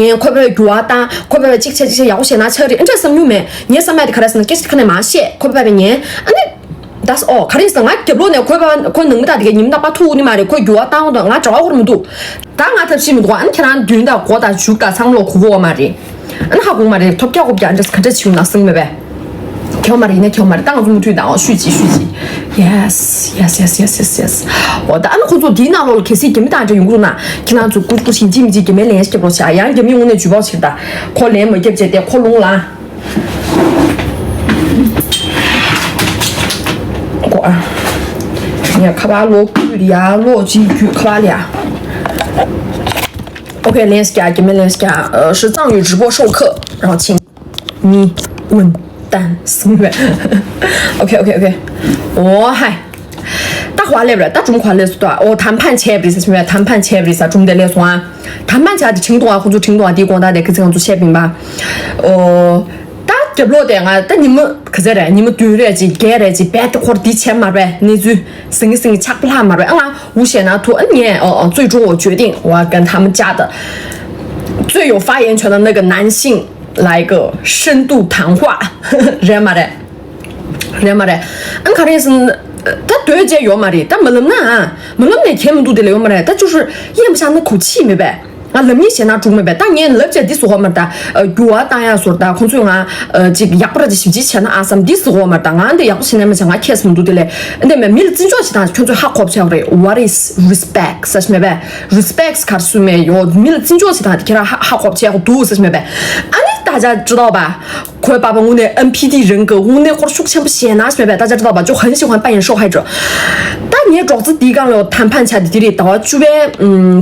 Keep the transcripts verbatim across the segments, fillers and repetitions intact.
ངས་ཁོ་པའི་འགྱུར་བ་བཏང་། ཁོ་པའི་གཅིག་བྱས་གཅིག་བྱས་ཡག་པོ་བྱས་ན་ཆགས་རེད། ཨ་འདྲ་བསམ་མྱོང་མེད། ངས་བསམ་ཡག་དེ་ག་རེ་ཟེར་ན། སྐད་ཆ་ཁ་ནས་མ་བཤད། ཁོ་པའི་ཉན། ཨ་ནི། That's all། ག་རེ་ཟེར་ན། ང་རྒྱབ་ལོགས་ནས་ཁོ་པ་ཁོ་ནང་མི་དག་དེ་གའི་ཉིན་མི་དག་པ་ཐུག་ནི་མ་རེད། ཁོ་འགྱུར་བ་བཏང་དང་ང་གྲྭ་བ་ཁོར་མི་འདུག་ད་ང་ཐབས་ཤེས་མི་འདུག་ཨ་ནི་ཁྱེད་རང་མདུན་དང་སྒོ་དང་མཇུག་དང་ཚང་མ་ལོག་གོ་གོ་བ་མ་རེད། ཨ་ནི་ཧ་གོ་མ་རེད། ཐོབ་རྒྱག་གོ་རྒྱག་འདྲ་ག་འདྲ་བྱེད་ཡོང་ན་སེམས་མེད་པས། ཁྱོད་མ་རེད་ན་ཁྱོད་མ་རེད། ད་ང་ཚོ་མུ་མཐུད་དང་ཨོ་ཤུས་ཅི་ཤུས་ཅི། Yes yes yes yes yes yes yes། འོ་ད་ཨ་ནི་ཁོ་ཚོ་དེའི་ནང་ལོགས་ལ་གལ་སྲིད་རྒྱ་མི་དང་འདྲ་ཡོང་གི་འདུག་ན། ཁྱེད་རང་ཚོ་ཀུར་ཀུར་ཞིན་ཅི་མི་ཅི་རྒྱ་མའི་ལན་སྐྱབས་རོགས་བྱ། ཡང་རྒྱ་མི་དངོས་གནས་ཇུས་པའོ་ཆེར། ད་ཁོ་ལན་མ་རྒྱབ་བྱས་ཏེ་ཁོ་ལུང་ལ། ཀོ་ཨ། ངས་ཁ་པར་ལོག་ཁུལ་ཡ་ལོག་ཅིག་ཁུལ་ཁ་པར་ལ་ཡ། OK ལན་སྐྱ་རྒྱ་མི་ལན་སྐྱ་ཨ། 是藏语直播授课 然后请你滚蛋 སུང་བས། OK OK OK། འོ་ཧའི། ད་ཁོ་ཨ་སླེབས་རེད། ད་གྲུམ་ཁོ་ཨ་སླེབས་སོང་ད། འོ་谈判 བྱས་པ་རེད་ཟེར་སོང་བས། 谈判 བྱས་པ་རེད་ཟེར། གྲུམ་དེ་སླེབས་སོང་ཨ། 谈判 བྱས་དེ་ཁྲིང་ཏོང་ཨ། ཁོ་ཚོ་ཁྲིང་ཏོང་ཨ་དེའི་དགོང་དག་དེ་ཁི་ཚི་ང་ཚོ་བཤད་པིན་པ། འོ། ད་རྒྱབ་ལོགས་དེ་ང་ད་ཉི་མ་ག་ཚད་རེད། ཉི་མ་བདུན་རེད་ཅིག་བརྒྱད་རེད་ཅིག་བས་ད་ཁོར་འདི་བྱས་མ་རེད། གནས་ཚུལ་ཟིང་ངེ་ཟིང་ངེ་ཆགས་པ་ལྷག་མ་རེད། ཨ་ང་འུ་བཤད་ན་ཐུ་ཨ་ངས་ཨ་ཨ་最终我决定我要跟他们家的最有发言权的那个男性来个深度谈话 རེད་མ་རེད། རེད་མ་རེད། ཨ་ག་རེ་ཟེར་ན། ད་སྡོད་བྱས་ཡོད་མ་རེད། ད་མ་ལབ་ན་ཨ། མ་ལབ་ནས་གལ་མི་འདུག་དེ་ལ་ཡོད་མ་རེད། ད་ཅུ་ཧྲི་ཡན་པ་ཤ་ན་ཁུ་ཆི་མེད་པས། ང་ལབ་ཉེས་བྱས་ན་འགྲིག་མེད་པས། ད་ངས་ལབ་བྱས་འདི་ཟེར་གོ་མ་རེད། ད་འགྱུར་བ་བཏང་ཡག་ཟེར། ད་ཁོང་ཚོས་ང་ཅིག་ཡག་པོ་ར་ཅིག་ཞིབ་དཔྱད་བྱས་ན་ཨ་བསམ་འདི་ཟེར་གོ་མ་རེད། ད་ང་འདི་ཡག་པོ་བྱས་ན་མ་བྱས་ང་ཁྱད་མི་འདུག་དེ་ལས་འདི་མེད་མི་ལ་བརྩི་འཇོག་བྱེད་སྟངས་ཁྱོད་ཚོས་ཧ་གོ་བྱས་པ་རེད། What is respect ཟེར་ཞིག་མེད་པས། Respect ག་རེ་ཟེར་མེད་ཡོད། མི་ལ་བརྩི་འཇོག་བྱེད་སྟངས་དེ་ཁྱེད་རང་ཧ་ཧ་གོ་བྱས་ཡག་འདུག་ཟེར་ཞིག་མེད་པས། ཨ་ནི་ད་ཆ་ཅི་ཐོག་པ། ཁོའི་པ་པ་དངོས་གནས་ཨམ་ཕི་ཏི་རང་གི་དངོས་གནས་ཁོར་ཤུགས་ཆེན་པོ་བཤད་ན་ཞེས་པའི་ད་ཆ་ད་པ་ཅོ་ཧན་ཤི་ཧོན་པ་ཡན་ཤོག་ཧའི་ཀྲོ། ད་ངའི་སྒྲོག་ཙེ་འདིའི་སྒང་ལ་ཐམ་ཕན་ཆ་དེ་དེ་རེད། ཟླ་བ་བཅུ་པའི་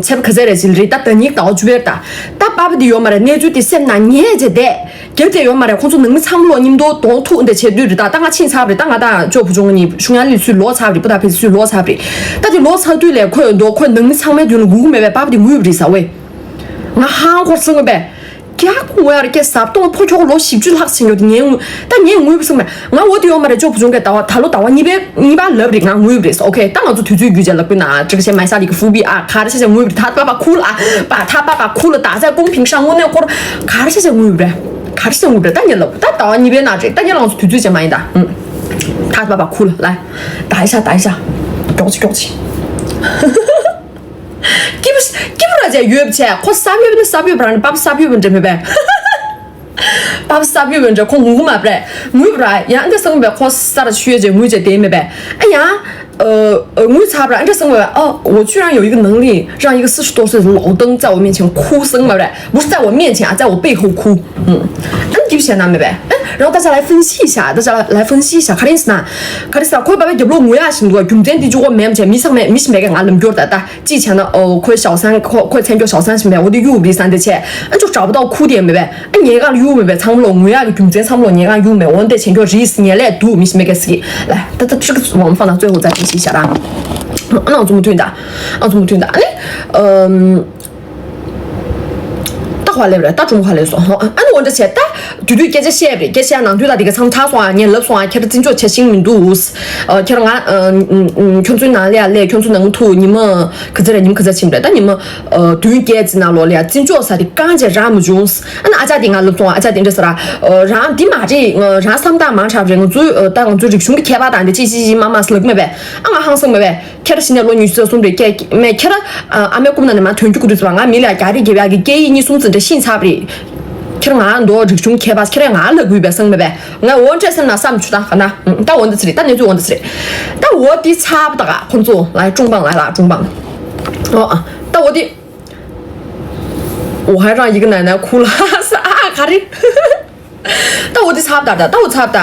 ཚེས་པ་ག་ཚད་རེད་ཟེར་རེད། ད་ད་ཉིག་ཟླ་བ་བཅུ་པའི་ད་ད་པ་པ་དེ་ཡོད་མ་རེད། གནས་ཚུལ་དེ་སེམས་ནང་ཉལ་བྱས་བསྡད་རྒྱབ་དེ་ཡོད་མ་རེད། ཁོང་ཚོ་ནང་མི་ཚང་མ་ལོ་མཉམ་དུ་གདོང་ཐུག་འདི་བྱེད་དུས་རེད། ད་ད་ང་ཕྱིན་ཚར་བ་རེད། ད་ང་ད་ཅོ་བུ་ཆུང་ངུ་གཉིས་ཤུང་ཡང་ལི་ཚུལ་ལོག་ཚར་བ་རེད། པུ་ད་ཕི་ཚུལ་ལོག་ཚར་བ་རེད། ད་དེ་ལོག་ཚར་དུས་ལས་ཁོས་འདུག་ཁོས་ནང་མི་ཚང་མའི་མདུན་ལ་ངུ་གི་མེད་པའི་པ་པ་དེ་ངུས་པ་རེད་ཟེར་བས། ང་ཧང་ཁོར་སེང་བས། རྒྱ་ཁོ་ངོ་ཡར་སྐད་ཟབ་གཏོང་ཕོ་ཁྱོག་ལོ་བཞི་བཅུ་ལྷག་ཕྱིན་ཡོད་དེ་ངས་ངུ་ད་ངས་ངུས་པ་སེང་བས། ང་འོ་དེ་ཡོད་མ་རེད། ཅོ་བུ་ཆུང་གི་ཟླ་བ་ད་ལོ་ཟླ་བ་གཉིས་པའི་གཉིས་པ་ལབ་རེད། ང་ངུས་པ་རེད། OK ད་ང་ཚོ་དུས་ཚོད་རྒྱུས་ཅན་ལབ་པ་ན་ཅིག་བྱས་མ་ས་ལི་གི་ཧྥུ་བི་ཨ་ག་རེ་བྱས་བྱས་ངུས་པ་རེད། ད་པ་པ་ཁུལ་ཨ་པ་ད་པ་པ་ཁུལ་ད་ཚ་ཀུང་ཕིང་ཧྲང་དངོས་གནས་ཁོར་ག་རེ་བྱས་བྱས་ངུས་པ་རེད། ག་རེ་བྱས་ངུས་པ་རེད། ད་ངས་ལབ་ད་ཟླ་བ་གཉིས་པའི་ནང་རེད། ད་ངས་ལབ་ང་ཚོ་དུས་ཚོད་ཅན་མ་ཡིན་ད། ད་པ་པ་ཁུལ་ལ་ད་ཡ་ཤ་ད་ཡ་ཤ་མགྱོགས་ཅིག་མགྱོགས་ཅིག་སྐྱིད་པོ་སྐྱིད་པོ་ར་ཅེ་ཡོད་བྱས་ཁོ་ས་ཕོད་ནི་ས་ཕོད་པ་ར་ནི་པ་པ་ས་ཕོད་པ་འདྲ་མེད་པས། པ་པ་ས་ཕོད་པ་འདྲ་ཁོ་ངུ་གུ་མ་པ་རེད། ངུས་པ་ར་ཡང་འདྲ་སང་པས་ཁོ་ས་ར་ཆུ་ཡོད་ཅེ་ངུས་ཅེ་དེ་མེད་པས། ཨ་ཡང་ངུས་ཚར་པ་ར་འདྲ་སང་པས། ཨ་འོ་ཆུ་རང་ཡོད་ཡིག་ནང་ལི་རང་ཡིག་སི་ཤི་ཏོ་སི་ལོག་དང་རྩ་བ་མེད་ཆེན་ཁུ་སང་མ་པ་རེད། བུ་རྩ་བ་མེད་ཆེན་ཨ་རྩ་བ་པེ་ཧོ་ཁུ། ཨ་ནི་གིབ་བྱས་ན་མེད་པས། ཨ་རང་ད་ཆ་ལ་ཕུན་ཤི་ཤ་ད་ཆ་ལ་ཕུན་ཤི་ཤ་ག་རེ་ཡིན་ཟེར་ན། ག་རེ་ཟེར་ཁོའི་པ་པའི་རྒྱབ་ལོག་ངུ་ཡག་ཞིག་འདུག་རྒྱུ་མཚན་འདི་ཅུ་གོ་མེམ་བྱས་མི་ཚང་མས་མི་ཤི་མེད་ཀ་ང་ལམ་སྐྱོར་ད་ད་ཅི་བྱས་ན་ཨོ་ཁོའི་ཞའོ་སང་ཁོ་ཁོའི་མཚན་སྐྱོར་ཞའོ་སང་ཞིག་མེད་འོ་དེ་གཡུག་རེད་ས་འདི་བྱས་ཨ་ཅོ་དྲག་པོ་ད་ཁུ་དེ་མེད་པས། ཨ་ཉེ་གང་གཡུག་མེད་པས་ཚང་མ་ལོ་ངུ་ཡག་གི་རྒྱུ་མཚན་ཚང་མ་ལོ་ཉེ་གང་གཡུག་མེད་འོ་འདི་བྱས་འགྱོ་རེད་ཉེ་ལས་འདུག་མི་ཤི་མེད་ཀ་ཟིག་ལ་ད་ད་ཅིག་ཝང་ཧྥང་ན་最后再分析一下啦། ཨ་ནང་ཚོ་མུ་མཐུད་ད་ཨ་ཚོ་མུ་མཐུད་ད་ཨ་ནི་ཨམ། ད་ཁོ་ལ་སླེབས་རེད། ད་ཀྲུང་གོ་ལ་སླེབས་སོང་། ཨ་ནི་འོ་འདྲ་བྱས་ད་དུས་དུས་སྐད་ཆ་བཤད་པ་རེད། སྐད་ཆ་ནང་དུས་ད་དེ་ག་ཚང་ཚར་སོང་ཨ། ངས་ལབ་སོང་ཨ། ཁྱེད་རང་བརྩི་འཇོག་བྱེད་ཤེས་མི་འདུག་ཨ་ཁྱེད་རང་ང་ཁྱོད་ཚོའི་ནང་ལ་ཡ་སླེབས། ཁྱོད་ཚོ་ནང་ཐུག་ཉི་མ་ག་ཚོད་རེད། ཉི་མ་ག་ཚོད་ཕྱིན་པ་རེད། ད་ཉི་མ་བདུན་བརྒྱད་ཙམ་ནང་ལོགས་ལ་ཡ་བརྩི་འཇོག་ས་དེ་རྐང་རྗེས་རག་མ་བྱུང་། ཨ་ནི་ཨ་ཅག་དེ་ང་ལབ་སོང་ཨ། ཨ་ཅག་དེ་འདྲ་ཟེར་ར་རང་འདི་མ་རེད། རང་བསམ་སྟངས་མང་དྲགས་རེད། ང་ཚོའི་ད་ང་ཚོའི་རིག་གཞུང་གི་ཁྱད་པར་དང་དེ་ཅི་ཅི་ཅི་མ་མ་ཟེར་ལབ་མེད་པས། ཨ་ང་ཧང་སང་མེད་པས། ཁྱེད་རང་གཞི་ནས་ལོ་ཉི་ཤུ་རྩ་གསུམ་རེད། ཀྱེ་མེད་ཁྱེད་རང་ཨ་མའི་རྐུབ་ནང་ནས་མར་ཐོན་རྒྱུ་ཀུ་རེ་ཟེར་བ། ང་མི་ལ་རྒྱ་རིགས་རྒྱབ་ཡག་གི་སྐད་ཡིག་གཉིས་གསུམ་ཙམ་འདྲ་ཤེས་ཚར་བ་རེད། ཁྱེད་རང་ང་འདོ་རིག་གཞུང་ཁྱད་པར་ཁྱེད་རང་ང་ལ་གུས་པའི་སང་མེད་པས། ང་འོ་འདྲ་སེམས་ན་བསམ་བྱུང་ད་ག་ན། ད་འོ་འདི་ཚེ་རེད། ད་གནས་ཚུལ་འོ་འདི་ཚེ་རེད། ད་འོ་འདི་ཚར་བ་ད་ག་ཁོང་ཚོ་ལ་ཀྲུང་པང་ལ་ལ་ཀྲུང་པང་། ཨོ་ཨ་ད་འོ་འདི་འོ་ཧ་རང་ཡིག་ནང་ན་ཁུ་ལ་ས་ཨ་ག་རེ། ད་འོ་དེ་ཚབ་ད་ད་ད་འོ་ཚབ་ད།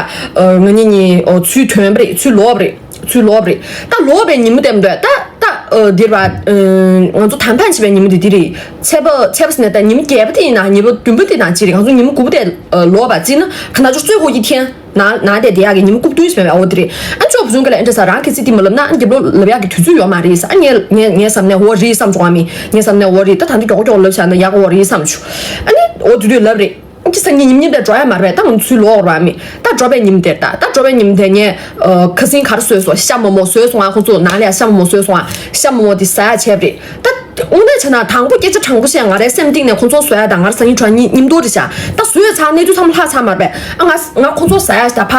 ང་གཉིས་གཉིས་ཚུལ་ཐོན་པ་རེད། ཚུལ་ལོག་པ་རེད། ཚུལ་ལོག་པ་རེད། ད་ལོག་པའི་ཉིན་མོ་དེ་མ་འདོད་ད་ད་འདིར་བ། ང་ཚོ་དམ་ཕན་བྱེད་པའི་ཉིན་མོ་དེ་འདི་རེད། ཚེས་པ་ཚེས་པ་ཟེར་ནས་ད་ཉིན་མོ་བརྒྱད་པ་དེ་ཡིན་ན་ཉིན་པ་བདུན་པ་དེ་ན་ཅི་རེད། ང་ཚོ་ཉིན་མོ་དགུ་པ་དེ་ལོག་པ་བརྩིས་ན་ཁ་ན་ཅོ་རྩོད་གོ་གི་ཐེན་ན་ན་དེ་དེ་ཡག་གི་ཉིན་མོ་རྐུབ་བསྟུན་ཟེར་བའི་འོ་དེ་རེད། ཨ་ཅོ་བུ་ཆུང་གི་ལ་ཨེ་འདྲ་ས་རང་གི་ཚིག་དེ་མ་ལབ་ན་ཨ་རྒྱབ་ལོ་ལབ་ཡག་གི་དུས་ཚོད་ཡོད་མ་རེད་ས། ཨ་ངས་ངས་ངས་བསམ་ནས་འོ་རེད་བསམ་བྱུང་བ་མི་ངས་བསམ་ནས་འོ་རེད། ད་ད་འདི་མགྱོགས་མགྱོགས་ལབ་བྱ་ན་ཡག་གི་འོ་རེད་བསམ་བྱུང་། ཨ་ནི་འོ་དུས་དུས་ལབ་རེད། ཁྱི་སང་ཉིན་ཉིན་ཉིན་དེ་འགྲོ་ཡ་མ་རེད། ད་ང་ཚོའི་ལོག་ར་མི་ད་འགྲོ་བའི་ཉིན་དེར་ད་ད་འགྲོ་བའི་ཉིན་དེ་ངས་ཁ་སིང་ག་རེ་བཟོས་སོང་། ཤ་མོག་མོག་བཟོས་སོང་ཨ། ཁོ་ཚོ་ནང་ལ་ཡ་ཤ་མོག་མོག་བཟོས་སོང་ཨ། ཤ་མོག་མོག་དེ་ཟ་ཡ་བྱས་པ་རེད། ད་ དངོས་གནས་བྱས་ན་དང་པོ་སྐད་ཆ་དྲང་པོ་བཤད། ང་རའི་སེམས་གཏིང་ནས་ཁོང་ཚོ་བཟོ་ཡ་དང་ང་ར་སང་ཉིན་ཁྲོ་གཉིས་མཉམ་དུ་རེད་བཞག་ད་བཟོས་ཚར་གནས་ཚུལ་ཚང་མ་ལྷག་ཚར་མ་རེད་པས། ཨ་ང་ང་ཁོང་ཚོ་ཟ་ཡ་ཞིག་ད་ཕ་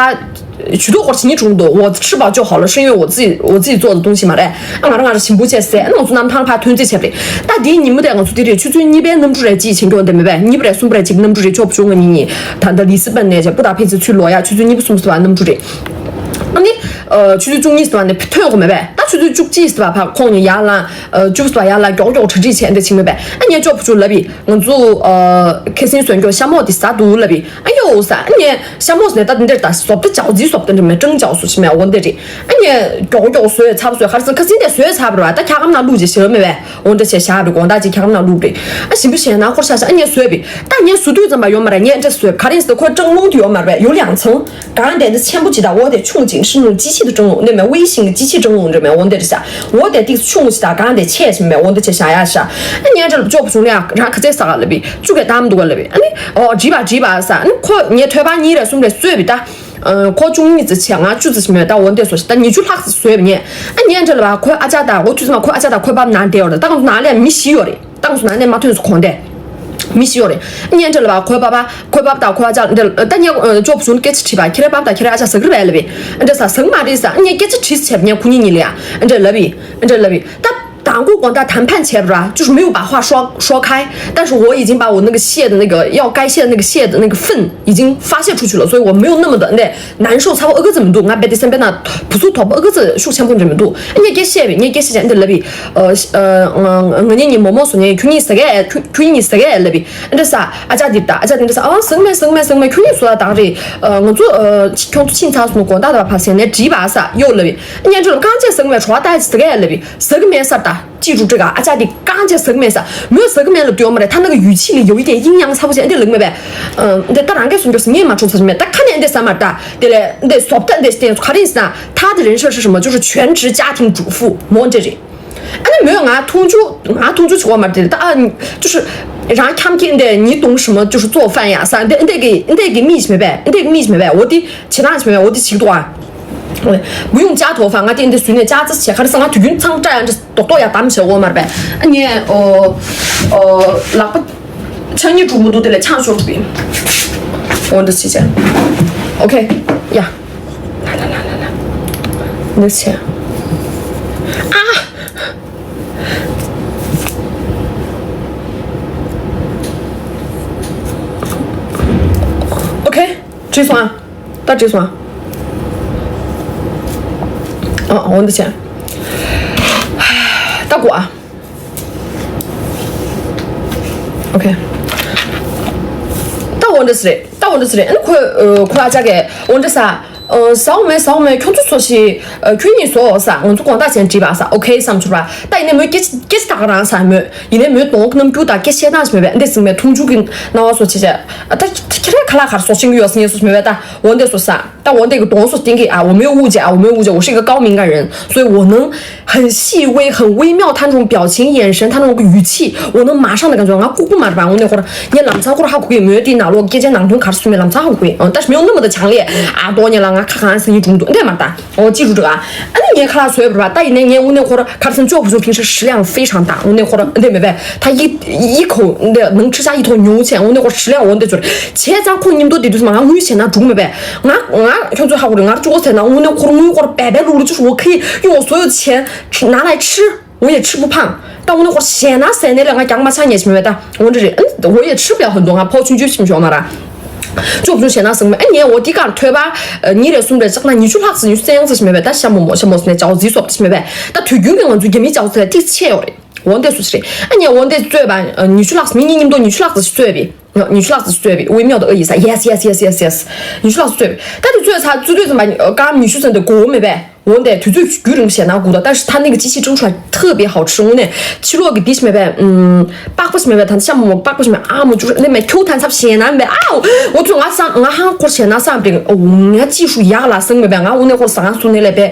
ཇུས་གཏོགས་སྐོར་བྱེད་ཉིན་བྱུང་འདུག 我吃饱就好了，是因为我自己我自己做的东西嘛 རེད། ཨ་ང་ར་ང་ར་ཞིམ་པོ་བྱས་ཟས། ཨ་ང་ཚོ་གནམ་ཐང་ཕ་ཐོན་རྩིས་བྱས་པ་རེད། ད་དེའི་ཉིན་མོ་དེ་ང་ཚོ་དེ་རེད་ཆུ་ཚོད་གཉིས་པའི་གནམ་གྲུ་རེད་ཅིག་བྱེད་མཁན་དེ་མེད་པས། གཉིས་པ་རེད་གསུམ་པ་རེད་ཅིག་གནམ་གྲུ་རེད་ཅོག་བྱུང་ང་གཉིས་གཉིས་ད་ད་ལི་སི་པན་ནས་བྱས་པུ་ད་ཕེ་ཚི་ཚུར་ལོག་ཡ་ཆུ་ཚོད་གཉིས་པ་གསུམ་པ་གནམ་གྲུ་རེད། ཨ་ནི། ཆུ་ཚོད་བཅུ་གཉིས་ཟེར་བ་ནས་ཐོན་དགོས་མེད་པས། ད་ཆུ་ཚོད་བཅུ་གཅིག་ཟེར་བ་ཕར་ཁོང་གཉིས་ཡར་ལངས། བཅུ་པ་ཟེར་བ་ཡར་ལངས་མགྱོགས་མགྱོགས་གྲ་སྒྲིག་བྱས་འདི་བྱེད་མེད་པས། ཨ་ངས་ཅོ་བུ་ཆུ་ལབ་ཡིན། ང་ཚོ་ཁ་སང་བཟོས་མགྱོགས་ཤ་མོག་འདི་ཟ་འདུག་ལབ་ཡིན། ཨ་ཡོ་ཟ། ཨ་ངས་ཤ་མོག་ཟེར་ནས་ད་འདི་འདྲ་ད་བཟོ་ལྟ་ཅའོ་ཛི་བཟོ་ལྟ་འདྲ་མེད། ཀྲང་ཅའོ་སུ་ཞིག་མེད་འོ་འདི་རེད། ཨ་ངས་མགྱོགས་མགྱོགས་བཟོས་ཚར་བཟོས་ཁ་སང་ཁ་སང་དེ་བཟོས་ཚར་བ་རེད་བ། ད་འཁྱག་སྒམ་ནང་བླུགས་རྗེས་ཞེ་པོ་མེད་པས། འོ་འདྲ་བྱས་བཞག་པའི་དགོང་དག་ཅིག་འཁྱག་སྒམ་ནང་བླུགས་པ་རེད། ཨ་ཞིམ་པོ་བྱས་ན་ཁོར་ཤ་ཤ། ཨ་ངས་བཟོས་པ་ཡིན། ད་ངས་བཟོ་དུས་ཙམ་པ་ཡོད་མ་རེད། ངས་འདྲ་བཟོས་ག་རེ་ཡིན་ཟེར་ཁོས་ཀྲང་མུང་དུ་ཡོད་མ་རེད་པས། ཡོད་ལེ་ཡང་ཚང་གང་དེ་འདི་ཆེན་པོ་ཅིག་དང་འོ་དེ་ཆུང་ཅིག་ཧྲི་ནུ་ཅི་ཆི་དུ་ཀྲང་མུང་འདི་མེད། ཝེ་ཤིང་གི་ཅི་ཆི་ཀྲང་མུང་འདྲ་མེད། འོ་འདི་རེད་ཤ། འོ་དེ་ཏིག་ཆུང་ཅིག་དང་གང་དེ་ཆེ་ཞིམ་མེད། འོ་འདི་ཆེ་ཤ་ཡ་ཤ། ཨ་ངས་འདྲ་ལ་ཅོ་བུ་ཆུ་ལ་ཡ་རང་ག་ཚད་ཟ་ག་ལབ་པས། བཅུ་གས་བཏང་འདུག་ག་ལབ་པས། ཨ་ནི་ཨོ་བྲིས་པ་བྲིས་པ་ཟ། ཨ་ནི་ཁོ་ངས་ཐོད་པ་གཉིས་རེ་གསུམ་རེ་བཟོས་པས་ད། ཁོ་བཅུ་གཉིས་ཙམ་བྱས། ང་བཅུ་ཙམ་ཞིག་མེད། ད་འོ་འདི་བཟོས་ཤག་ད་ཉི་ཤུ་ལྷག་ཙམ་བཟོས་པ་ངས། ཨ་ངས་འདྲ་ལ་བ་ཁོའི་ཨ་ཅག་དང་འོ་དུས་ཙམ་ཁོའི་ཨ་ཅག་དང་ཁོའི་པ་ནང་བསྡད་ཡོད་རེད། ད་ང་ཚོ་ནང་ལ་མི་བཞི་ཡོད་རེད། ད་ང་ཚོ་ནང་ལ་མ་ཐོན་སོང་གོང་དེ། མི་བཞི་ཡོད་རེད། ཨ་ངས་འདྲ་ལ་བ་ཁོའི་པ་པ་ཁོའི་པ་པ་དང་ཁོའི་ཨ་ཅག་འདྲ་ད་ངས་ཅོ་བུ་ཆུ་སྐད་ཆ་དྲིས་པ། ཁྱེད་རའི་པ་པ་དང་ཁྱེད་རའི་ཨ་ཅག་ཟ་གི་རེད་པས་ལབ་པས། ཨ་འདྲ་ཟ་ཟ་གི་མ་རེད་ཟ། ཨ་ངས་སྐད་ཆ་དྲིས་བྱས་པ་ངས་ཁོ་གཉིས་གཉིས་ལ་ཡ་ཨ་འདྲ་ལབ་པས། ཨ་འདྲ་ལབ་པས་ད། དང་པོ་དགོང་དག་谈判 བྱས་པ་ར། 就是没有把话说说开，但是我已经把我那个泄的那个要该泄的那个泄的那个愤已经发泄出去了，所以我没有那么的那难受。 ཚ་བོ་ཨ་ག་ཙམ་མི་འདུག་ང་བེ་དེ་སེམས་པའི་ནང་བུ་སུ་དོག་པོ་ཨ་ག་ཙམ་ཤུགས་ཆེན་པོ་འདྲ་མི་འདུག་ངས་སྐད་བཤད་པས། ངས་སྐད་བཤད་བྱས་འདི་ལབ་པས། ཨ་ང་གཉིས་གཉིས་མོག་མོག་སོང་། ངས་ཁྱོད་གཉིས་ཟ་གས། ཁྱོད་གཉིས་ཟ་གས་ལབ་པས། འདྲ་ས་ཨ་ཅག་འདི་ད་ཨ་ཅག་འདི་འདྲ་ས་ཨ་ཟ་གི་མེད་ཟ་གི་མེད་ཟ་གི་མེད། ཁྱོད་གཉིས་བཟོ་ལ་དང་རེད། ང་ཚོ་ཁྱོད་ཚོ་ཕྱིན་ཚར་སོང་དགོང་དག་ད་ཕ་ཟས་ནས་བྲིས་པ་ས་ཡོད་ལབ་པས། ངས་འདྲ་ལ་རྐང་རྗེས་ཟ་གི་མེད། གྲོགས་ད་ཟ་གས་ལབ་པས། ཟ་གི་མེད་ས་ད། ཅི་རུ་ཀྲི་ག་ཨ་ཅག་དེ་རྐང་རྗེས་ཟ་གི་མེད་ས། མོས་ཟ་གི་མེད་ལབ་དུས་ཡོད་མ་རེད། ད་ནང་གི་ཡུལ་ཕྱི་ལ་ཡོད་ཡིན་ཀྱང་ཡིན་ཡང་ཚ་བོ་ཅན་འདི་ལབ་མེད་པས། འདི་ད་རང་གས་སུ་འགྱོ་ས་ངས་མ་འཕྲོག་ཚ་ཞིག་མེད། ད་ཁ་ནས་འདི་ཟ་མ་ད་དེ་ལས་འདི་བཟོ་ལྟ་འདི་བསྟན་ག་རེ་ཡིན་ཟེར་ན་ད་དེ་རིན་ཧྲི་ཧྲི་ཧྲི་མ་就是全职家庭主妇མོ་འདྲ་རེད། ཨ་ནི་མོས་ང་མཐོང་ཆུང་ང་མཐོང་ཆུང་བྱེད་དགོས་མ་རེད། ད་ཨ་就是རང་འཁྱམ་ཁྱེད་འདི་你懂什么就是做饭呀ས་འདི་འདི་གི་འདི་གི་མི་ཞིག་མེད་པས། འདི་གི་མི་ཞིག་མེད་པས། འོ་དེ་བྱེད་སྟངས་ཞིག་མེད་པས། འོ་དེ་བྱེད་ཀྱི་འདུག་ཨ། 不用加头发 ང་དེ་འདི་བཟོས་ནས་ཅག་ཙི་བྱས་ག་རེ་ཟེར་ང་དུས་རྒྱུན་ཚང་སྐྲ་ཡང་འདྲ་རྡོག་རྡོག་ཡང་བསྡམས་བྱས་འོ་མ་རེད་པས། ཨ་ངས་ཨོ་ཨོ་ལག་པ་ཆང་ཉིད་དྲུག་མི་འདུག་དེ་ལས་ཆང་ཤོར་འདུག་པས། འོ་འདི་བྱས་བྱས། ཨོ་ཁེ། ཡ། ལ་ལ་ལ་ལ་ལ། འདི་བྱས། ཨ། ཨོ་ཁེ། བྲིས་སོང་ཨ། ད་བྲིས་སོང་ཨ། ཨ་འོ་འདི་བྱས། ད་གོ་ཨ། ཨོ་ཁེ། ད་འོ་འདི་སི་རེད། ད་འོ་འདི་སི་རེད། ཨ་ནི་ཁོས་ཁོ་ཨ་ཅག་གིས་འོ་འདི་ས། ཟ་འོ་མེད་ཟ་འོ་མེད། ཁྱོད་ཚོ་ཚོ་ཞིག་ཁྱོད་གཉིས་བཟོ་ས། ང་ཚོ་དགོང་དག་ཆེན་བྲིས་པ་ས། ཨོ་ཁེ་བསམ་ཚུར་བ། ད་ཡིན་ནའི་མོས་སྐད་ཆ་སྐད་ཆ་ད་ག་རང་ས་མོས། ཡིན་ནའི་མོས་གདོང་རྣམ་འགྱུར་དང་སྐད་བཤད་སྟངས་ཤིག་མེད་པས། འདི་ཟིག་མེད། མཐོང་ཆུང་གི་སྣང་བ་སོགས་བྱེད་བྱས། ད་ཁྱེད་རང་ཁ་ལག་ག་རེ་བཟོ་ཤེས་ཀྱི་ཡོད་ཟེར་ངེས་སོ་མེད་པས། ད་འོ་འདི་བཟོ་ས། ད་འོ་འདི་གི་གདོང་སོགས་བསྟན་གི་ཨ། 我没有误解啊，我没有误解，我是一个高敏感人，所以我能很细微、很微妙他那种表情、眼神、他那种语气，我能马上的感觉。ང་ལྐུགས་པ་མ་རེད་པ། འོ་ནས་ཁོ་རང་ངས་ལམ་སང་ཁོ་རང་ཧ་གོ་གི། མོས་དེའི་ནང་ལོགས་སྐད་ཆའི་ནང་དོན་ག་རེ་གསུངས་མེད་ལམ་སང་ཧ་གོ་གི། ཨ། ད་ཞིག་མེད་འོ་ནི་མ་ད་ཆང་ལས་ཨ་ཏོ་ཉེ་ལ་ང་ཁ་གང་སེ་ཡིན་དྲུང་འདུག་འདི་མ་ད། ཨོ་ཅི་རུ་འགྲོ་ཨ། ཨ་ནི་ངས་ཁ་ལག་བཟོས་པ་རེད་པ། ད་ཡིན་ནའི་ངས་དངོས་གནས་ཁོ་ར་ཁར་སང་ཅོག་བུ་ཆུ་平时食量非常大། དངོས་གནས་ཁོ་ར་འདི་མེད་པས། ད་一一口འདི་能吃下一头牛钱། དངོས་གནས་ཁོ་食量འོ་འདི་ཚོར་བྱས་ཙང་ཁོ་མཉམ་དུ་བསྡད་དུས་ང་དངུལ་བྱས་ན་འགྲུག་མེད་པས། ང་ང་ཁྱོད་ཚོ་ཧ་གོ་རེད། ང་ཅོག་ཟེར་ན་དངོས་གནས་ཁོར་དངུལ་ཁོར་白白碌碌就是我可以用我所有的钱拿来吃 我也吃不胖། ད་དངོས་གནས་ཁོར་ཞེ་ན་ཟས་ནས་ལས་ང་རྒྱག་མ་ཆགས་ཉེས་ཀྱི་མེད་པས། ད་འོ་འདྲ་རེད། ཨ་ནི་我也吃不了很多། ང་ཕོ་ཆུང་ཆུང་ཞིག་མ་ར། ཅོག་ཅོག་ཞེ་ན་ཟེར་མ། ཨ་ངས་འོ་དེ་གར་ཐོས་པ་ཉིན་རེ་གསུམ་རེ་བཅག་ན་ཉི་ཤུ་ལྷག་ཙམ་ཉི་ཤུ་རྩ་ཡང་ཙམ་ཞིག་མེད་པས། ད་ཤ་མོག་མོག་ཤ་མོག་ཟེར་ནས་ཅའོ་ཟི་སོགས་ཞིག་མེད་པས། ད་དུས་རྒྱུན་གྱི་ང་ཚོའི་རྒྱ་མིའི་ཅའོ་ཟི་ཏིག་ཆེ་ཡོད་རེད། འོ་འདི་སུ་ཞིག་རེད། ཨ་ངས་འོ་འདི་བཙོས་པ་ཉི་ཤུ་ལྷག་ཙམ། མི་གཉིས་མཉམ་དུ་ཉི་ཤུ་ལྷག་ཙམ་ཞིག་བཙོས་པས། ཉི་ཤུ་ལྷག་ཙམ་ཞིག་བཙོས་པས། 微妙的恶意撒。Yes, yes, yes, yes, yes. เཉི་ཤུ་ལྷག་ཙམ་བཙོས་པས། ད་དེ་བཙོས་ཚར་བཙོས་དུས་ཙམ་པ་སྐར་མ་ཉི་ཤུ་ཙམ་དེ་འགོར་མེད་པས། འོ་འདི་དུས་ཚོད་རྒྱུན་རིང་པོ་བྱས་ན་དགོས་ད། 但是他那个机器蒸出来特别好吃། དངོས་གནས་ཕྱི་ལོགས་ཀྱི་དེ་ཞིག་མེད་པས། ཨུམ། པགས་པ་ཞིག་མེད་པས། ད་ཤ་མོག་པགས་པ་ཞིག་མེད། ཨ་མོ་ཅུ་ལེ་མེ་ཁྱུ་ཐན་ཚབ་ཞེ་ན་མེད། ཨའོ། འོ་ཚོ་ང་བསམ་ང་ཧང་ཁོར་ཞེ་ན་བསམ་པས། འོ་ང་ཅི་ཧྲུ་ཡག་ལ་སང་མེད་པས། ང་དངོས་གནས་ཁོར་ཟ་ང་སུ་ནས་ལས་པས།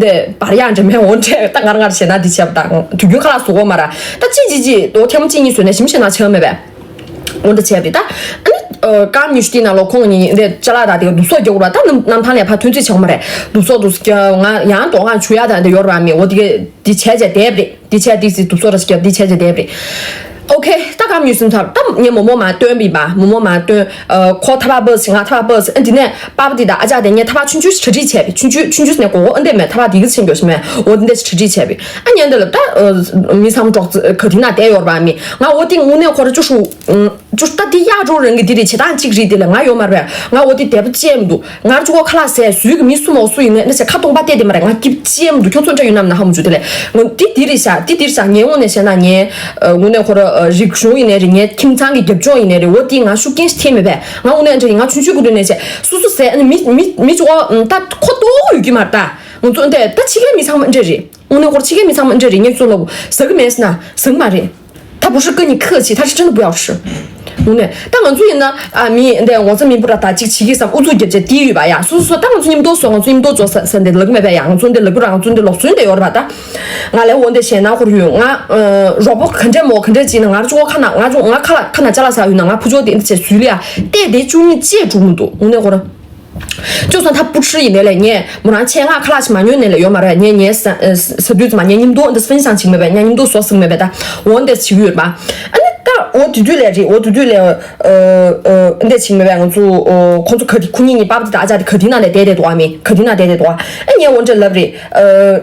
འདི་བར་ཡག་འདྲ་མེད། འོ་འདྲས་ད་ངར་ངར་ཞེ་ན་འདི་བྱས་པ་ད་དུས་རྒྱུན་ཁ་ལག་བཟོ་གོ་མ་ར། ད་ཅི་ཅི་ཅི་འོ་ཐེངས་མ་གཅིག་གཉིས་བཟོས་ནས་ཞིམ་ཞེ་ན་ཆགས་མེད་པས། འོ་འདྲ་བྱས་པས་ད། ཨ་ནི་སྐར་མ་ཉི་ཤུ་དེའི་ནང་ལོགས་ཁོང་གཉིས་འདི་ཅ་ལག་དང་དེ་ག་དུ་སོགས་རྒྱག་དགོས་ར། ད་ནམ་ནམ་ཐང་ལས་ཕར་ཐོན་རྩིས་བྱེད་གོ་མ་རེད། དུ་སོགས་དུ་སོགས་ང་ཡང་དོ་ང་ཆུ་ཡག་དང་འདི་ཡོར་བ་མེད། འོ་དེ་ག་འདི་བྱས་བྱས་བསྡད་པ་རེད། འདི་བྱས་འདི་ཟིག་དུབ་སོ་ར་ཞིག་རྒྱབ་འདི་བྱས་བྱས་བསྡད་པ་རེད། ཨོ་ཁེ། ད་ག་མྱུལ་སེམས་ཚར། ད་ངས་མོ་མོ་མ་སྟོན་པ་ཡིན་པ། མོ་མོ་མ་སྟོན། ཨ། ཁོ་ཐ་བ་བབས་ཟིན། ང་ཐ་བ་བབས་ཟིན། ཨ། འདི་ནས་པ་པ་འདི་དང་ཨ་ཅག་དེ་ངས་ཐ་བ་ཆུང་ཆུང་ཞིག་གྲ་སྒྲིག་བྱས་པ། ཆུང་ཆུང་ཆུང་ཆུང་ནས་གོ་གོ། ཨ། འདི་མེད། ཐ་བ་འདི་གི་ཆེན་པོ་ཞིག་མེད། འོ་འདི་འདྲ་ཞིག་གྲ་སྒྲིག་བྱས་པ། ཨ། ངས་འདི་ལ་ད། ཨ། མི་ཚང་མ་འགྲོགས་ཚེ་ག་དེ་ན་བསྡད་ཡོད་རེད་པ། མི་ང་འོ་དེ་དངོས་གནས་ཁོ་ར་ཅོ་ཧྲུ། ཨ། ཅོ་ད་དེ་གཡག་འགྲོ་རང་གི་འདི་རེད། བྱེད་སྟངས་གཅིག་རེད། དེ་ལ་ང་ཡོད་མ་རེད་པས། ང་འོ་དེ་བདེ་པོ་ཅི་མི་འདུག་ང་ར་ཅོ་གོ་ཁ་ལག་ཟས་ཟོས་གི་མི་སུ་མོ་སུ་ཡིན་ནས་ཨ་ནི་ཁ་སྟོང་པ་བལྟས་དེ་མ་རེད། ང་སྐྱིད་ཅི་མི་འདུག་ཁྱོད་ཚོ་འདྲ་ཡོད་ནམ་ན་ཧ་མ་བྱུང་། དེ་ལས་ང་འདི་འདི་རེད་ཤག་འདི་འདི་རེད་ཤག་ངས་དངོས་གནས་བཤད་ན་ངས། ཨ། དངོས་གནས་ཁོ་ར། ཨ། རིག་གཞུང་ཡིན་ནའི་རེད། ངའི་ཁྱིམ་ཚང་གི་རྒྱབ་ལྗོངས་ཡིན་ནའི་རེད། འོ་དེ་ང་ཤུགས་རྐྱེན་ཞིག་ཐེབས་མེད་པས། ང་དངོས་གནས་འདྲ་ཡིན། ང་ཆུང་ཆུང་གི་དུས་ནས་བྱས་སུ་སུ་ཟས། ཨ་ནི་མི་མི་མི་ཅོ་གོ་ད་ཁོ་ལྟོ་གོ་ཡོད་ཀྱི་མ་རེད། ད་ང་ཚོ་འདི་ད་ཕྱི་རྒྱལ་མི་ཚང་མ་འདྲ་རེད། དངོས་གནས་ཁོ་ར་ཕྱི་རྒྱལ་མི་ཚང་མ་འདྲ་རེད། ངས་ཚོ་ལབ་ཟ་གི་མེད་ཟེར་ན་ཟ་གི་མ་རེད། 他不是跟你客气，他是真的不要吃。 དངོས་གནས་ད་ང་ཚོ་ཡིན་ན། ཨ། མི་འདི་ངོ་ཚ་མི་བུ་ར་ད་ཅིག་བྱེད་ཀྱི་བསམ་ཨུ་ཚུགས་རྒྱབ་བྱས་དེ་ཡོད་པ་ཡ། སོ་སོ་སོ་ད་ང་ཚོ་མཉམ་དུ་སོ་ང་ཚོ་མཉམ་དུ་ཚོ་ས་ས་འདི་ལབ་མེད་པ་ཡ། ང་ཚོ་འདི་ལབ་གི་ར་ང་ཚོ་འདི་ལོག་ཚུན་འདི་ཡོད་རེད་པ། ད་ང་ལས་འོ་འདི་བཤད་ན་ཁོར་ཡོད། ང་རོགས་པོ་ག་འདྲས་མོ་ག་འདྲས་བྱས་ན་ང་ར་ཅོ་གོ་ཁ་ན་ང་ཅོ་ང་ཁ་ལ་ཁ་ན་ཅ་ལག་ཟ་ཡོད་ན་ང་ཕུ་ཅོ་དེ་འདི་བྱས་ཟུལ་ལ་ཡ་བལྟས་དེ་བཅུ་གཉིས་བཅས་འགྲོ་མི་འདུག་དངོས་གནས་ཁོ་ར། 就算他不吃ཡིན་ནའི་ལས་ངས་མོ་རང་ཆེད་མངགས་ཁ་ལག་ཞིག་མ་ཉོས་ནའི་ལས་ཡོད་མ་རེད། ངས་ངའི་ས་ས་དུས་ཙམ་ངས་མཉམ་དུ་འདི་ཕན་སང་བྱེད་མེད་པས། ངས་མཉམ་དུ་བཟོ་ཟིན་མེད་པས། ད་འོ་འདི་བྱེད་ཀྱི་ཡོད་པ། ཨ་ནི་ད་འོ་དེ་དུས་ལས་རེད། འོ་དེ་དུས་ལས། ཨ། ཨ། འདི་བྱེད་མེད་པས། ང་ཚོ། ཨ། ཁོང་ཚོ་ག་དེ་ཁོ་གཉིས་གཉིས་པ་པ་དེ་དང་ཨ་ཅག་དེ་ག་དེ་ན་ལས་བསྡད་བསྡད་འདུག་ཨ། མི་ག་དེ་ན་བསྡད་བསྡད་འདུག་ཨ། ཨ་ངས་འོ་འདྲ་ལབ་རེད།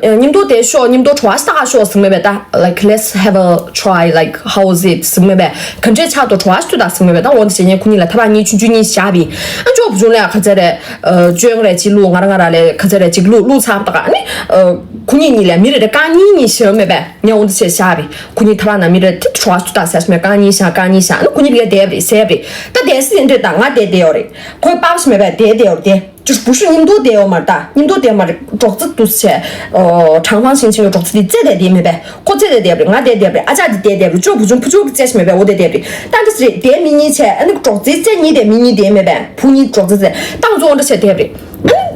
ཨ། མཉམ་དུ་བསྡད་ཤོག་མཉམ་དུ་བྲོ་བ་ཞིག་ལྟ་ཤོག་ཟེར་མེད་པས། ད་like let's have a try, like how is it ཟེར་མེད་པས། ག་འདྲས་ཆགས་འདུག་བྲོ་བ་ཞིག་ལྟ་ཟེར་མེད་པས། ད་འོ་འདི་བྱས་ངས་ཁོ་གཉིས་ལ་ཐ་བ་གཉིས་ཆུང་ཆུང་གཉིས་བཞག་པས། ཨ་ཅོ་བུ་ཆུང་ལ་ག་ཚད་རེད། ཨ། བཅོས་རེད་ཅི་ལུག་ང་ར་ང་ར་ལས་ག་ཚད་རེད་ཅིག་ལུག་ལུག་ཚར་བ་ད་ག་ཨ་ནི། ཨ། ཁོ་གཉིས་གཉིས་ལས་མི་རེ་རེ་རྐང་གཉིས་གཉིས་བཞག་མེད་པས། ངས་འོ་འདི་བྱས་བཞག་པས། ཁོ་གཉིས་ཐ་བ་ན་མི་རེ་དེ་བྲོ་བ་ཞིག་ལྟ་ཟེར་མེད། རྐང་གཉིས་བཞག་རྐང་གཉིས་བཞག་ཨ་ནི་ཁོ་གཉིས་ལ་བསྡད་པས་ཟེར་པས། ད་བསྡད་སྲིད་འདྲ་ད་ང་བསྡད་བསྡད་ཡོད་རེད། ཁོའི་པ་པ་ཞིག་མེད་པས་བསྡད་བསྡད་ཡོད་རེད། དེ་就是不是མཉམ་དུ་བསྡད་ཡོད་མ་རེད། ད་མཉམ་དུ་བསྡད་མ་རེད། འགྲོགས་ཚེ་འདུག་བྱས། ཨོ། 长方形ཆེན་པོའི་འགྲོགས་ཚེ་དེ་རྩེ་དེ་དེ་མེད་པས། ཁོ་རྩེ་དེ་དེ་རེད། ང་དེ་དེ་རེད། ཨ་ཅག་དེ་དེ་དེ་རེད། ཅོ་བུ་ཆུང་ཕུ་ཆུང་གི་རྩེ་ཞིག་མེད་པས། འོ་དེ་དེ་རེད། ད་འདྲ་སི་རེད། དེ་མི་གཉིས་བྱས། ཨ་ནི་འགྲོགས་ཚེ་རྩེ་གཉིས་དེ་མི་གཉིས་དེ་མེད་པས། བུ་གཉིས་འགྲོགས་ཚེ་རྩེ་ཏང་ཙོ་འདྲ་བྱས་དེ་རེད།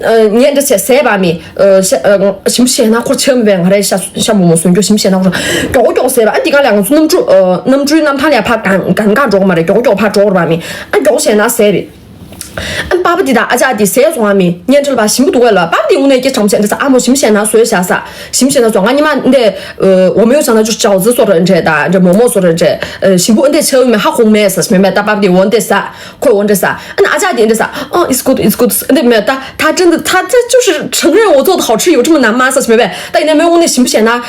ཨ་ནི་ངས་འདྲ་བྱས་ཟས་པ་མི། ཞིམ་ཞེ་ན་ཁོར་ཆམ་པས། ང་རའི་ཤ་ཤ་མོ་མོ་སོན་སྐྱོ་ཞིམ་ཞེ་ན་ཁོར་མགྱོགས་མགྱོགས་ཟས་པ། ཨ་འདི་ག་ལ་ང་ཚོ་གནམ་གྲུ་གནམ་གྲུའི་གནམ་ཐང་ལ་ཕར་གང་གང་གང་འགྲོ་གི་མ་རེད། མགྱོགས་མགྱོགས་ཕར་འགྲོ་གི་མ་རེད། ཨ་མགྱོགས་ཞེ་ན་ཟས་པས། ཨ་པ་པ་འདི་དང་ཨ་ཅག་འདི་ཟས་སོང་ཨ་མི། ཉན་ཁྲེལ་པ་ཞིམ་པོ་འདུག་གས་ལ། པ་པ་འདི་དངོས་གནས་སྐྱེ་དྲང་ཟས་འདི་ཟ། ཨ་མོ་ཞིམ་ཞེ་ན་བཟོས་བཞག་ཟ། ཞིམ་ཞེ་ན་བཟོ། ང་ཉི་མ་འདི་འོ་མའི་ཟ་ན་ཅུ་ཅའོ་ཙི་བཟོ་ར་འདྲ་ད་འདྲ་མོག་མོག་བཟོ་ར་འདྲ་ཞིམ་པོ་འདི་ཆེ་བའི་མི་ཧ་གོ་མེད་ཟ་ཞིམ་མེད་ད། པ་པ་འདི་འོ་འདི་ཟ། ཁོས་འོ་འདི་ཟ། ཨ་ནི་ཨ་ཅག་འདི་འདི་ཟ། ཨ། it's good, it's good འདི་མེད་ད། ད་ཅི་འདི་ད་这就是成人我做的好吃有这么难吗ཟ་ཞིམ་མེད། ད་ཡིན་ན་མོས་དངོས་གནས་ཞིམ་པོ་བྱས་ན།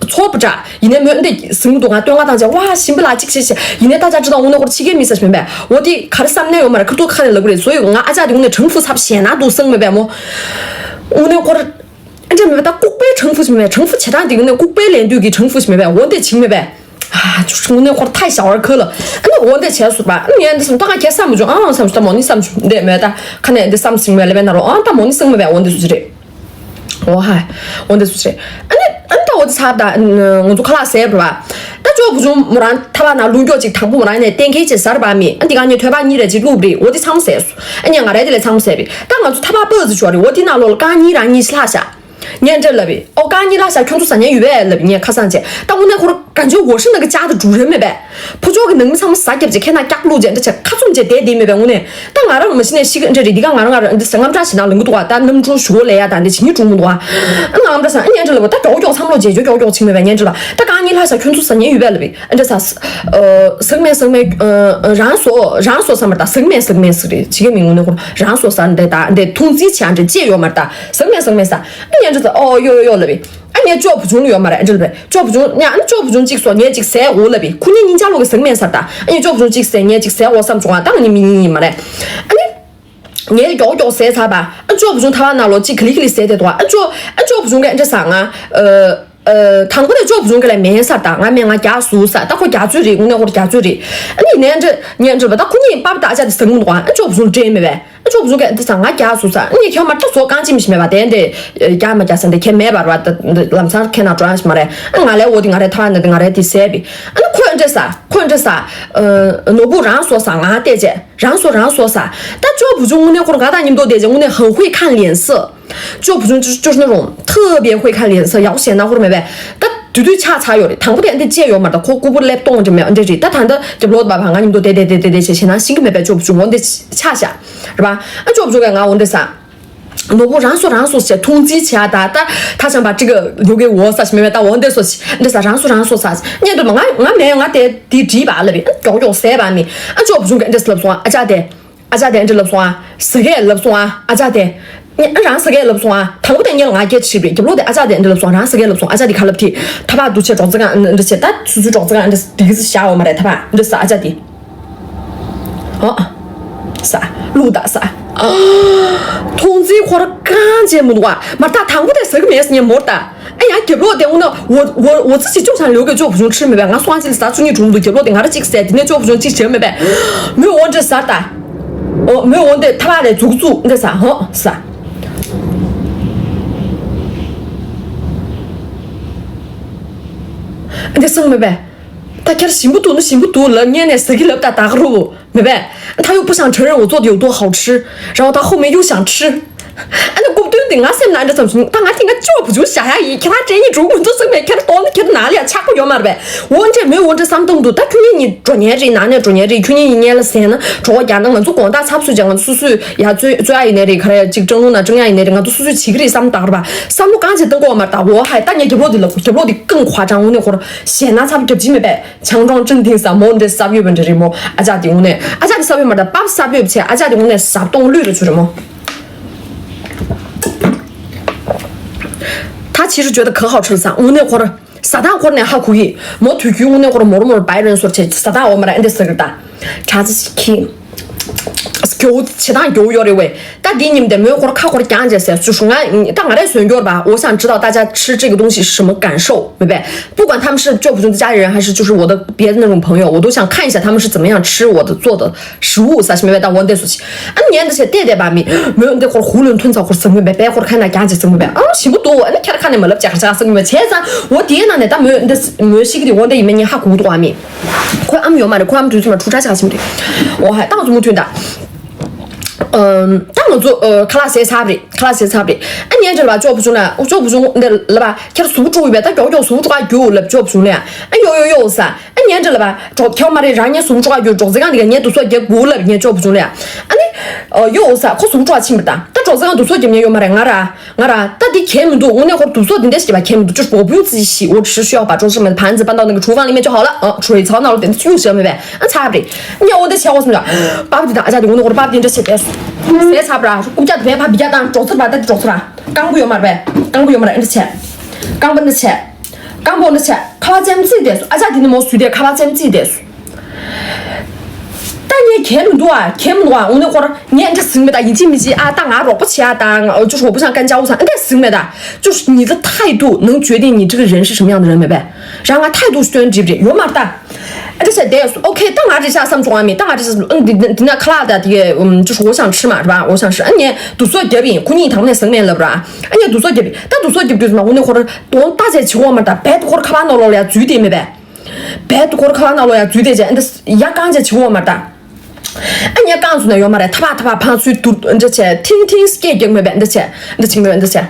ཚོགས་པ་འདྲ། ཡིན་ནའི་མོས་འདི་ཟིན་འདུག་ང་སྟོན་ང་དང་བཅས་ཝ་ཞིམ་པ་ལ་གཅིག་བྱས་བྱས། ཡིན་ནའི་ད་ཅག་ཅི་དང་འོ་ན་ཁོར་ཕྱི་རྒྱལ་མི་ཟ་ཞིམ་པས། འོ་དེ་ག་རེ་བསམ་ནས་ཡོད་མ་རེད། ཁ་ཐུག་ཁ་ནས་ལབ་གི་རེད། བཟོ་ཡོད། ང་ཨ་ཅག་དེ་འོ་ན་དྲང་ཕུ་ཚབ་ཞེ་ན་འདུག་སང་མེད་པས་མོ། འོ་ན་ཁོར་ཨ་འདྲ་མེད་པ་ད་ལྐུགས་པའི་དྲང་ཕུ་ཞིམ་པས། དྲང་ཕུ་བྱེད་སྟངས་དེ་འོ་ན་ལྐུགས་པའི་ལན་འདུག་གི་དྲང་ཕུ་ཞིམ་མེད་པས། འོ་འདི་བྱིང་མེད་པས། ཨ་ཅུ་ཅུ་འོ་ན་ཁོར་ཐའི་ཞའོ་ཝར་ཁོ་ལ་ཨ་ནི་འོ་འདི་བྱས་སུ་པ། ཨ་ནི་ངས་འདི་སམ་ད་ང་ཁྱེད་བསམ་མི་བྱུང་། ཨང་བསམ་བྱུང་། ད་མོ་ནི་བསམ་བྱུང་། འདི་མེད་ད། ཁ་ནས་འདི་བསམ་ཞིམ་མེད་ལེ་བས་ན་རོ། ཨང་ད་མོ་ནི་སང་མེད་པས། འོ་འདི་སུ་རེད། འོ་ཧ། འོ་འདི་སུ་རེད། ཨ་ནི་ཨ་ནི་ད་འོ་འདི་ཚར་ད། ང་ཚོ་ཁ་ལག་ཟས་པ། ད་ཅོ་བུ་ཆུང་མོ་རང་ཐ་བ་ན་ལུང་སྐྱོག་ཅིག་དང་པོ་མོ་རང་ནས་གཏན་འཁེལ་བྱས་ཟ་ར་པ་མི། ཨ་འདི་ག་ངས་ཐོད་པ་གཉིས་རེ་ཅིག་བླུགས་པ་རེད། འོ་འདི་ཚང་མ་ཟས་སོ། ཨ་ནི་ང་རའི་དེ་ལས་ཚང་མ་ཟས་པ་རེད། ད་ང་ཚོ་ཐ་བ་པོ་ཟི་ཆོག་རེད། འོ་འདི་ནང་ལོགས་ལ་རྐང་གཉིས་རང་གཉིས་ཤི་ལྷག་ཤག་ངས་འདྲ་ལབ་པས། ཨོ་རྐང་གཉིས་ལྷག་ཤག་ཁྱོད་ཚོ་ཟ་མཁན་ཡོད་པས་ལབ་པས། ངས་ཁ་སང་བྱས་ད་དངོས་གནས་ཁོ་རང་གང་བྱུང་འོ་ཧྲི་ནང་གི་ལྕགས་དང་འབྲུ་རེད་མེད་པས། ཕོ་ཅོག་གི་ནང་མི་ཚང་མ་ཟ་རྒྱབ་བྱས་ཁྱེད་ན་སྐྱག་བླུགས་བྱས་འདི་བྱས་ཁ་བཙུམ་བྱས་བསྡད་བསྡད་མེད་པས་དངོས་གནས། ད་ང་རང་མ་གཞི་ནས་ཤི་གི་འདྲ་རེད། འདི་ག་ང་རང་ང་རང་འདི་ཟ་རྔམ་སྐྲག་ཞིག་ནང་ལངས་གི་འདུག་བ། ད་གནམ་གྲུ་ཞུ་གོ་ལས་ཡ་ད་འདི་བྱིན་གྱི་འགྲོ་མི་འདུག་བ། ཨ་ང་རང་འདྲ་ཟ་ཨ་ཉན་འདྲ་ལབ་པ། ད་མགྱོགས་མགྱོགས་མཚམས་ལོག་བྱས་མགྱོགས་མགྱོགས་བྱིན་མེད་པས། ཉན་འདྲ་ལབ་ད་རྐང་གཉིས་ལྷག་ཟ་ཁྱོད་ཚོ་ཟ་མཁན་ཡོད་པས་ལབ་པས། ཨ་འདྲ་ཟ། ཟ་གི་མེད་ཟ་གི་མེད། རང་བཟོ་རང་བཟོ་ཟ་མ་རེད། ད་ཟ་གི་མེད་ཟ་གི་མེད་ཟེར་རེད། བྱེད་ཀྱི་མི་དངོས་གནས་ཁོ་རང་བཟོ་ཟ་འདི་ད་འདི་ཐུང་ཙི་བྱས་འདྲ་ཅི་ཡོད་མ་རེད། ད་ཟ་གི་མེད་ཟ་གི་མེད་ཟ། ཨ་ཉན་འདྲ་ཟ། ཨོ་ཡོ་ཡོ་ཡོ་ལབ་པས། ཨ་ངས་ཅོ་བུ་ཆུང་ལ་ཡོད་མ་རེད། ཨ་འདྲ་ལབ་པས། ཅོ་བུ་ཆུང་ཉ་ཨ་ནི་ཅོ་བུ་ཆུང་གཅིག་སོ་ངས་གཅིག་ཟས་འོ་ལབ་པས། ཁོ་གཉིས་གཉིས་ཆ་ལོག་གི་ཟ་གི་མེད་ཟེར། ད་ཨ་ངས་ཅོ་བུ་ཆུང་གཅིག་ཟས་ངས་གཅིག་ཟས་འོ་བསམ་བྱུང་བ། ད་ང་གཉིས་མི་གཉིས་ཡིན་མ་རེད། ཨ་ནི་ངས་མགྱོགས་མགྱོགས་ཟས་ཚར་བ། ཨ་ཅོ་བུ་ཆུང་ཐ་བ་ནང་ལོགས་གཅིག་ག་ལི་ག་ལི་ཟས་བསྡད་འདུག་ཨ་ཅོ་ཨ་ཅོ་བུ་ཆུང་གིས་ཨ་འདྲ་ཟ། ང་ཨ་ཨ་དང་པོ་ནས་ཅོ་བུ་ཆུང་གིས་ལབ་མེད་ཟེར། ད་ང་མེད། ང་རྒྱགས་ཟུག་ཟེར། ད་ཁོ་རྒྱགས་ཚོད་རེད། དངོས་གནས་ཁོ་རྒྱགས་ཚོད་རེད། ཨ་ནི་ཡིན་ནའི་འདྲ་ཉན་འདྲ་ལབ་པ། ད་ཁོ་གཉིས་པ་ཕ་དང་ཨ་ཅག་དེ་ཟ་གི་མི་འདུག་ཨ་ཅོ་བུ་ཆུང་སྤྲད་མེད་པས། ཨ་ཅོ་བུ་ཆུང་གིས་འདི་ཚང་ང་རྒྱགས་ཟུག་ཟེར། ཨ་ནི་ཁྱོད་མ་ལྟ་བཟོ་རྐང་གཅིག་མི་ཤེས་མེད་པ། དེ་འདྲས་རྒྱགས་མ་རྒྱགས་ཟེར་འདི་ཁྱད་མེད་པར་བ། ད་ལམ་སང་ཁྱེད་ན་འགྲོ་ཡ་ཞིག་མ་རེད། ཨ་ང་ལས་འོ་དེ་ང་རའི་ཐ་བ་ན་དེ་ང་རའི་དེ་ཟས་པས། ཨ་ནི་ཁོས་འདྲས་ཟེར། ཁོས་འདྲས་ཟེར། ཨ་ནོར་བུ་རང་བཟོ་ཟེར། ང་བལྟས་བྱས་རང་བཟོ་རང་བཟོ་ཟེར། ད་ཅོ་བུ་ཆུང་དངོས་གནས་ཁོ་རང་ག་དང་མཉམ་དུ་བསྡད་བྱས་དངོས་གནས་ཧང་ཧུའི་ཁ་ལེན་སི། ཅོ་བུ་ཆུང་ཅོ་ཅོ་ནི་རུང་ཐི་བའི་ཧུའི་ཁ་ལེན་སི་ཡག་པོ་བྱས་ན་ཧུར་མེད་པས། ད་དུས་དུས་ཆགས་ཚར་ཡོད་རེད། དང་པོ་དེ་འདི་བཅད་ཡོད་མ་རེད། ད་ཁོ་ཀུ་པུར་ལེབ་གཏོང་འདྲ་མེད་འདྲ་རེད། ད་ད་ལྟ་རྒྱབ་ལོག་པ་བ་ང་མཉམ་དུ་བསྡད་བསྡད་བསྡད་བྱས་བྱས་ན་ཤེས་ཀྱི་མེད་པས། ཅོ་བུ་ཆུང་འོ་འདི་ཆགས་ཤག་རེད་པ། ཨ་ཅོ་བུ་ཆུང་གིས་ང་འོ་འདི་ཟེར། ནོར་བུ་རང་སོ་རང་སོ་ཟེར་མཐོང་ཆེན་བྱས་ད་ད་ད་ཆང་པ་ཅིག་ཡོ་གའི་འོ་ས་ཞིག་མེད་པ་ད་འོ་འདི་སོ་ཞིག་འདི་ས་རང་སོ་རང་སོ་ས་ཉན་དུ་མ་ང་ང་མེད་ང་དེ་དེ་བྲིས་པ་ལབ་པས་མགྱོགས་མགྱོགས་ཟས་པ་མི་ཨ་ཅོག་བུ་ཆུང་གི་འདི་ལབ་སོང་ཨ་ཅག་དེ། ཨ་ཅག་དེ་འདི་ལབ་སོང་ཨ། ཟ་གས་ལབ་སོང་ཨ། ཨ་ཅག་དེ། ཨ་རང་ཟ་གས་ལབ་སོང་ཨ། དང་པོ་དེ་ངས་ལ་ང་སྐད་ཆ་དྲིས་པས་རྒྱབ་ལོག་དེ་ཨ་ཅག་དེ་འདི་ལབ་སོང་རང་ཟ་གས་ལབ་སོང་ཨ་ཅག་དེ་ཁ་ལབ་དེ། ཐ་བག་འདུ་བྱེད་སྒྲོག་ཙེ་གང་འདི་བྱེད་ད་སུ་སུའི་སྒྲོག་ཙེ་གང་འདི་འདི་གི་བཞག་འོ་མ་རེད་ཐ་བག་འདི་ཟ་ཨ་ཅག་དེ། ཨོ། ཟ། བླུག་ད་ཟ། མཐོང་ཚེ་ཁོ་ར་གང་བྱས་མི་འདུག་ཨ། མར་ད་དང་པོ་དེ་ཟ་གི་མེད་ཟེར་ངས་མོར་ད། ཨ་ཡང་རྒྱབ་ལོག་དེ་འོ་ན་འོ་འོ་འོ་ཙི་ཅིག་ཅོག་ཆང་ལེའུ་གི་ཅོག་བུ་ཆུང་ཁྲིད་མེད་པས་ང་སོང་ཨ་ཅི་ལ་ཟ་ཚུ་གཉིས་གྲུང་འདུག་རྒྱབ་ལོག་དེ་ང་ར་ཅིག་ཟས་དེ་ནས་ཅོག་བུ་ཆུང་ཅིག་བྱས་མེད་པས། མོས་འོ་འདྲ་ཟ་ད། ཨོ་མོས་འོ་འདྲ་ཐ་བག་ལས་འཛུགས་འཛུགས་འདྲ་ཟ་ཧོ་ཟ། འདྲ་སོང་མེད་པས། ད་ཁྱེར་ཞིམ་པོ་འདུག་ན་ཞིམ་པོ་འདུག་ལབ་ཉན་ནས་ཟ་གི་ལབ་ད་ད་ག་རུ། 明白？他又不想承认我做的有多好吃，然后他后面又想吃。ཨ་ནི་རྐུབ་སྟོན་དེ་ང་སེམས་ནང་འདྲ་ཙམ་བྱུང་ད་ང་དེ་ང་ཅོག་བུ་ཆུང་བཞག་ཡ་ཡིན་ཁྱེད་རང་དྲན་ཡིན་འགྲོ་མི་འདུག་སེམས་ནས་ཁྱེད་གཏོང་ནི་ཁྱེད་ནང་ལ་ཡ་ཆག་པོ་ཡོད་མ་རེད་པས། འོ་འདྲས་མོས་འོ་འདྲས་བསམ་སྟངས་འདུག་ད་ཁྱོད་གཉིས་གཉིས་འགྲོ་ཉན་རེད་ནང་ནས་འགྲོ་ཉན་རེད་ཁྱོད་གཉིས་གཉིས་ལ་ཟས་ན་གྲོགས་རྒྱག་ན་ང་ཚོ་དགོང་དག་ཚབ་སུ་ཅང་ང་ཚོ་སུ་སུ་ཡ་རྩོད་རྩོད་ཡ་ཡིན་ནའི་རེད་ག་རེ་ཡ་གཅིག་སྤྲང་ལུང་ན་སྤྲང་ཡ་ཡིན་ནའི་རེད་ང་ཚོ་སུ་སུ་བྱེད་ཀྱི་རེད་བསམ་བཏང་རེད་པ་བསམ་བློ་གང་བྱེད་གཏོང་གི་ཡོད་མ་རེད་ད་འོ་ཧའི་ད་ངས་རྒྱབ་ལོགས་འདི་ལབ་རྒྱབ་ལོགས་འདི་ཀང་ཁོ་ཅང་འོ་ནས་ཁོར་ཞེད་སྣང་ཚབ་རྒྱབ་ཀྱི་མེད་པས། 强壮镇定ས་མོ་འདྲེ་ས་བབ་ཡོད་པ་འདྲེ་རེད་མོ། ཨ་ཅག་དེ་ངུ་ནས་ཨ་ཅག་དེ་ས་བབ་ཡོད་མ་རེད་པབ་ས་བབ་ཡོད་ཚེ་ཨ་ཅག་དེ་ངུ་ནས་ཟབ་གཏོང་ལུས་རེ་ཚུ་རེད་མོ། ད་ཕྱི་རུ་བརྗོད་ད་ག་ཧའོ་ཁྲིལ་ས་ངུ་ནས་འཁོར་ས་དང་འཁོར་ནས་ཧ་གོ་གི་མོ། དུས་རྒྱུན་ངུ་ནས་འཁོར་མོར་མོར་བའི་རན་སོར་ཆེ་ས་དང་འོ་མ་ར་ཨེ་འདྲེ་ས་གི་ད་གྲ་ཚི་ཁི། སྐྱོ་བོ་བྱེད་སྟངས་སྐྱོ་བོ་ཡོད་རེད་བས། ད་འདི་ཉིན་དེ་མོས་ཁོར་ཁ་ཁོར་རྐྱང་བྱས་ཟེར་སུ་ཧྲུ་ང་ད་ང་རས་ཟོན་སྐྱོར་པ་འོ་ཤང་ཁྲི་དང་ད་ཆ་ཁྲི་ཁྲི་གི་ཏུང་ཤི་ཧྲི་མོ་གན་ཤོ་མི་བས། 不管他们是救不救的家里人，还是就是我的别的那种朋友，我都想看一下他们是怎么样吃我的做的食物，啥是没味道，我得说起。啊，你的是对的吧？没没有，你得会儿囫囵吞草，会儿生没白，会儿看那家姐生没白，啊，行不多，那看着看着没了，讲啥生没白，现在我爹那呢，但没有，你的没有洗个的，我得里面你还糊涂啊没？快俺们有嘛的，快俺们就是嘛出差啥什么的，我还当时没听到。 ད་ང་ཚོ་ཁ་ལག་ཟས་ཚར་རེད། ཁ་ལག་ཟས་ཚར་རེད། ཨ་ཉན་འདྲ་ལ་བ་ཅོག་བུ་ཆུང་ན་ཅོག་བུ་ཆུང་འདི་ལ་བ་ཁྱེར་ཟུག་དཀྲུག་ཡོད་པས་ད་མགྱོགས་མགྱོགས་ཟུག་དཀྲུག་ག་རྒྱུག་ལབ་ཅོག་བུ་ཆུང་ལ་ཨ་ཡོ་ཡོ་ཡོ་ས་ཨ་ཉན་འདྲ་ལ་བ་ཅོག་ཁྱེར་མ་རེད་རང་ཉན་ཟུག་དཀྲུག་ག་རྒྱུག་ཅོག་ཙེ་གང་འདི་ག་ཉན་དུ་སོ་རྒྱག་དགུ་ལབ་ཉན་ཅོག་བུ་ཆུང་ལ་ཨ་ནི་ཡོ་ས་ཁོ་ཟུག་དཀྲུག་ཕྱིན་པ་ད་ད་ཅོག་ཙེ་གང་དུ་སོ་རྒྱབ་ཉན་ཡོད་མ་རེད་ང་ར། 我啦，到底看不懂，我那会儿读错的，但是吧看不懂，就是我不用自己洗，我只是需要把桌子上面的盘子搬到那个厨房里面就好了。嗯，处理槽闹了点，就想明白。嗯，差不多。你看我在想我什么了？巴不得大家的，我那会儿巴不得这些别说，谁差不多啊？我家特别怕比较当，桌子吧，到底桌子吧，刚不有嘛呗，刚不有嘛，这钱，刚不那钱，刚不那钱，看我咱们自己的，啊，家庭的没水电，看我咱们自己的。 ད་ངས་གལ་མི་འདུག་ཨ། གལ་མི་འདུག་ཨ། འོ་ན་ཁོ་རང་ངས་འདྲ་ཟིན་མེད་ད་ཡིན་གཅིག་མིན་གཅིག་ཨ་ད་ང་རོགས་པ་བྱེད་ཨ་ད་ང་ཅོ་ཧོ་བུ་ཤང་ཀན་ཅའུ་སང་འདྲ་ཟིན་མེད་ད། 就是你的态度能决定你这个人是什么样的人，明白？ རང་ང་态度是决定这个人有嘛的། ཨ་འདྲ་བྱས་བསྡད་ཡོད་སོ། ཨོ་ཁེ་ད་ང་རེ་ཤག་བསམ་བྱུང་ཨ་མི་ད་ང་རེ་ཤག་ཨ་འདི་འདི་ན་ཁ་ལག་ད་དེ་ཅོ་ཧོ་བུ་ཤང་ཁྲི་མ་རེད་པ། ཧོ་བུ་ཤང་ཁྲི་ཨ་ངས་དུ་སོ་རྒྱབ་ཡིན་ཁོ་གཉིས་དང་ནས་ཟིན་མེད་ལབ་ར། ཨ་ངས་དུ་སོ་རྒྱབ་ཡིན་ད་དུ་སོ་རྒྱབ་དུས་མ་འོ་ན་ཁོ་རང་དོན་ལྟ་ཚད་བྱེད་འོ་མ་ད་བད་དུ་ཁོ་ར་ཁ་བ་ནང་ལོགས་ལ་ཡ་འཛུལ་བསྡད་མེད་པས། བད་དུ་ཁོར་ཁ་བ་ནང་ལོགས་ཡ་འཛུལ་བསྡད་བྱས་ཨ་འདི་ཡ་རྐང་བྱས་བྱེད་འོ་མ་ད། ཨ་ཉལ་རྐང་བཟོ་ན་ཡོད་མ་རེད་ཐ་བག་ཐ་བག་ཕང་ཚུལ་དུ་འདྲ་བྱས་ཐིང་ཐིང་སྐད་རྒྱག་མེད་པས་འདི་བྱས་འདི་བྱེད་མེད་པས་འདི་བྱས།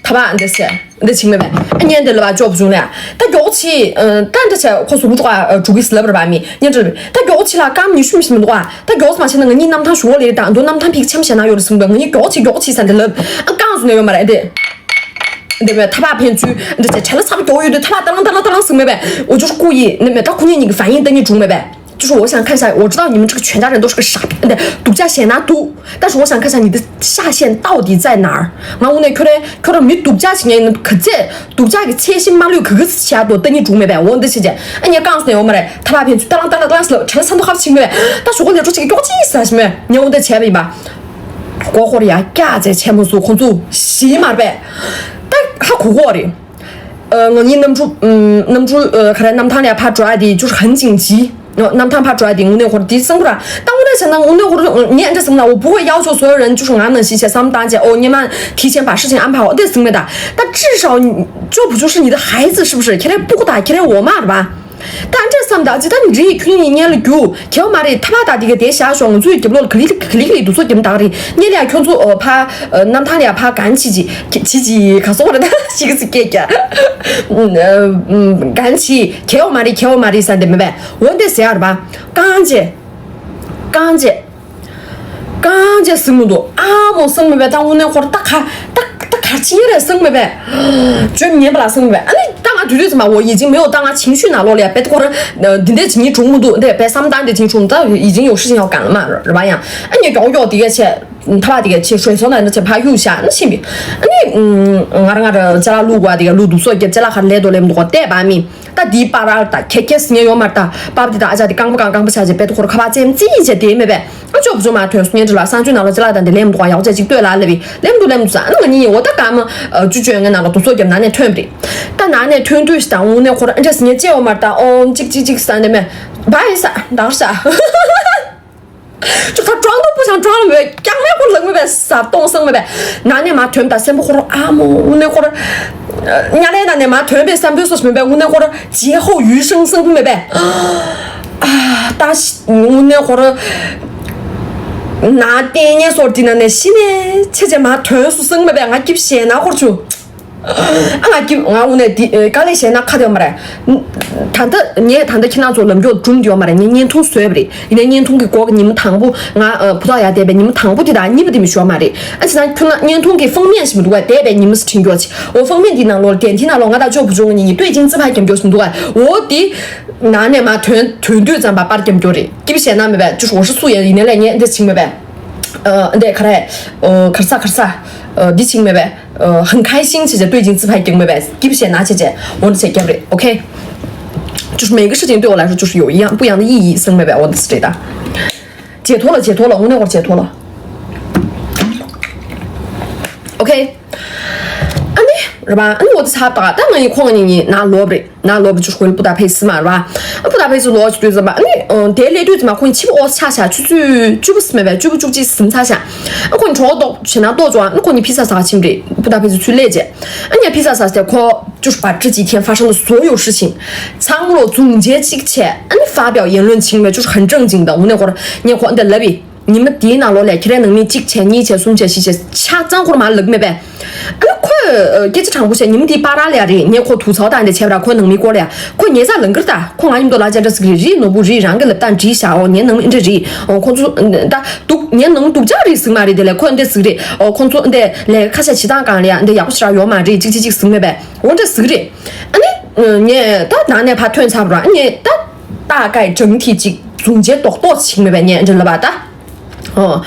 ཐ་བག་འདི་བྱས་འདི་བྱེད་མེད་པས་ཨ་ཉལ་འདི་ལ་བ་ཅོག་བཟུང་ལས་ད་མགྱོགས་ཆེ་ད་འདྲ་བྱས་ཁོ་ཟུག་འགྲོ་ག་འགྲོ་གི་ཟི་ལབ་ར་བ་མི་ཉལ་འདྲ་ད་མགྱོགས་ཆེ་ལ་རྐང་ཉི་ཤུ་མི་ཤི་མི་འདུག་ཨ། ད་མགྱོགས་མ་བྱས་ན་ང་གཉིས་གནམ་ཐང་ཞུ་བ་ལས་ད་འདུག་གནམ་ཐང་ཕིག་ཆེམ་བྱས་ན་ཡོད་རེད་གསུངས་པས་ང་གཉིས་མགྱོགས་ཆེ་མགྱོགས་ཆེ་ཟ་འདི་ལབ་ཨ་རྐང་བཟོ་ན་ཡོད་མ་རེད་འདི། འདི་བས་ཐ་བག་ཕན་ཚུན་འདི་ཚེ་བྱ་ལ་ཚ་པོ་མགྱོགས་ཡོད་དུས་ཐ་བག་ཏ་ལང་ཏ་ལང་ཏ་ལང་ཟིན་མེད་པས། 我就是故意 那没到 ཁོ་གཉིས་གཉིས་ཀྱི་反应等你中没呗。就是我想看一下，我知道你们这个全家人都是个傻逼，对，独家显拿毒，但是我想看一下你的下限到底在哪儿。然后呢，可能可能没独家情节，可这独家个切心马六可个是其他多等你中没呗，我的姐姐，哎，你告诉你，我们嘞，他把骗去，当啷当啷当啷死了，成了三头好情没？但是我那出去给我气死了，是没？你我的钱没吧？ 过后呀，家在前面做工作，洗马呗，但还苦过的。呃，我你能住，嗯，能住，呃，可能那么他俩怕抓的，就是很紧急。那那么他怕抓的，我那会儿第三个，但我在想呢，我那会儿，嗯，你按这什么呢？我不会要求所有人就是俺们一些三大姐哦，你们提前把事情安排好，这什么的。但至少你就不就是你的孩子是不是？天天不打，天天我骂的吧？ 但这三大姐，但你这一群人年了久，给我妈的他妈打的个点下手，我最给不了，可里可里可里都说给们打的，你俩全做呃怕呃，那他俩怕干起去，起去可说的，这个是给个，嗯呃嗯，干起，给我妈的，给我妈的三点没呗，我得谁二吧，干姐，干姐。རྐང་རྗེས་སེང་མི་འདུག་ཨ་མོ་སེང་མི་བས། ད་དངོས་གནས་ཁོ་ར་ད་ག་ད་ད་ག་ཅི་རེད་སེང་མི་བས། བརྗོད་མི་ཉན་པ་ལ་སེང་མི་བས། ཨ་ནི་ད་ང་དུས་དུས་ཙམ་པ་འོ་ཡིད་ཅིང་མེ་འོ་ད་ང་情绪ནང་ལོགས་ལ་ཡ་བེད་ཁོ་ར་འདི་འདྲས་བྱེད་ཉིན་གྲུང་མི་འདུག་འདི་བས་བསམ་སྟངས་འདི་བྱེད་གྲུང་ད་ཡིད་ཅིང་ཡོག་ཧྲི་ཅིང་ཡོག་གང་ལ་མ་ར་བ་ཡང་ཨ་ཉོ་ཀྱོག་ཀྱོག་དེ་གས་ཆེ་ཐ་བ་དེ་གས་ཆེ་ཧྲོས་སོ་ན་འདི་ཆེ་ཕ་ཡུ་ཤ་ནི་ཤིན་པི་ཨ་ནི་ང་ར་ང་ར་ཅ་ལག་བླུག་བ་དེ་གས་བླུག་འདུག་སོ་རྒྱབ་ཅ་ལག་ཁར་ལས་དོ་ལེམ་འདུག་གོ་བལྟས་པ་མི། ད་དེའི་པར་ཨར་ད་ཁེ་ཁེ་སི་ཉེ་ཡོད་མར་ད་པར་དེ་ད་ཨ་ཅག་དེ་རྐང་པ་རྐང་རྐང་པ་ཆ་ཆེ་བེད་ཁོ་ར་ཁ་པར་ཙེམ་ཙི་ཡི་ཆེ་དེ་མེད་པས། ཨ་ཅོག་བུ་ཅོག་མ་ཐོན་སུ་ཉེ་འདྲི་ལ་གསང་སྤྱོད་ནང་ལ་ཅི་ལ་ད་འདི་ལེམ་འདུག་ཡག་ཅེ་ཅིག་ལྟོས་ལ་ལེ་བི་ལེམ་འདུག་ལེམ་འདུག་ས་ཨ་ནི་ང་གཉིས་ཡིན་འོ་ད་ཀ་མ་ཅུ་ཅོ་ངའི་ནང་ལ་དུ་ཚོགས་རྒྱབ་ན་ནས་ཐོན་པ་རེད། ད་ན་ནས་ཐོན་དུས་ཤི་ད་འུ་ནས་ཁོ་ར་ཨ་འདྲ་སི་ཉེ་ཅེ་ཡོད་མར་ད་ཨོ་ཅིག་ཅིག་ཅིག་ས་འདི་མེ་བ་ཡི་ས་འདག་ས། ཅོ་ཁ་ཀྲོང་དུ་པུ་ཆང་ཀྲོང་ལ་མེད་ཀྱང་མེད་ཁོ་ལག་མེད་པས་ཟབ་གཏོང་སང་མེད་པས། ན་ནས་མ་ཐོན་ད་སེམས་པ་ཁོ་ར་ཨ་མོ་འུ་ནས་ཁོ་ར་ཉ་ལས་ན་ནས་མ་ཐོན་པས་བསམ་པའི་སོ་སོ་མེད་པས། འུ་ནས་ཁོ་ར་ཇེ་ཧོ་ཡུལ་ཤང་སང་མེད་པས། ཨ་ད་འུ་ནས་ཁོ་ར་ན་ལྟས་ངན་སོར་དེ་ན་ནས་ཤི་ནས་ཆེ་ཆེ་མ་ཐོན་སུ་སང་མེད་པས། ང་སྐྱིབ་ཞེ་ན་ཁོར་ཆུ། ཨ་ང་ཀི་ང་དངོས་གནས་འདི་དཀའ་ལས་བྱས་ན་ཁ་དེ་ཡོད་མ་རེད། ད་ལྟ་ངས་ད་ལྟ་ཁྱེད་རང་ཚོ་ལམ་མགྱོགས་སྒྲུང་ཡོད་མ་རེད། ངས་བརྙན་ཐུང་བཟོས་པ་རེད། ཡིན་ནའི་བརྙན་ཐུང་གི་སྐོར་གྱི་ཉིན་མོ་དང་པོ་ང་ཕུ་ཐག་ཡར་བསྡད་པའི་ཉིན་མོ་དང་པོ་དེ་དང་གཉིས་པ་དེ་མི་ཞོ་མ་རེད། ཨ་ཕྱི་ན་ཁྱོད་ན་བརྙན་ཐུང་གི封面ཞིག་མི་འདུག་བ་བསྡད་པའི་ཉིན་མོ་ཞིག་དྲན་གྱི་ཡོད་ཅིག་འོ་封面འདི་ནང་ལོགས་ལ་དེ་འདི་ནང་ལོགས་ང་དང་ཅོ་བུ་ཆུང་གཉིས་ཀྱི་对镜自拍རྒྱབ་མགྱོགས་ཞིག་འདུག་བ། འོ་དེ་ནང་ནས་མ་ཐོན་ཐོན་དུས་ཙམ་པ་པར་རྒྱབ་མགྱོགས་རེད། སྐྱིད་པ་བྱས་ན་མེད་པས་ཅོ་འོ་ཧྲི་སུ་ཡིན་ཡིན་ནའི་ལས་ངས་འདི་ཞིག་མེད་པས། འདི་ག་རེ་གར་ས་གར་ས་འདི་ཞིག་མེད་པས། 很开心 བྱས་བྱས་对镜自拍རྒྱག་མེད་པས། སྐྱིད་པ་བྱས་ན་བྱས་བྱས་འོ་འདི་བྱས་རྒྱབ་རེད། OK 就是每个事情对我来说就是有一样不一样的意义 སང་མེད་པས། འོ་འདི་རེད་ད། ཇེ་ཐོ་ལ་ཇེ་ཐོ་ལ་དངོས་གནས་ཁོར་ཇེ་ཐོ་ལ། OK ཨ་ནི་རེད་པ། ཨ་ནི་འོ་འདི་ཚར་ད་ད་ང་ཡི་ཁོང་གཉིས་གཉིས་ན་ལོབ་རེད། ན་ལོབ་ཅུ་ཧོལ་པུ་ད་ཕེ་སི་མ་རེད་པ། པུ་ད་ཕེ་སི་ལོ་ཅུ་དུས་ཙམ་པ་ཨ་ནི་དེ་ལས་དུས་ཙམ་པ་ཁོང་ཆིབ་ཨོ་ཆ་ཆ་ཆུ་ཚོད་བཅུ་པོ་སི་མེད་པས་བཅུ་པོ་བཅུ་གཅིག་སིམ་ཚ་ཤ། ཨ་ཁོང་གྲོགས་ཏོག་བྱེད་ན་ཏོག་ཅོ་ཨ་ནི་ཁོང་གཉིས་ཕི་ས་ས་ཆིམ་རེད། པུ་ད་ཕེ་སི་ཚུལ་ལས་བྱས། ཨ་ནི་ཕི་ས་ས་སྟེ་ཁོ་ཅུ་པ་ཅི་ཅི་ཁྱེན་ཧྥ་ཧྲན་དུ་བཟོ་ཡོད་ཧྲི་ཆིང་། ཚང་མ་ལོ་ཛུང་ཇེ་གཅིག་བྱས། ཨ་ནི་发表言论ཆིང་མེ་ཅུ་ཧན་ཅང་ཅིང་དང་འུ་ནས་ཁོར་ངས་ཁོ་འདི་ལབ་ཡི། ཉི་མ་དེའི་ནང་ལོགས་ལས་ཁྱེད་རའི་ནང་མི་གཅིག་བྱས་གཉིས་བྱས་གསུམ་བྱས་བཞི་བྱས་ཆ་ཚང་ཁོར་མ་ལབ་མེད་པས། ཨ་ཁོས་སྐད་ཆ་དྲང་པོ་བཤད་ཉི་མ་དེའི་པར་ལ་ཡ་རེད། ངས་ཁོ་དུག་ཚའོ་དང་འདི་བྱས་པ་ར་ཁོའི་ནང་མི་སྐོར་ལ་ཡ་ཁོ་ཉེ་ས་ལང་ཀིར་ད་ཁོ་ང་ཡིན་མདོ་ལ་ཅན་འདྲ་ཟིག་རེད། རི་ནོར་བུ་རི་རང་གི་ལབ་སྟངས་འདྲི་བྱའོ། ངའི་ནང་མི་འདྲ་རེད། ཁོང་ཚོ་ད་དུག་ངའི་ནང་དུག་ཅག་རེད་ཟིག་མ་རེད། དེ་ལས་ཁོ་འདི་ཟིག་རེད། ཁོང་ཚོ་འདི་ལས་ཁ་ཤས་བྱེད་སྟངས་གང་ལ་ཡ་འདི་ཡག་པོ་ཞེ་དྲག་ཡོད་མ་རེད། ཅིག་ཅིག་ཅིག་ཟིག་མེད་པས། འོ་འདྲ་ཟིག་རེད། ཨ་ནི་ངས་ད་ནང་ནས་ཕར་ཐོན་ཚར་བ་ར་ངས་ད་ད་ཀའི་整体ཅིག་总结ཏོག་ཏོག་ཅིག་མེད་པས་ངས་འདྲི་ལབ་པ་ད། ཨོ།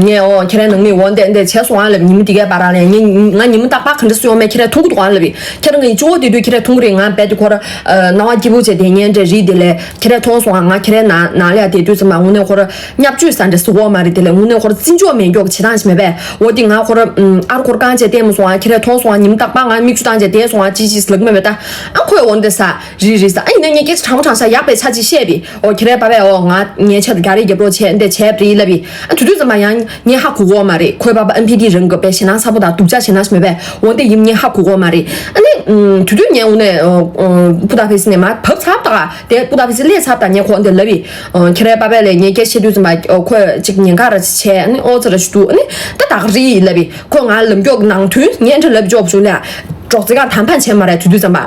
ངས་ཨོ་ཁྱེད་རའི་ནང་མི་འོ་འདི་འདི་བྱས་སོང་ཨ་ལབ། ཉི་མ་དེ་གའི་བར་ལ་ངས་ང་ཉི་མ་རྟག་པར་ག་འདྲ་སུ་ཡོང་མེད་ཁྱེད་རའི་མཐོང་གི་འདུག་ཨ་ལབ་པས། ཁྱེད་རང་གི་གཅུ་བོ་དེ་དུས་ཁྱེད་རའི་མཐོང་གི་རེད། ང་རྦད་དེ་ཁོ་ར་སྣང་བ་སྐྱིད་པོ་བྱས་དེ་ངས་འདྲ་རིག་དེ་ལས་ཁྱེད་རའི་མཐོང་སོང་ཨ། ང་ཁྱེད་རའི་ནང་ནང་ལ་ཡ་དེ་དུས་ཙམ་པ་དངོས་གནས་ཁོ་ར་བརྙས་བཅོས་ས་འདྲ་སུ་གོ་མ་རེད། དེ་ལས་དངོས་གནས་ཁོ་ར་བརྩི་འཇོག་མེད་འཇོག་བྱེད་སྟངས་ཤིག་མེད་པས། འོ་དེ་ང་ཁོ་ར་ཨར་ཁོ་ར་རྐང་བྱས་བལྟས་མ་སོང་ཨ། ཁྱེད་རའི་མཐོང་སོང་ཨ། ཉི་མ་རྟག་པར་ང་མིག་ཆུ་བཏང་བྱས་བསྡད་སོང་ཨ། ཅི་ཅི་ལབ་མེད་མེད་ད། ཨ་ཁོས་འོ་འདི་ས་རི་རི་ས་ཨ་ཡིན་ན་ངས་སྐད་ཆ་དྲང་པོ་དྲང་བཞག་ཡག་པའི་ཆ་ཅིག་བཤད་པས། ཨོ་ཁྱེད་རའི་པ་ཕས་ཨོ་ང་ངའི་ཆེད་དུ་རྒྱ་རིགས་རྒྱབ་རོགས་བྱས་འདི་བྱས་པ་རེད་ལབ་པས། ཨ་དུས་དུས་ཙམ་པ་ཡང་ངས་ཧ་གོ་གོ་མ་རེད། ཁོའི་པ་ཕ་ཨེམ་པི་ཏི་རང་གི་པའི་ཞེད་སྣང་ཚ་པོ་དང་སྡུག་ཅག་ཞེད་སྣང་ཞིག་མེད་པས། འོ་འདི་ཡིན་ངས་ཧ་གོ་གོ་མ་རེད། ཨ་ནི་དུས་དུས་ངས་འོ་ནས་པུ་ད་ཕེ་སི་ནས་མ་བབས་ཚར་ད་དེ་པུ་ད་ཕེ་སི་སླེབས་ཚར་ད་ངས་ཁོ་འདི་ལབ་པས། ཁྱེད་རའི་པ་ཕས་ལས་ངས་སྐད་བཤད་དུས་ཙམ་པ་ཁོས་ཅིག་ཉེན་ཁ་ར་ཅིག་བྱས། ཨ་ནི་ཨོ་ཙི་ར་ཞིག་འདུག་ཨ་ནི་ད་ད་ག་རེད་ལབ་པས། ཁོས་ང་ལམ་མགྱོགས་ནང་དོན་ངས་འདྲ་ལབ་ཅོག་བྱུང་ལ་ཀྲོག་ཙེ་གང་དམ་ཕན་བྱས་མ་རེད། དུས་དུས་ཙམ་པ་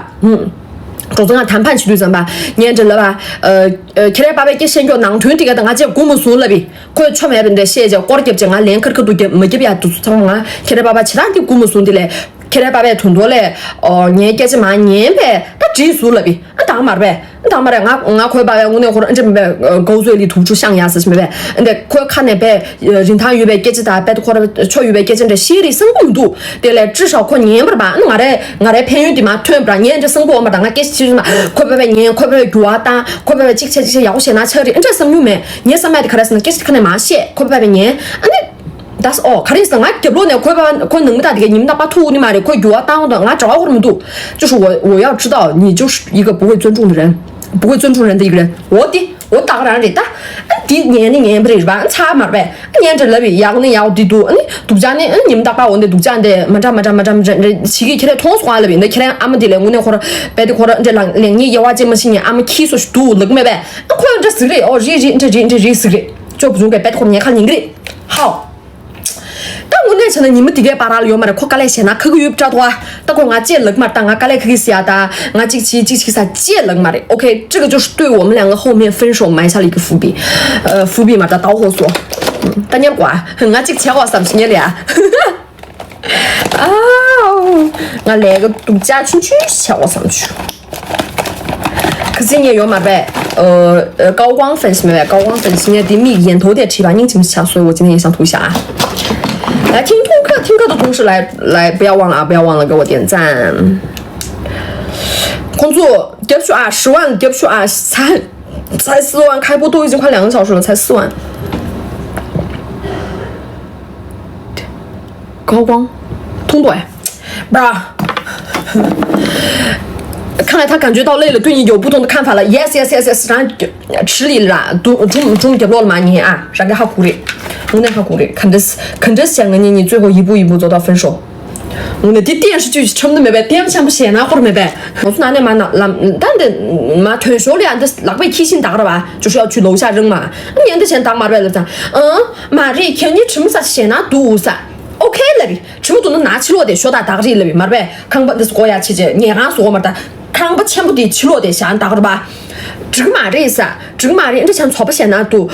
ཀྲོག་ཙེ་གང་དམ་ཕན་བྱེད་དུས་ཙམ་པ་ངས་འདྲ་ལབ་པ། ཁྱེད་རའི་པ་ཕས་སྐད་བཤད་མགྱོགས་ནང་དོན་དེ་ག་ད་ང་ཅག་སྒུག་མ་སོང་ལབ་པས། ཁོས་ཆོ་མེད་པ་འདྲ་བཤད་ཅེས་སྐོར་རྒྱབ་ཅེས་ང་ལན་ཁར་ཁར་དུ་རྒྱབ་མ་རྒྱབ་ཡ་དུ་ཚང་མ་ང་ཁྱེད་རའི་པ་ཕ་ཇེ་དྲག་གི་སྒུག་མ་སོང་དེ་ལས། ཁྱེད་རའི་པ་ཕས་དོན་དོ་ལས། ངའི་སྐད་ཆ་མ་ཉན་པས་ད་དྲིས་སུ་ལབ་པས། ཨ་དང་མར་པས། ཨ་དང་མར་རེད། ང་ང་ཁོའི་པ་ཕས་དངོས་གནས་ཁོ་རང་འདྲ་མི་པས་ཀའུ་ཟོས་ལི་དུག་ཆུ་ཤང་ཡ་ཟེར་མི་པས། འདི་ཁོའི་ཁ་ནས་པས་རིན་ཐང་ཡོད་པའི་སྐད་ཆ་དང་པས་ཁོ་ར་ཆོ་ཡོད་པའི་སྐད་ཆ་འདྲ་བཤད་རེད་བསམ་གི་མི་འདུག་དེ་ལས་ཅི་ཧྲ་ཁོ་ཉན་པར་པ་ཨ་ང་རའི་ང་རའི་ཕན་ཡོན་དེ་མ་ཐོན་པར་ངས་འདྲ་བསམ་གི་འོ་མ་དང་ང་སྐད་ཆ་ཅི་ཟེར་ན་ཁོའི་པ་ཕས་ཉན། ཁོའི་པ་ཕས་འགྱུར་བ་བཏང་། ཁོའི་པ་ཕས་ཅིག་བྱས་ཅིག་བྱས་ཡག་པོ་བྱས་ན་ཆགས་རེད། ཨ་འདྲ་བསམ་མྱོང་མེད། ངས་བསམ་ཡ་དེ་ག་རེ་ཟེར་ན་སྐད་ཆ་དེ་ཁ་ནས་མ་བཤད། ཁོའི་པ་ཕས་ཉན། ཨ་ནི། ད་ཨོ་ག་རེ་ཟེར་ང་རྒྱབ་ལོགས་ནས་ཁོའི་པ་ཁོའི་ནང་མི་དང་དེ་གའི་ཉིན་མོ་རྟག་པར་ཐུག་ནི་མ་རེད། ཁོས་འགྱུར་བ་བཏང་དང་ང་གྲྭ་བ་ཁོར་མི་འདུག 就是我我要知道你就是一个不会尊重的人，不会尊重人的一个人。我的我打个人的，但你年的年不是吧？差嘛呗，年这了呗，然后呢，然后的多，嗯，独家呢，嗯，你们大把我的独家的，么着么着么着么着，这几个起来通话了呗，那起来俺们的嘞，我那会儿白的会儿，这两两年一万这么些年，俺们起诉是多了没呗？那快这死嘞，哦，这这这这这这死嘞，就不用给白的会儿年看你个嘞，好。 ད་དངོས་གནས་ བྱས་ན་ཉི་མ་དེ་གའི་བར་ལ་ཡོད་མ་རེད། ཁོ་དཀའ་ལས་བྱས་ན་ཁ་གི་ཡོད་པྲ་ཏོ། ད་ཁོ་ང་ཅེས་ལག་མར་ད་ང་དཀའ་ལས་ཁ་གི་སི་ཡ་ད་ང་ཅིག་ཅིག་ཅིག་ཅིག་ས་ཅེས་ལག་མ་རེད། OK，这个就是对我们两个后面分手埋下了一个伏笔。呃，伏笔嘛，ད导火索。ད་ཉར་གོ་ང་ཅིག་བྱས་གོ་བསམ་ཞིག་ཉལ་ཡ། ཨའོ། ང་ལས་ཀ་སྡུག་ཅག་ཆུང་ཆུང་བྱས་གོ་བསམ་བྱུང་། 可是你有买呗？呃呃，高光粉是没有？高光粉是你的蜜眼头的吃吧？你怎么想？所以我今天也想涂一下啊。来听听课，听课的同时来来，不要忘了啊，不要忘了给我点赞。工作结束啊，十万结束啊，才才四万，开播都已经快两个小时了，才四万。高光，通过哎。 Bra，看来他感觉到累了，对你有不同的看法了。Yes yes yes yes，然后池里啦，中中中结落了吗？你啊，啥个哈古里，我那哈古里，看这是看这些个你你最后一步一步走到分手。我那的电视剧撑的没呗，电视全部写那会儿没呗。我说哪里嘛那那，但的嘛退休了呀，这老被气性打了吧，就是要去楼下扔嘛。那年的钱打马呗了，嗯，马瑞，看你吃么啥写那毒啥。 OK ལབ་པས། ཁྲིམས་དུ་ནི་ན་ཕྱི་ལོགས་དེ་ཤོ་ད་དག་རིགས་ལབ་པས་མར་པས། ཁང་པ་འདི་སྒོ་ཡ་ཆེ་ཆེ་ཉལ་ཁང་སོགས་མར་ད། ཁང་པ་ཆེན་པོ་དེ་ཕྱི་ལོགས་དེ་བཞག་དག་རེད་པ། འགྲིག་མ་རེད་ས། འགྲིག་མ་རེད། འདི་ཆ་ཚོགས་པ་བཤད་ན་དུ།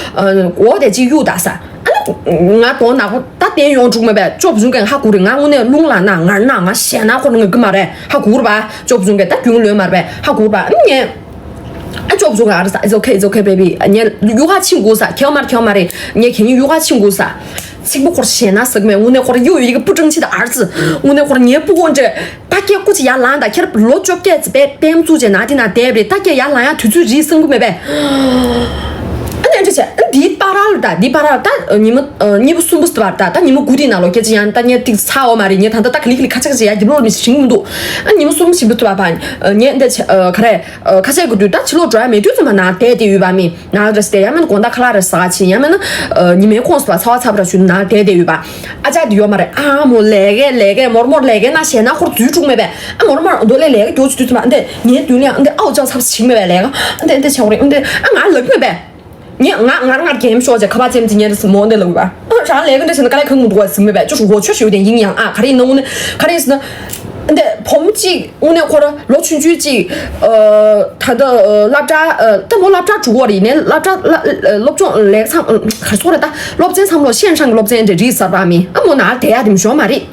འོ་དེ་ཅིག་གཡུག་ད་ས། ཨ་ནི་ང་དོ་ནག་པོ་ད་བསྟན་ཡོང་འགྲིག་མ་པས། ཅོབ་བཟུང་གན་ཧ་གོ་རེད། ང་དངོས་གནས་རླུང་ལ་ན་ངར་ན་ང་བཤད་ན་ཁོ་ང་གི་མ་རེད། ཧ་གོ་རེད་པ། ཅོབ་བཟུང་གན་ད་རྒྱུན་ལོན་མར་པས་ཧ་གོ་རེད་པ། ཨ་ནི་ངས། ཨ་ཅོབ་བཟུང་གན་ཨ་རེད་ས། It's okay, it's okay, baby. ངས་གཡུག་ཁ་ཕྱིན་དགོས་ས། ཁྱེད་མར་ཁྱེད་མ་རེད། ངས་ཁྱེད་ཉིད་གཡུག་ཁ་ཕྱིན་དགོས་ས། ཚིག་པོ་ཁོར་ཞེ་ན་ཟེར་གི་མེད། དངོས་གནས་ཁོར་གཡུག་ཡི་གེ་པུ་ཀྲང་ཆི་ད་ཨར་ཙི། དངོས་གནས་ཁོར་ཉེ་པུ་ཀོན་ཏྲེ། ད་སྐད་སྐུ་ཅི་ཡར་ལངས་ད་ཁྱེར་ལོ་བཅོ་བརྒྱད་ཙི་པའི་པེམ་བཙུགས་བྱས་ན་དེ་ན་བསྡད་པ་རེད། ད་སྐད་ཡར་ལངས་ཡ་དུས་ཚོད་རེད་བསམ་གི་མེད་པས། ཨ་ནི་འདྲ་བྱས་ཨ་འདིའི་པ་ར་ལ་ད་འདིའི་པ་ར་ལ་ད་ཉི་མ་གཉིས་པོ་གསུམ་པོ་ཟེར་བ་ད་ད་ཉི་མ་དགུ་དེའི་ནང་ལོ་སྐད་ཆ་ཡང་ད་ངས་ཏིག་ཚ་འོ་མ་རེད། ངས་ད་ད་ད་ག་ལི་ག་ལི་ཁ་ཆག་ཅི་ཡ་རྒྱབ་ལོག་མི་ཞིག་རིང་མི་འདུག་ཨ་ཉི་མ་གསུམ་ཞིག་པོ་ཟེར་བ་པ་ངས་འདི་ག་རེ། ཁ་ཤས་ཀྱི་དུས་ད་ཕྱི་ལོགས་འགྲོ་ཡ་མེད་དུས་ཙམ་པ་ནང་བསྡད་དེ་ཡོད་པ་མི་ནང་རེ་སྟེ་ཡང་མིན་དགོང་དག་ཁ་ལག་རེ་ཟ་ཆེ་ཡང་མིན་ཉི་མའི་ཁོངས་སུ་བ་ཚ་བ་ཚ་བ་ར་ཞུ་ནང་བསྡད་དེ་ཡོད་པ། ཨ་ཅག་དེ་ཡོད་མ་རེད། ཨ་མོ་ལས་ཀའི་ལས་ཀའི་མོར་མོར་ལས་ཀའི་ན་ཞེ་ན་ཁོར་འཛུལ་འགྲོ་མེད་པས། ཨ་མོར་མོར་འདོད་ལས་ལས་ཀ་སྐྱོ་ཆུ་དུས་ཙམ་པ་འདི་ངའི་མདུན་ལ་འདི་ཨའོ་ཅག་ཚབ་ཞིག་མེད་པས། ལས་ཀ་འདི་འདི་ཆགས་རེད། འདི་ཨ་ང་ལག་མེད་པས། ངས་ང་ང་ང་གེམ་ཤོག་ཅེས་ཁ་པར་ཙེམ་ཙི་ཉན་རེ་སི་མོ་འདི་ལ་འུ་བ། ཨ་རང་ལས་ཀ་འདྲ་བྱས་ན་དཀའ་ལས་ཁག་མི་འདུག་བ་ཟིན་མེད་པས། ཅོ་ཧྲུ་གོ་ཆོས་ཞུ་བ་དེ་ཡིན་ཡང་ཨ་ག་རེ་ཡིན་ན་དངོས་གནས་ག་རེ་ཡིན་ཟེར་ན། འདི་བུ་མོ་གཅིག་དངོས་གནས་ཁོ་ར་ལོ་ཆུང་ཆུང་གཅིག་ཨ་ད་ལྟ་ཨ་སློབ་གྲྭ་ཨ་ད་མོ་སློབ་གྲྭ་འགྲོ་གི་རེད། ནས་སློབ་གྲྭ་སློབ་སློབ་སྦྱོང་ལས་ཚང་ག་རེ་ཟེར་རེད། ད་སློབ་ཚན་ཚང་མ་ལོ་ཤེས་ཧྲང་གི་སློབ་ཚན་དེ་རིགས་གསར་པ་མིན། ཨ་མོ་ནང་བསྡད་ཡ་དེ་མི་ཤོང་མ་རེད།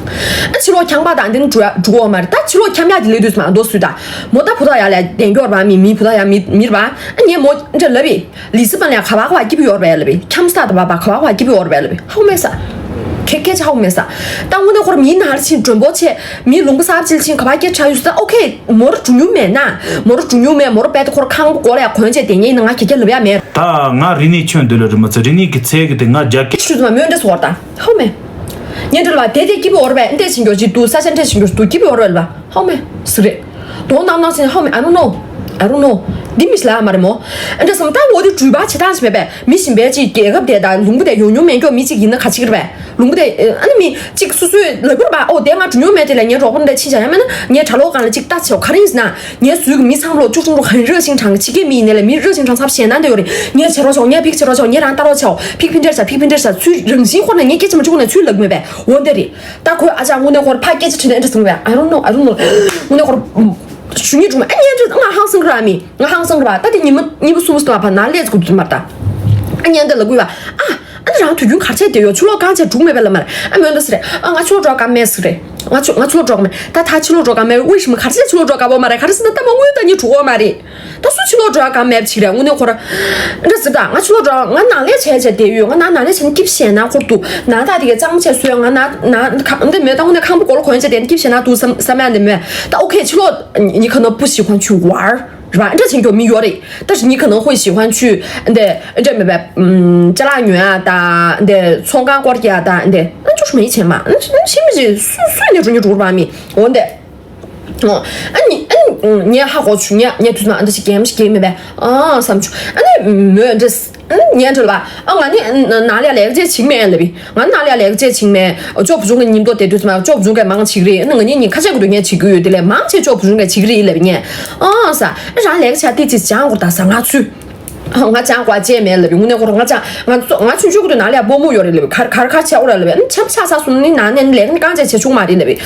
ཨ་ཕྱི་ལོགས་འཁྱམ་པ་དང་དེ་ནི་འགྲོ་ཡ་འགྲོ་གི་མ་རེད། ད་ཕྱི་ལོགས་འཁྱམ་ཡ་དེ་ལས་དུས་སུ་མ་འདོད་སུས་ད། མོ་ད་བུ་ད་ཡ་ལ་བདེན་སྐྱོར་བ་མི་མི་བུ་ད་ཡ་མི་མིར་བ། ཨ་ངས་མོ་འདྲ་ལབ་བི། ལི་སི་པན་ལ་ག་བ་ག་བ་སྐྱིད་པོ་ཡོད་རེད་ལབ་བི། འཁྱམ་ས་ད་བ་བ་ག་བ་ག་བ་སྐྱིད་པོ་ཡོད་རེད་ལབ་བི། ཧ་གོ་མེད་ས། ཁེ་ཁེ་ཆ་ཧ་གོ་མེད་ས། ད་དངོས་གནས་ཁོར་མིའི་ནང་ལ་ཕྱིན་མགྲོན་པོ་ཆེ། མིའི་ལུང་པ་གསར་ཅིལ་ཕྱིན་ག་བ་སྐད་ཆ་ཡོད་ས། ད་ཨོ་ཁེ། མོར་འགྲོ་མྱོང་མེད་ན། མོར་འགྲོ་མྱོང་མེད། མོར་བས་ད་ཁོར་ཁང་པ་སྒོ་ལ་ཡ་གོན་ཆེ་དེ་ངས་ཡིན་ན་ང་ཁེ་ཁེ་ལབ་ཡ་མེད། ད་ང་རི་ནི་ཁྱོད་འདི་ལ་རི་མ་ཚ་རི་ནི་གི་ཚེ་གི་དེ་ང་རྒྱ་སྐད། ཁྱོད་ཚོ་མ་མོས་འདྲ་སོ་བར་ད། ཧ་གོ་མེད། ཉན་འདྲ་ལ་བ་དེ་དེ་སྐྱིད་པོ་ཡོད་རེད་པས། འདྲ་ཕྱིན་གྱོ་ཅིག་འདུག་ས་ཆ་འདྲ་ཕྱིན་གྱོ་འདུག་སྐྱིད་པོ་ཡོད་རེད་པ། ཧ་གོ་མེད་ཟིག་རེད། དོ་ནང་ནང་ཟེར་ཧ་གོ་མེད། I don't know. I don't know. འདི་མི་ཤི་ལ་མ་རེད་མོ། ཨ་འདྲ་སོང་ད་འོ་དེ་འགྲུལ་པ་བྱེད་སྟངས་ཤིག་མེད་པས། མི་གཞན་པའི་ཅིག་རྒྱལ་ཁབ་དེ་དང་ལུང་པ་དེ་ཡོང་མྱོང་མེད་མགྱོགས་མི་གཅིག་ཡིན་ན་ག་ཅིག་རེད་པས། ལུང་པ་དེ་ཨ་ནི་མི་གཅིག་སུ་སུའི་ལབ་དགོས་རེད་པ། ཨོ་དེ་ང་འགྲུལ་མྱོང་མེད་དེ་ལ་ངའི་རོགས་པ་འདྲ་ཕྱིན་བྱ་ཡ་མེད་ན་ངའི་གྲྭ་ལོག་སྒང་ལ་ཅིག་ལྟ་ཆེའོ། ག་རེ་ཡིན་ཟེར་ན་ངའི་ཟུར་གི་མི་ཚང་མ་ལོ་ཅུ་ཀྲུང་ཀྲུང་ཧན་热心肠་གི་ཕྱི་རྒྱལ་མི་ཡིན་ནའི་ལ་མི་热心肠་ཚབ་ཞེད་སྣང་དེ་ཡོད་རེད། ངའི་བྱེད་རོགས་ཆོག་ངའི་ཕིག་བྱེད་རོགས་ཆོག་ངའི་རང་ལྟ་རོགས་ཆོག་ཕིག་ཕིན་ཏེར་བྱ་ཕིག་ཕིན་ཏེར་བྱ་ཚུལ་རང་བཞིན་ཁོ་ན་ངའི་སྐད་ཆ་མ་བྱུང་ན་ཚུལ་ལབ་མེད་པས། འོ་འདི་རེད། ད་ཁོས་ཨ་ཅག་དངོས་གནས་ཁོར་ཕ་སྐད་ཆ་དྲིས་ན་ཨེ་འདྲ་གསུང་བས། I don't know, I don't know. དངོས་གནས་ཁོར་ཞུ་ཉིད་འགྲོ་མ་ཨ་ཉན་འདྲ་ང་ཧང་སང་གི་ར་མི་ང་ཧང་སང་གི་ར། ད་དེ་ཉི་མ་གཉིས་པོ་གསུམ་པོ་སྟོན་པ་ན་ལས་ཚུགས་མ་ད། ཨ་ཉན་འདི་ལ་གུས་པ་ཨ། ཨ་ནི་རང་དུས་རྒྱུན་གར་བྱས་བསྡད་ཡོད། ཕྱི་ལོགས་གང་བྱས་འགྲུག་མེད་པས་ལ་མར། ཨ་མོན་ད་སི་རེད། ཨ་ང་ཕྱི་ལོགས་འགྲོ་ག་མེད་སི་རེད། ང་ཕྱི་ང་ཕྱི་ལོགས་འགྲོ་ག་མེད། ད་ད་ཕྱི་ལོགས་འགྲོ་ག་མེད། ཝི་ཤི་མ་གར་ཟེ་ཕྱི་ལོགས་འགྲོ་ག་བོ་མ་རེད། ག་རེ་ཟེར་ན་ད་མ་དངུལ་ད་ཉི་དྲུག་འོ་མ་རེད། ད་སུ་ཕྱི་ལོགས་འགྲོ་ག་མེད་ཕྱིག་རེད། དངོས་གནས་ཁོ་ར་འདྲ་ཟེར། ད་ང་ཕྱི་ལོགས་འགྲོ་ང་ནང་ལས་བྱས་བྱས་བསྡད་ཡོད། ང་ནང་ནང་ལས་བྱས་ན་སྐྱིབས་ཞེད་སྣང་ཁོར་འདུག་ནང་ད་དེ་གས་གཙང་བྱས་སོས་ང་ནང་ནང་ཁ་འདི་མེད། ད་དངོས་གནས་ཁང་པ་སྒོ་ལ་གོན་བྱས་བསྡད་ན་སྐྱིབས་ཞེད་སྣང་འདུག་བསམ་བསམ་ཡ་འདི་མེད། ད་ཨོ་ཁེ་ཕྱི་ལོགས་ཉི་ཁ་ནོ་པུ་ཞི་ཁོང་ཆུ་ཝར། རེད་པ། འདྲ་བྱེད་མཁན་མི་ཡོད་རེད། ད་ཞི་ཉི་ཁ་ནང་ཧོས་ཞི་ཧོན་ཆུ་འདི་འདྲ་མེད་པས། ཅ་ལག་ཉོ་ཡ་ད་འདི་ཚོང་ཁང་སྐོར་རྒྱག་ད་འདི་ཨ་ཅོ་ཤི་མ་ཡི་ཆེན་མ་ཨ་ཤི་མི་ཞིག་སུ་སུ་ནས་འགྲོ་ཉོ་འགྲོ་བ་མི་འོ་འདི་ཨ་ནི་ཨ་ནི་ངས་ཧ་གོ་ཆུ་ངས་ངས་དུས་མ་ཨ་འདི་ཞིག་གེམ་ཞིག་གེམ་མེད་པས་ཨ་བསམ་ཆུ་ཨ་ནི་མོས་འདི། ཨ་ངས་འདྲི་ལ་བ། ཨ་ང་ནི་ནང་ལ་ལས་ཀ་བྱེད་ཆིག་མེད་ལབ་པས། ང་ནང་ལ་ལས་ཀ་བྱེད་ཆིག་མེད། ཅོ་བུ་ཆུང་གི་མཉམ་དུ་བསྡད་དུས་ཙམ་ཅོ་བུ་ཆུང་གི་མང་ཆིག་རེད། ཨ་ང་ནི་ཉིན་ཁ་ཤས་ཀྱི་དུས་ངས་བྱེད་ཀྱི་ཡོད། དེ་ལས་མང་ཆེ་ཅོ་བུ་ཆུང་གི་བྱེད་ཀྱི་རེད་ལབ་པས་ངས། ཨ་ས། ཨ་རང་ལས་ཀ་བྱ་དེ་ཅི་སྦྱང་དགོས་ད་ས་ང་ཚུ། ང་ཅང་བཀའ་བཅད་མེད་ལབ་པའི། དངོས་གནས་ཁོ་རང་ང་ཅང་ང་ཚོ་ང་ཆུང་ཆུང་གི་དུས་ནང་ལ་ཡ་སྤོ་མོ་ཡོད་རེད་ལབ་པའི། གར་གར་གར་བྱས་འོ་ར་ལབ་པའི། ཨ་ནི་ཆམ་ཆགས་ས་སོང་ནི་ནང་ནས་ལས་ཀ་གང་བྱས་བྱས་བྱུང་མ་རེད་ལབ་པའི།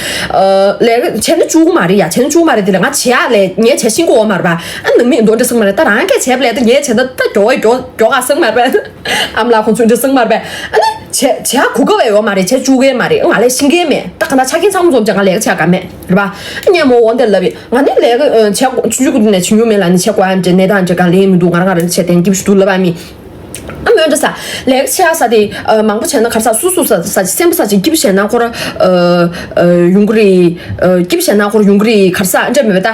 ལས་ཀ་བྱས་ན་བཅུག་གི་མ་རེད་ཡ། བྱས་ན་བཅུག་གི་མ་རེད། དེ་ལ་ང་བྱེད་ཡག་ལས་ངས་བྱས་ཤེས་ཀྱི་ཡོད་མ་རེད་པ། ཨ་ནང་མི་འདུག་འདྲ་གསུངས་མ་རེད། ད་རང་གིས་བྱས་པ་ལས་ད་ངས་བྱས་ན་ད་མགྱོགས་མགྱོགས་མགྱོགས་ག་གསུངས་མ་རེད་པ། ཨ་མ་ལགས་ཁོང་ཚོས་འདྲ་གསུངས་མ་རེད་པ། ཨ་ནི་བྱས་བྱེད་ཡག་གོ་སྐབས་ཡོད་མ་རེད། བྱས་བཅུག་གི་མ་རེད། ང་ལས་ཤེས་ཀྱི་མེད། ད་ག་ད་ཆ་རྐྱེན་ཚང་མ་འཛོམས་བྱས་ང་ལས་ཀ་བྱེད་ག་མེད། རེད་པ། ངས་མོ་འོ་འདི་ལབ་ཡིན། ང་ནི་ལས་ཀ་བྱེད་ཆུང་ཆུང་གི་དུས་ནས་བྱེད་མྱོང་མེད་ལ། ནི་བྱེད་དགོས་ཡ་འདྲ་གནས་སྟངས་འདྲ་གང་ལེན་མི་འདུག་ང་རང་ང་རང་རང་བྱེད་དེ་སྐྱིད་པོ་ཞིག་འདུག་ལབ་པ་མི། ཨ་མོ་འདྲ་ས་ལས་ཀ་བྱེད་ས་དེ་མང་པོ་བྱས་ན་གར་ས་སུ་སུ་ས་ས་སེམས་པ་ས་ཅིག་སྐྱིད་པོ་བྱས་ན་ཁོ་ར་ཡོང་གི་རེད། སྐྱིད་པོ་བྱས་ན་ཁོ་ར་ཡོང་གི་རེད། གར་ས་འདྲ་མེད་པ་ད་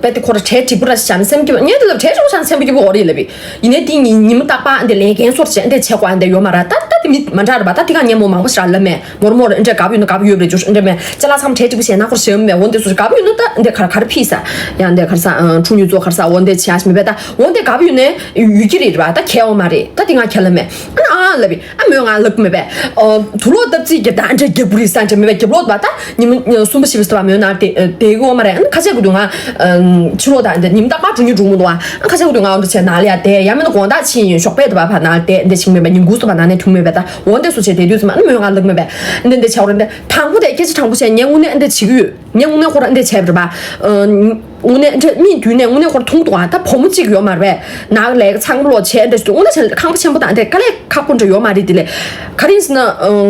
བས་དེ་ཁོ་ར་གྲས་འགྲིག་པོ་ར་ཞིག་བྱས་ན་སེམས་སྐྱིད་པོ་ངས་དེ་ལབ་གྲས་འགྲིག་པོ་བྱས་ན་སེམས་པ་སྐྱིད་པོ་འོ་རེད་ལབ་པས། ཡིན་ནའི་དེ་ཉིན་ཉི་མ་རྟག་པར་འདི་ལས་འགན་སོར་བྱས་འདི་བྱེད་དགོས་འདི་ཡོད་མ་རེད། ད་ད་དེ་མི་མ་འདྲ་རེད་པ། ད་དེ་ག་ངས་མོ་མང་པོ་ཞིག་ལབ་མེད། མོར་མོར་འདྲ་དགའ་པོ་ཡོད་ན་དགའ་པོ་ཡོད་པ་རེད། ཅོ་འདྲ་མེད་ཅ་ལག་ཚང་མ་གྲས་གཅིག་པུ་བྱས་ན་ཁོར་ཞེ་མེད། འོ་འདི་སུ་དགའ་པོ་ཡོད་ན་ད་འདི་གར་གར་ཕིས་ས་ཡང་འདི་གར་ས་ཁྲུ་ཉུ་ཚོ་གར་ས་འོ་འདི་བྱས་མེད་པས། ད་འོ་འདི་དགའ་པོ་ཡོད་ན་ཡོད་ཀྱི་རེད་པ། ད་ཁྱད་འོ་མ་རེད། ད་དེ་ང་ཁྱད་ལ་མེད། ཨ་ན་ཨ་ལབ་པས། ཨ་མོས་ང་ལབ་མེད་པས། དུག་ལོག་བཏབ་རྩིས་ཀྱི་ད་འདྲ་རྒྱབ་པོ་རེད་ས་འདྲ་མེད་པས། རྒྱབ་ལོག་པ་ད་ཉི་མ་གསུམ་པ་བཞི་པ་ཟེར་བ་མོའི་ནང་དེ་དེ་གི་འོ་མ་རེད། ཨ་ན་ཁ་ཆེ་གི་དུས་ང་ཕྱི་ལོག་ད་འདི་ཉི་མ་རྟག་པར་འགྲོ་ཉིན་འགྲོ་མི་འདུག་ཨ་ཁ་ཆེ་གི་དུས་ང་འོ་འདྲ་བྱས་ནང་ལ་ཡ་དེ་ཡ་མིན་ན་དགོང་དག་ཕྱིན་ཡིན་ཞོགས་པའི་དུ་བ་ཕ་ནང་དེ་འདི་ཞིག་མེད་པས། ཉིན་གུང་སུ་བ་ནང་ནས་འཐུང་མེད་པས། ད་འོ་འདི་སུ་བྱས་དེ་དུས་ཙམ་ཨ་ན་མོས་ང་ལབ་མེད་པས། འདི་འདི་བྱས་འོ་རེད། འདི་དང་པོ་དེ་སྐད་ཆ་དྲང་པོ་བྱས་ངས་དངོས་གནས་འདི་བྱེད་ཀྱི་ཡོད། ངས་དངོས་གནས་ཁོ་རང་འདི་བྱས་པ་རེད་པ། དངོས་གནས་འདི་མིན་དུས་ནས་དངོས་གནས་ཁོ་རང་མཐོང་འདུག་ཨ་ད་བུ་མོ་གཅིག་ཡོད་མ་རེད་པས། ནང་ལས་ཀ་ཚང་མ་ལོག་བྱས་འདི་ཞིག་དངོས་གནས་བྱས་ཁང་པ་ཆེན་པོ་དང་འདི་དཀའ་ལས་ཁག་པོ་འདྲ་ཡོད་མ་རེད། དེ་ལས་ག་རེ་ཡིན་ཟེར་ན་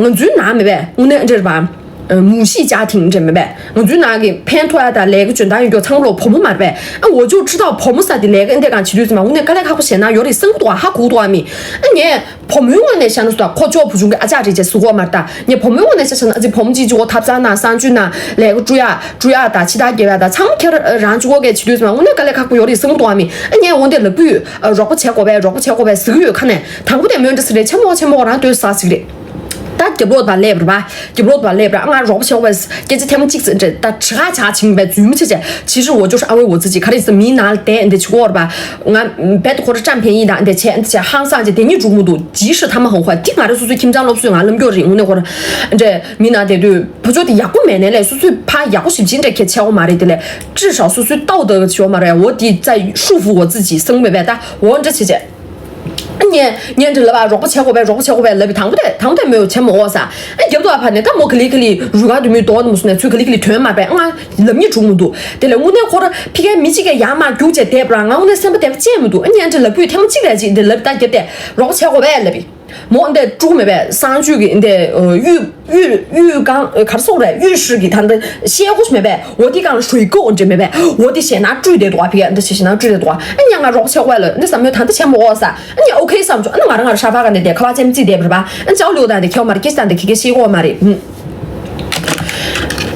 ང་ཚོའི་ནང་མེད་པས། དངོས་གནས་འདི་རེད་པ། མུ་ཤི་ཅ་ཐིང་འདྲ་མེད་པས། ང་ཚོའི་ནང་གི་ཕན་ཐོགས་ཡ་དང་ལས་ཀ་འཇོན་ཐང་ཡོད་མཁན་ཚང་མ་ལོག་བུ་མོ་མ་རེད་པས། ཨ་འོ་ཅོག་ཁྲི་ཐག་བུ་མོ་ས་དེ་ལས་ཀ་འདི་གང་བྱེད་དུས་ཙམ་དངོས་གནས་དཀའ་ལས་ཁག་པོ་བྱས་ན་ཡོད་རེད་བསམ་གི་འདུག་ཨ་ཧ་གོ་གི་འདུག་ཨ་མི། ཨ་ངས་བུ་མོའི་ངོས་ནས་བཤད་ན་སུ་དང་ཁོ་ཅོག་བུ་ཆུང་གི་ཨ་ཅག་རེད་ཅེས་ཟེར་གོ་མ་རེད། ད་ངས་བུ་མོའི་ངོས་ནས་བཤད་བྱས་ན་ཨ་ཙི་བུ་མོ་གཅིག་གཅིག་གོ་ཐབ་ཚང་ན་གསང་སྤྱོད་ན་ལས་ཀ་བཀྲུ་ཡ་བཀྲུ་ཡ་དང་ཕྱི་ཐག་རྒྱབ་ཡ་དང་ཚང་མ་ཁྱེད་རང་གཅིག་གོ་གས་བྱེད་དུས་ཙམ་དངོས་གནས་དཀའ་ལས་ཁག་པོ་ཡོད་རེད་བསམ་གི་འདུག་ཨ་མི། ཨ་ངས་འོ་འདི་ལབ་གི་ཡོད། རོགས་པ་བྱེད་དགོས་པས་རོགས་པ་བྱེད་དགོས་པས་ཟེར་གི་ཡོད། ཁ་ནས་དང་པོ་དེ་མོན་འདྲ་ཟེར་རེད། ཆེན་མོ་ཆེན་མོ་རང་ལྟོས་ཟ་ཟིག་རེད། ད་རྒྱབ་ལོག་པ་སླེབས་རེད་པ། རྒྱབ་ལོག་པ་སླེབས་རེད། ཨ་ང་རོགས་པ་བྱེད་དགོས་པས་སྐད་ཆ་ཐེངས་མ་གཅིག་ཟེར་འདྲ་ད་དྲི་ཁ་ཆག་ཕྱིན་པའི་རྫུན་མ་བྱེད་བྱས་ཕྱི་ཕྱི་འོ་ཅོ་ཨ་ཝེ་འོ་ཙི་ཅི་ག་རེ་ཟེར་མིའི་ནང་ལ་བསྡད་འདི་ཆུ་གོར་པ། ང་བེད་ཁོ་ར་བཀྲམ་ཕན་ཡིན་དང་འདི་བྱས་འདི་བྱས་ཧང་སང་བྱས་དེ་གཉིས་འགྲུག་མི་འདུག་ཇི་ཧྲི་ཐ་མ་ཧོང་ཧོ་འདི་ང་རང་སོ་སོའི་ཁྱིམ་ཚང་སློབ་གསོའི་ང་ལམ་སྐྱོར་རེད། དངོས་གནས་ཁོ་ར་འདྲ་མི་ནང་བསྡད་དུས་བུ་ཅོ་དེ་ཡག་པོ་མེད་ནས་ལས་སོ་སོའི་ཕ་ཡག་པོ་ཞིབ་ཅིན་འདྲ་ཁྱེད་ཆེ་བོ་མ་རེད། དེ་ལས་ཅི་ཧྲ་སོ་སོའི་ལྟའུ་ད་ཆེ་བོ་མ་རེད། འོ་དེ་རྩ་ཧྲུ་ཧྥུ་འོ་ཙི་ཅི་སང་མེད་པས། ད་འོ་འདྲ་བྱེད་བྱས། ངས་ངས་འདྲི་ལབ་པ་རོགས་པ་བྱེད་དགོས་པས་རོགས་པ་བྱེད་དགོས་པས་ལབ་པའི་དང་པོ་དེ་དང་པོ་དེ་མོས་བྱེད་མ་འོས་ས། ཨ་རྒྱབ་ཏུ་ཨ་ཕ་ནས་ད་མོ་ག་ལི་ག་ལི་རུས་ག་དུ་མོའི་རྡོག་དུ་མོ་སུ་ནས་ཚུལ་ག་ལི་ག་ལི་དོན་མ་པས། ང་ལབ་ཉེས་བྱུང་མི་འདུག་དེ་ལས་དངོས་གནས་ཁོ་ར་ཕི་ཁའི་མི་གཅིག་གིས་ཡར་མར་རྒྱུག་བྱས་བསྡད་པ་རང་ང་དངོས་གནས་སེམས་པ་བདེ་བ་ཅན་མི་འདུག་ཨ་ངས་འདྲི་ལབ་དུས་ཐེངས་གཅིག་ལས་གཅིག་འདི་ལབ་ད་རྒྱབ་དེ་རོགས་པ་བྱེད་དགོས་པས་ལབ་པས། མོ་འདི་དཀྲུག་མེད་པས་གསང་སྤྱོད་ཀྱི་འདི་གཡུ་གཡུ་གཡུ་གང་གར་སོང་རེད། གཡུ་ཧྲི་གི་ད་འདི་ཤེལ་སྒོ་ཞིག་མེད་པས། འོ་དེ་གང་ཧྲུའི་ཀོ་འདྲ་མེད་པས། འོ་དེ་ཞེ་ན་བཀྲུས་བསྡད་འདུག་ཨ་ཕི་ག་འདི་ཞེ་ཞེ་ན་བཀྲུས་བསྡད་འདུག་ཨ་ཉ་ང་རོགས་བྱེད་དགོས་ལ་འདི་བསམ་མོད་ད་འདི་བྱེད་མ་འོས་ས། ཨ་ཉ་ཨོ་ཁེ་བསམ་བྱུང་། ཨ་ན་ང་རང་ང་རང་ཧྲ་ཕ་ག་ནས་བསྡད་ཁ་བ་ཅན་རྩིས་བསྡད་པ་རེད་པ། ཨ་ཅའོ་ལིའུ་ད་འདི་ཁྱེའུ་མ་རེད། ཀེ་ས་ད་འདི་ཁེ་ཁེ་ཤེས་གོ་མ་རེད།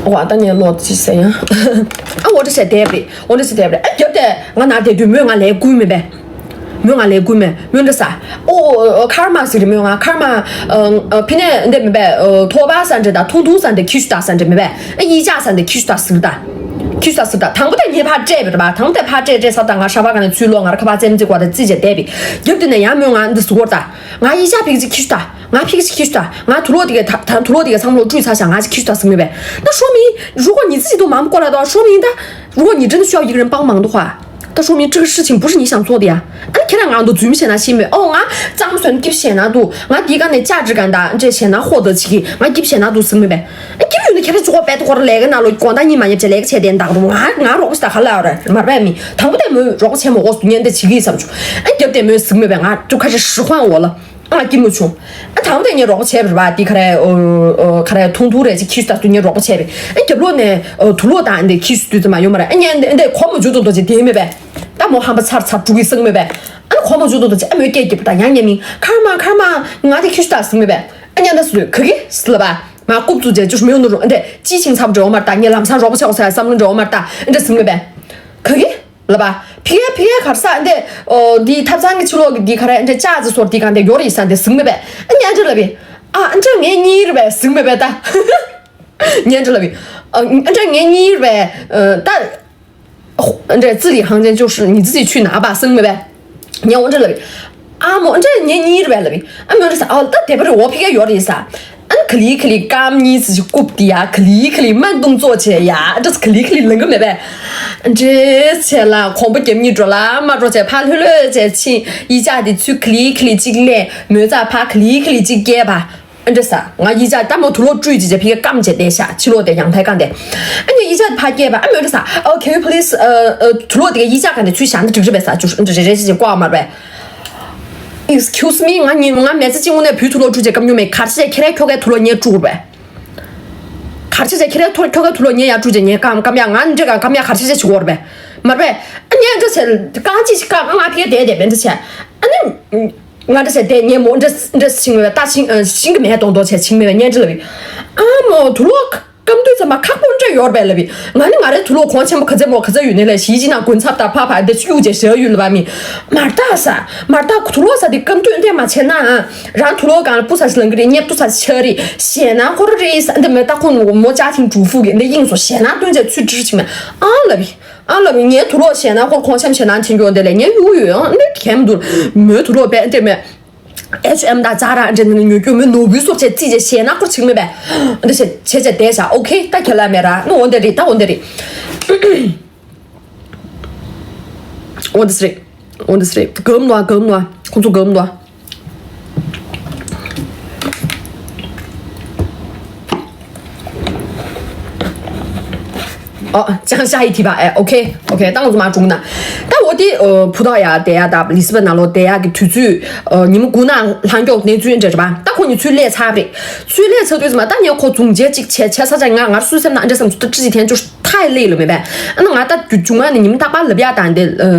ཨ་ཨོ་ཨ་ད་ཉ་ལོ་ཅི་ཟེར་ཡང་ཨ་འོ་འདྲ་བྱས་བསྡད་པ་རེད། འོ་འདྲ་བྱས་བསྡད་པ་རེད། ཨ་རྒྱབ་དེ་ང་ན་བསྡད་དུས་མོས་ང་ལས་བསྐུལ་མེད་པས། མོས་ང་ལས་བསྐུལ་མེད། མོས་འདྲ་ས། ཨོ་ཨོ་ཁར་མ་ཟེར་རེད། མོས་ང་ཁར་མ་ཨ་ཨ་ཕི་ནས་འདི་མེད་པས། ཨོ་ཐོ་བ་ས་འདྲ་དང་ཐུང་ཐུང་ས་འདྲ་ཁྱི་ཤུ་ད་ས་འདྲ་མེད་པས། ཨ་ཡི་ཅག་ས་འདྲ་ཁྱི་ཤུ་ད་ཟེར་ད། ཁྱི་ཤུ་ད་ཟེར་ད། དང་པོ་དེ་ངས་ཕར་སྤྲད་པ་རེད་པ། དང་པོ་དེ་ཕར་སྤྲད་སྤྲད་ས་ད་ང་ཧྲ་པ་ག་ནས་ཚུར་ལོག་ང་ར་ཁ་པར་ཙེམ་ཙེ་བཀོག་ད་རྩིས་བྱས་བསྡད་པས། རྒྱབ་དེ་ནས་ཡང་མོས་ང་འདི་ཟེར་གོ་ད། ང་ཡི་ཅག་ཕི་གི་ཅིག་ཁྱི་ཤུ་ད། ང་ཕི་གི་ཅིག་ཁྱི་ཤུ་ད། ང་དུག་ལོག་དེ་ག་ད་ད་དུག་ལོག་དེ་ག་ཚང་མ་ལོག་བཀྲུས་ཚར་ཤག་ང་ཅིག་ཁྱི་ཤུ་ད་ཟེར་མེད་པས། ད་ཧྲོ་མིན་རུ་གོ་ཉི་ཙི་ཅིག་དུ་མམ་ཀོ་ལ་ད་ཧྲོ་མིན་ད་རུ་གོ་ཉི་ཅི་ནི་ཤོ་ཡིག་རིན་པང་མང་དུ་ཧ། ད་ཧྲོ་མིན་ཀྲི་ཀི་ཧྲི་ཆིང་བུ་ཧྲི་ཉི་ཤང་ཚོགས་དེ་ཡ། ཨ་ཁྱེད་རང་ང་འདུག་རྫུན་མི་བྱས་ན་ཤེས་མེད། ཨོ་ང་གཙང་མ་སོན་སྐྱིབས་བྱས་ན་འདུག་ང་དེ་ག་ནས་ཅག་ཅི་ག་འདའ་འདྲེ་བྱས་ན་ཧོ་ད་ཅིག་གི་ང་སྐྱིབས་བྱས་ན་འདུག་ཟེར་མེད་པས། ཨ་སྐྱིབས་ཡོད་ན་ཁྱེད་རང་ཅོ་གོ་པད་དུ་ཁོ་ར་ལས་ཀ་ན་ལོ་དགོང་དག་གཉིད་མ་ཉལ་བྱས་ལས་ཀ་བྱས་ཏེ་འདག་རུང་ང་ང་རོགས་པ་ཞིག་ད་ག་ལ་ཡོད་རེད་མར་པས་མི། དང་པོ་དེ་མོས་རོགས་པ་བྱས་མ་འོས་སུ་ཉན་དེ་བྱེད་ཀྱི་བསམ་བྱུང་། ཨ་རྒྱབ་དེ་མོས་ཟེར་མེད་པས། ང་ཅོ་ཁ་ཤས་ཧྲི་ཧོན་འོ་ལ། ཨ་སྐྱིད་མོ་བྱུང་། ཨ་དང་དེ་ངས་རོགས་པ་བྱས་པ་རེད་པ། དེ་ག་རེ་ཨོ་ཨོ་ག་རེ་ཐུང་ཐུང་རེད་ཅིག་ཁྱི་ཤུ་ད་དུས་ངས་རོགས་པ་བྱས་པས། ཨ་རྒྱབ་ལོག་ནས་ཨོ་དུག་ལོག་དང་འདི་ཁྱི་ཤུ་དུས་ཙམ་མ་ཡོང་མ་རེད། ཨ་ཉན་འདི་འདི་གོ་མ་བཅུག་ཏོ་ཏོ་ཅིག་དེ་མེད་པས། ད་མོ་ཧམ་པ་ཚར་ཚར་དྲུག་གི་སང་མེད་པས། ཨ་གོ་མ་བཅུག་ཏོ་ཏོ་ཅིག་ཨ་མོས་སྐད་རྒྱབ་ད་ཡང་ཉན་མིན་ཁར་མ་ཁར་མ་ང་དེ་ཁྱི་ཤུ་ད་ཟེར་མེད་པས། ཨ་ཉན་ད་སུ་ག་གི་ཟེར་ལ་པ། མ་རྐུབ་བཙུགས་རྗེས་ཅུ་མེའུ་ནུ་རུ་འདི་ཅི་ཆིང་ཚབ་འགྲོ་མར་ལྟ། ངས་ལམ་སང་རོགས་པ་བྱེད་འོ་ས་བསམ་བློ་འགྲོ་མར་ལྟ་འདི་ཟིན་མེད་པས། ག་གི་ལ་པ། ཕི་ཡ་ཕི་ཡ་གར་ས་འདི་ཨོ་འདི་ཐབ་ཚང་གི་ཕྱི་ལོགས་ཀྱི་འདི་ག་རེ་འདི་ལྕགས་ཙི་སོར་འདི་གང་འདི་ཡོ་རེ་ཡི་ས་འདི་ཟིན་མེད་པས། ཨ་ཉན་འདྲ་ལ་བི། ཨ་འདྲ་ངས་གཉིས་རེ་བས་ཟིན་མེད་པས་ད། ཉན་འདྲ་ལ་བི། ཨ་འདྲ་ངས་གཉིས་རེ་བས་ད། འདྲ་ཙི་ལི་ཧང་ཅན་ཅོ་ཧྲི་ཉི་ཙི་ཙི་ཆུ་ན་པ་སང་མེད་པས། ཉན་འོ་འདྲ་ལ་བི། ཨ་མོ་འདྲ་ངས་གཉིས་རེ་བས་ལ་བི། ཨ་མོ་འདྲ་ས་ཨོ་ད་དེ་པ་རེ་འོ་ཕི་ཡ་ཡོ་རེ་ཡི་ས། ག་ལི་ག་ལི་རྐང་གཉིས་སུ་རྐུབ་དེ་ཡ་ག་ལི་ག་ལི་མ་འདུམ་ཙོག་བྱས་ཡ་འདྲ་ག་ལི་ག་ལི་ལང་གི་མེད་པས། འདྲེ་བྱས་ལ་གོང་པོ་རྒྱབ་གཉིས་འགྲོ་ལ་མ་འགྲོ་བྱས་ཕ་ལྷོད་ལྷོད་བྱས་ཕྱིན། ཡིག་ཆ་དེ་ཚུར་ག་ལི་ག་ལི་གཅིག་ལེན། མོས་ཚ་ཕ་ག་ལི་ག་ལི་གཅིག་སྐྱེལ་བ། ཨ་འདྲ་ས། ང་ཡིག་ཆ་ལྟ་མོ་དུག་ལོག་བཀྲུས་ཅི་བྱས་ཕི་ག་སྐམ་བྱས་བསྡད་ཤག་ཕྱི་ལོགས་དེ་ཡང་ཐལ་གང་དེ། ཨ་ནི་ཡིག་ཆ་ཕ་སྐྱེལ་བ་ཨ་མོ་འདྲ་ས། Oh, can you please, uh, uh, དུག་ལོག་དེ་ག་ཡིག་ཆ་གང་དེ་ཚུར་བཞག་ན་འགྲིག་རེད་པས་ས། ཅུ་འདྲ་རེ་རེ་ཅི་བྱས་ཀོ་ཨ་མར་པས། Excuse me, ང་ཉིན་ང་མེ་ཙི་ཅི་དངོས་གནས་བུའི་དུག་ལོག་བཀྲུས་བྱས་སྐམ་མྱོང་མེད། གར་ཅི་བྱས་ཁྱེད་རའི་ཁྱོ་གའི་དུག་ལོག་ངས་བཀྲུ་དགོས་པས། གར་ཅི་བྱས་ཁྱེད་རའི་ཐོ་ཁྱོ་གའི་དུག་ལོག་ངས་ཡར་བཀྲུས་བྱས་ངས་སྐམ་སྐམ་ཡ་ང་འདྲ་ག་སྐམ་ཡ་གར་ཅི་བྱས་བྱེད་དགོས་རེད་པས། མར་པས། ཨ་ངས་འདྲ་བྱས་རྐང་ཅི་ཞིག་སྐམ་ང་ཕི་ག་བསྡད་བསྡད་པས་འདྲ་བྱས། ཨ་ནི། ང་འདྲ་བྱས་དེ་ངས་མོ་འདྲ་འདྲ་ཤིང་མེད་པས་ད་ཤིང་ཨ་ཤིང་གི་མེ་གཏོང་དོ་བྱས་ཤིང་མེད་པས་གཉེན་འདྲ་ལབ་པས། ཨ་མོ་དུག་ལོག་སྐམ་དུས་ཙམ་པ་ཁག་པོ་འདྲ་ཡོད་པས་ལབ་པས། ང་ནི་ང་རའི་དུག་ལོག་གོང་ཆེན་པོ་ག་ཚད་མོ་ག་ཚད་ཡོད་ནས་ལས་གཞིས་ཅི་ན་གོན་ཚབ་དང་ཕ་ཕ་འདི་ཆུ་ཡུག་ཅེས་ཞེ་ཡོད་ལབ་པ་མི། མར་ལྟ་ས། མར་ལྟ་དུག་ལོག་ས་དེ་སྐམ་དུས་འདྲ་མ་བྱས་ན་ཨ། རང་དུག་ལོག་གང་ལ་སྤུ་ས་ཞིག་ལང་གི་རེད། གཉེར་དུ་ས་ཞིག་ཆགས་རེད། ཞེད་སྣང་ཁོ་ར་རེད་ས་འདི་མེ་ད་ཁོ་མོ་ཅག་ཐིང་གྲུ་ཧྥུ་གི་འདི་དབྱིངས་སུ་ཞེད་སྣང་སྟོན་བྱས་ཚུལ་འདྲི་ཞིག་མེད་ཨང་ལབ་པས། ཨ་ལབ་ངའི་དུག་ལོག་ཞེད་སྣང་སྐོར་གོང་འཆམ་ཞེད་སྣང་ཆེན་གྱོང་དེ་ལས་ངའི་གཡུག་ཡོད་ཨང་འདི་གན་མི་འདུག་མོའི་དུག་ལོག་པས་འདི་མེད། ཨེཆ་ཨེམ་དང་ཙ་ར་འདྲ་ནི་ཉོ་རྒྱུ་མི་ནོར་བུའི་སོབ་ཆས་རྩིས་བྱས་ཞེད་སྣང་སྐོར་ཆིག་མེད་པས། འདི་བྱས་བྱས་བྱས་བསྡད་བཞག་ཨོ་ཁེ་ད་ཁྱེད་ལ་མེད་ར་ནི་འོ་འདི་རེད་ད་འོ་འདི་རེད། འོ་འདི་རེད། འོ་འདི་རེད་གམ་ནོ་གམ་ནོ་ཁོང་ཚོ་གམ་ནོ། ཨོ། ཅང་ཤ་ཡི་ཐི་བ་ཨེ། ཨོ་ཁེ། ཨོ་ཁེ། ད་ང་ཚོ་མ་བྱུང་ན། ད་འོ་དེ་ཨོ་ཕུ་ཐག་ཡ་དེ་ཡ་ད་ལི་སི་བ་ན་ལོ་དེ་ཡ་གི་དུས་ཚོད་ཨོ་ཉི་མ་དགུ་ན་ལྷང་ཀྱོག་གནས་ཚུལ་འདྲ་རེད་པ། ད་ཁོ་གཉིས་ཚུར་སླེབས་ཚར་བ་རེད། ཚུར་སླེབས་ཚར་དུས་ཙམ་པ་ད་ངས་ཁོ་འཛུམ་མཇལ་གཅིག་བྱས་བྱས་ཚར་ཚར་ང་ང་སུ་སེམས་ན་འདྲ་བསམ་ཚུལ་ད་ཅི་ཞིག་དེ་ཚོ་མཐའ་ཡི་སླེབས་ལོ་མེད་པས། ཨ་ན་ང་ད་རྒྱུ་རྒྱུ་མ་ནས་ཉི་མ་རྟག་པར་ལབ་ཡ་དང་དེ་ཨོ་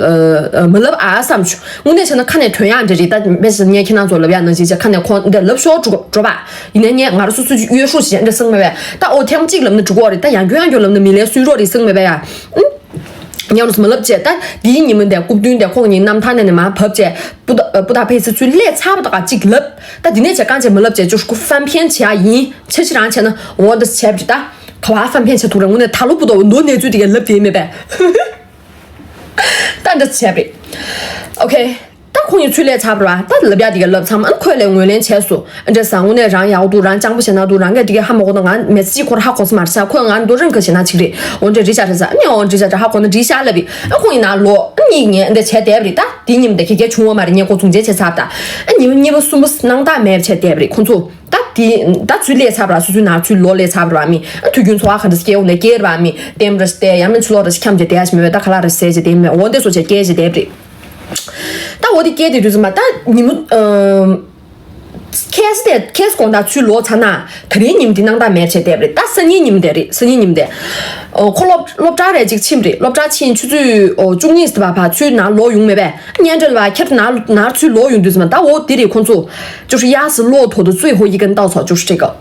ཨོ་ཨོ་མ་ལབ་ཨ་བསམ་བྱུང་། དངོས་གནས་བྱས་ན་ཁ་ནས་ཐོན་ཡག་འདྲ་རེད་ད། དཔེ་བཞག་ངས་ཁྱེད་རང་ཚོ་ལབ་ཡག་ནང་བཞིན་བྱས་ཁ་ནས་ཁོང་འདི་ལབ་ཤོག་འགྲོ་འགྲོ་བ། ཡིན་ནའི་ངས་ང་རང་སོ་སོའི་གཡོ་ཧྲུག་ཞིག་འདྲ་སེང་མེད་པས། ད་ཨོ་ཐེངས་གཅིག་ལབ་ན་འགྲིག་གོ་རེད། ད་ཡང་སྐྱོན་ཡང་སྐྱོན་ལབ་ན་མི་ལས་སུན་རོགས་རེད་སེང་མེད་པས་ཡ། ཨུམ། ཉམས་རུ་མ་ལབ་བྱས་ད་དེའི་ཉིན་མོ་འདས་རྐུབ་བསྟུན་འདས་ཁོང་གཉིས་རྣམ་ཐར་ནས་ནས་མར་བབས་བྱས་སྤུ་ད་སྤུ་ད་ཕེ་སི་ཚུལ་ལས་ཚར་བ་ད་ག་གཅིག་ལབ། ད་དེ་ནས་བྱས་རྐང་བྱས་མ་ལབ་བྱས་ཅོ་ཧྲུག་ཧྥན་ཕན་བྱེད་ཡ་ཡིན་ཆེ་ཆེ་རང་བྱས་ན་འོ་འདི་བྱས་པ་རེད་ད། ག་བ་ཧྥན་ཕན་བྱེད་ཐུག་རེད་དངོས་གནས་ད་ལོ་སྤུ་ད་འོ་འདོ་གནས་ཚུལ་དེ་ག་ལབ་དེ་མེད་པས། ད་འདྲ་བྱས་པ་རེད། ཨོ་ཁེ། ད་ཁོང་གཉིས་ཚུར་སླེབས་ཚར་བ་རེད་བ། ད་ལབ་ཡག་དེ་ག་ལབ་ཚར་མ་ཨ་ཁོས་ལས་ངོས་ལེན་བྱས་སོ། ཨ་འདྲ་ས་དངོས་གནས་རང་ཡག་འདུག་རང་སྤྱང་པོ་བྱས་ན་འདུག་རང་གིས་དེ་ག་ཧ་མ་གོ་ན་ང་མེད་ཅིག་ཁོར་ཧ་གོ་ས་མ་རེད་ཤག་ཁོས་ང་འདུག་རང་ག་བྱས་ན་ཅིག་རེད། འོ་འདྲ་རེད་ཤག་རེད་ཤག་ཨ་ནི་འོ་འདྲ་ཤག་རེད་ཧ་གོ་ན་འགྲིག་ཤག་ལབ་ཡིན། ཨ་ཁོང་ཡིན་ན་ལོ་ཨ་གཉིས་ངས་འདི་བྱས་བསྡད་པ་རེད་ད། དེ་ཉིན་དེ་ག་གེ་བྱུང་བ་མ་རེད། ངས་ཁོ་ཚོ་མཇལ་བྱས་ཚར་ད། ཨ་ཉི་མ་གཉིས་པ་གསུམ་པ་སྣང་དག་མེད་བྱས་བསྡད་པ་རེད་ཁོང་ཚོ། ད་དེ་ད་ཚུར་སླེབས་ཚར་བ་ར་སོ་སོའི་ནང་ཚུར་ལོག་སླེབས་ཚར་བ་ར་མི་ཨ་དུས་རྒྱུན་འཚོ་བ་ག་འདྲ་སྐྱེལ་འོང་ནས་སྐྱེལ་བ་མི་ལྟད་མོ་ར་ཞིག་བལྟས་ཡང་མིན་ཕྱི་ལོགས་ར་ཞིག་འཁྱམས་བྱས་བསྡད་ཡ་ཞིག་མེད་པས། ད་ཁ་ལག་ར་ཞིག་ཟས་བྱས་བསྡད་མེད་འོ་འདི་སོ་བྱས་སྐྱེལ་བྱས་བསྡད་པ་རེད། ད་འོ་དེ་སྐྱེལ་དེ་དུས་ཙམ་པ་ད་ཉི་མ་ཨམ། ཁེས་དེ་ཁེས་དགོང་དག་ཚུར་ལོག་ཚར་ན་དེ་རིང་ཉིན་དེ་སྣང་དག་མེད་བྱས་བསྡད་པ་རེད། ད་སང་ཉིན་ཉིན་དེ་རེད། སང་ཉིན་ཉིན་དེ། ཨོ་ཁོ་སློབ་སློབ་གྲྭ་རེ་ཅིག་ཕྱིན་པ་རེད། སློབ་གྲྭ་ཕྱིན་ཆུ་ཚོད་ཨོ་བཅུ་གཉིས་ཙམ་པ་ཕར་ཚུར་ནང་ལོག་ཡོང་མེད་པས། ཉན་འདྲ་ལ་ཁྱེར་ནར་ནར་ཚུར་ལོག་ཡོང་དུས་ཙམ་ད་འོ་དེ་རེད་ཁོང་ཚོ། 就是压死骆驼的最后一根稻草就是这个。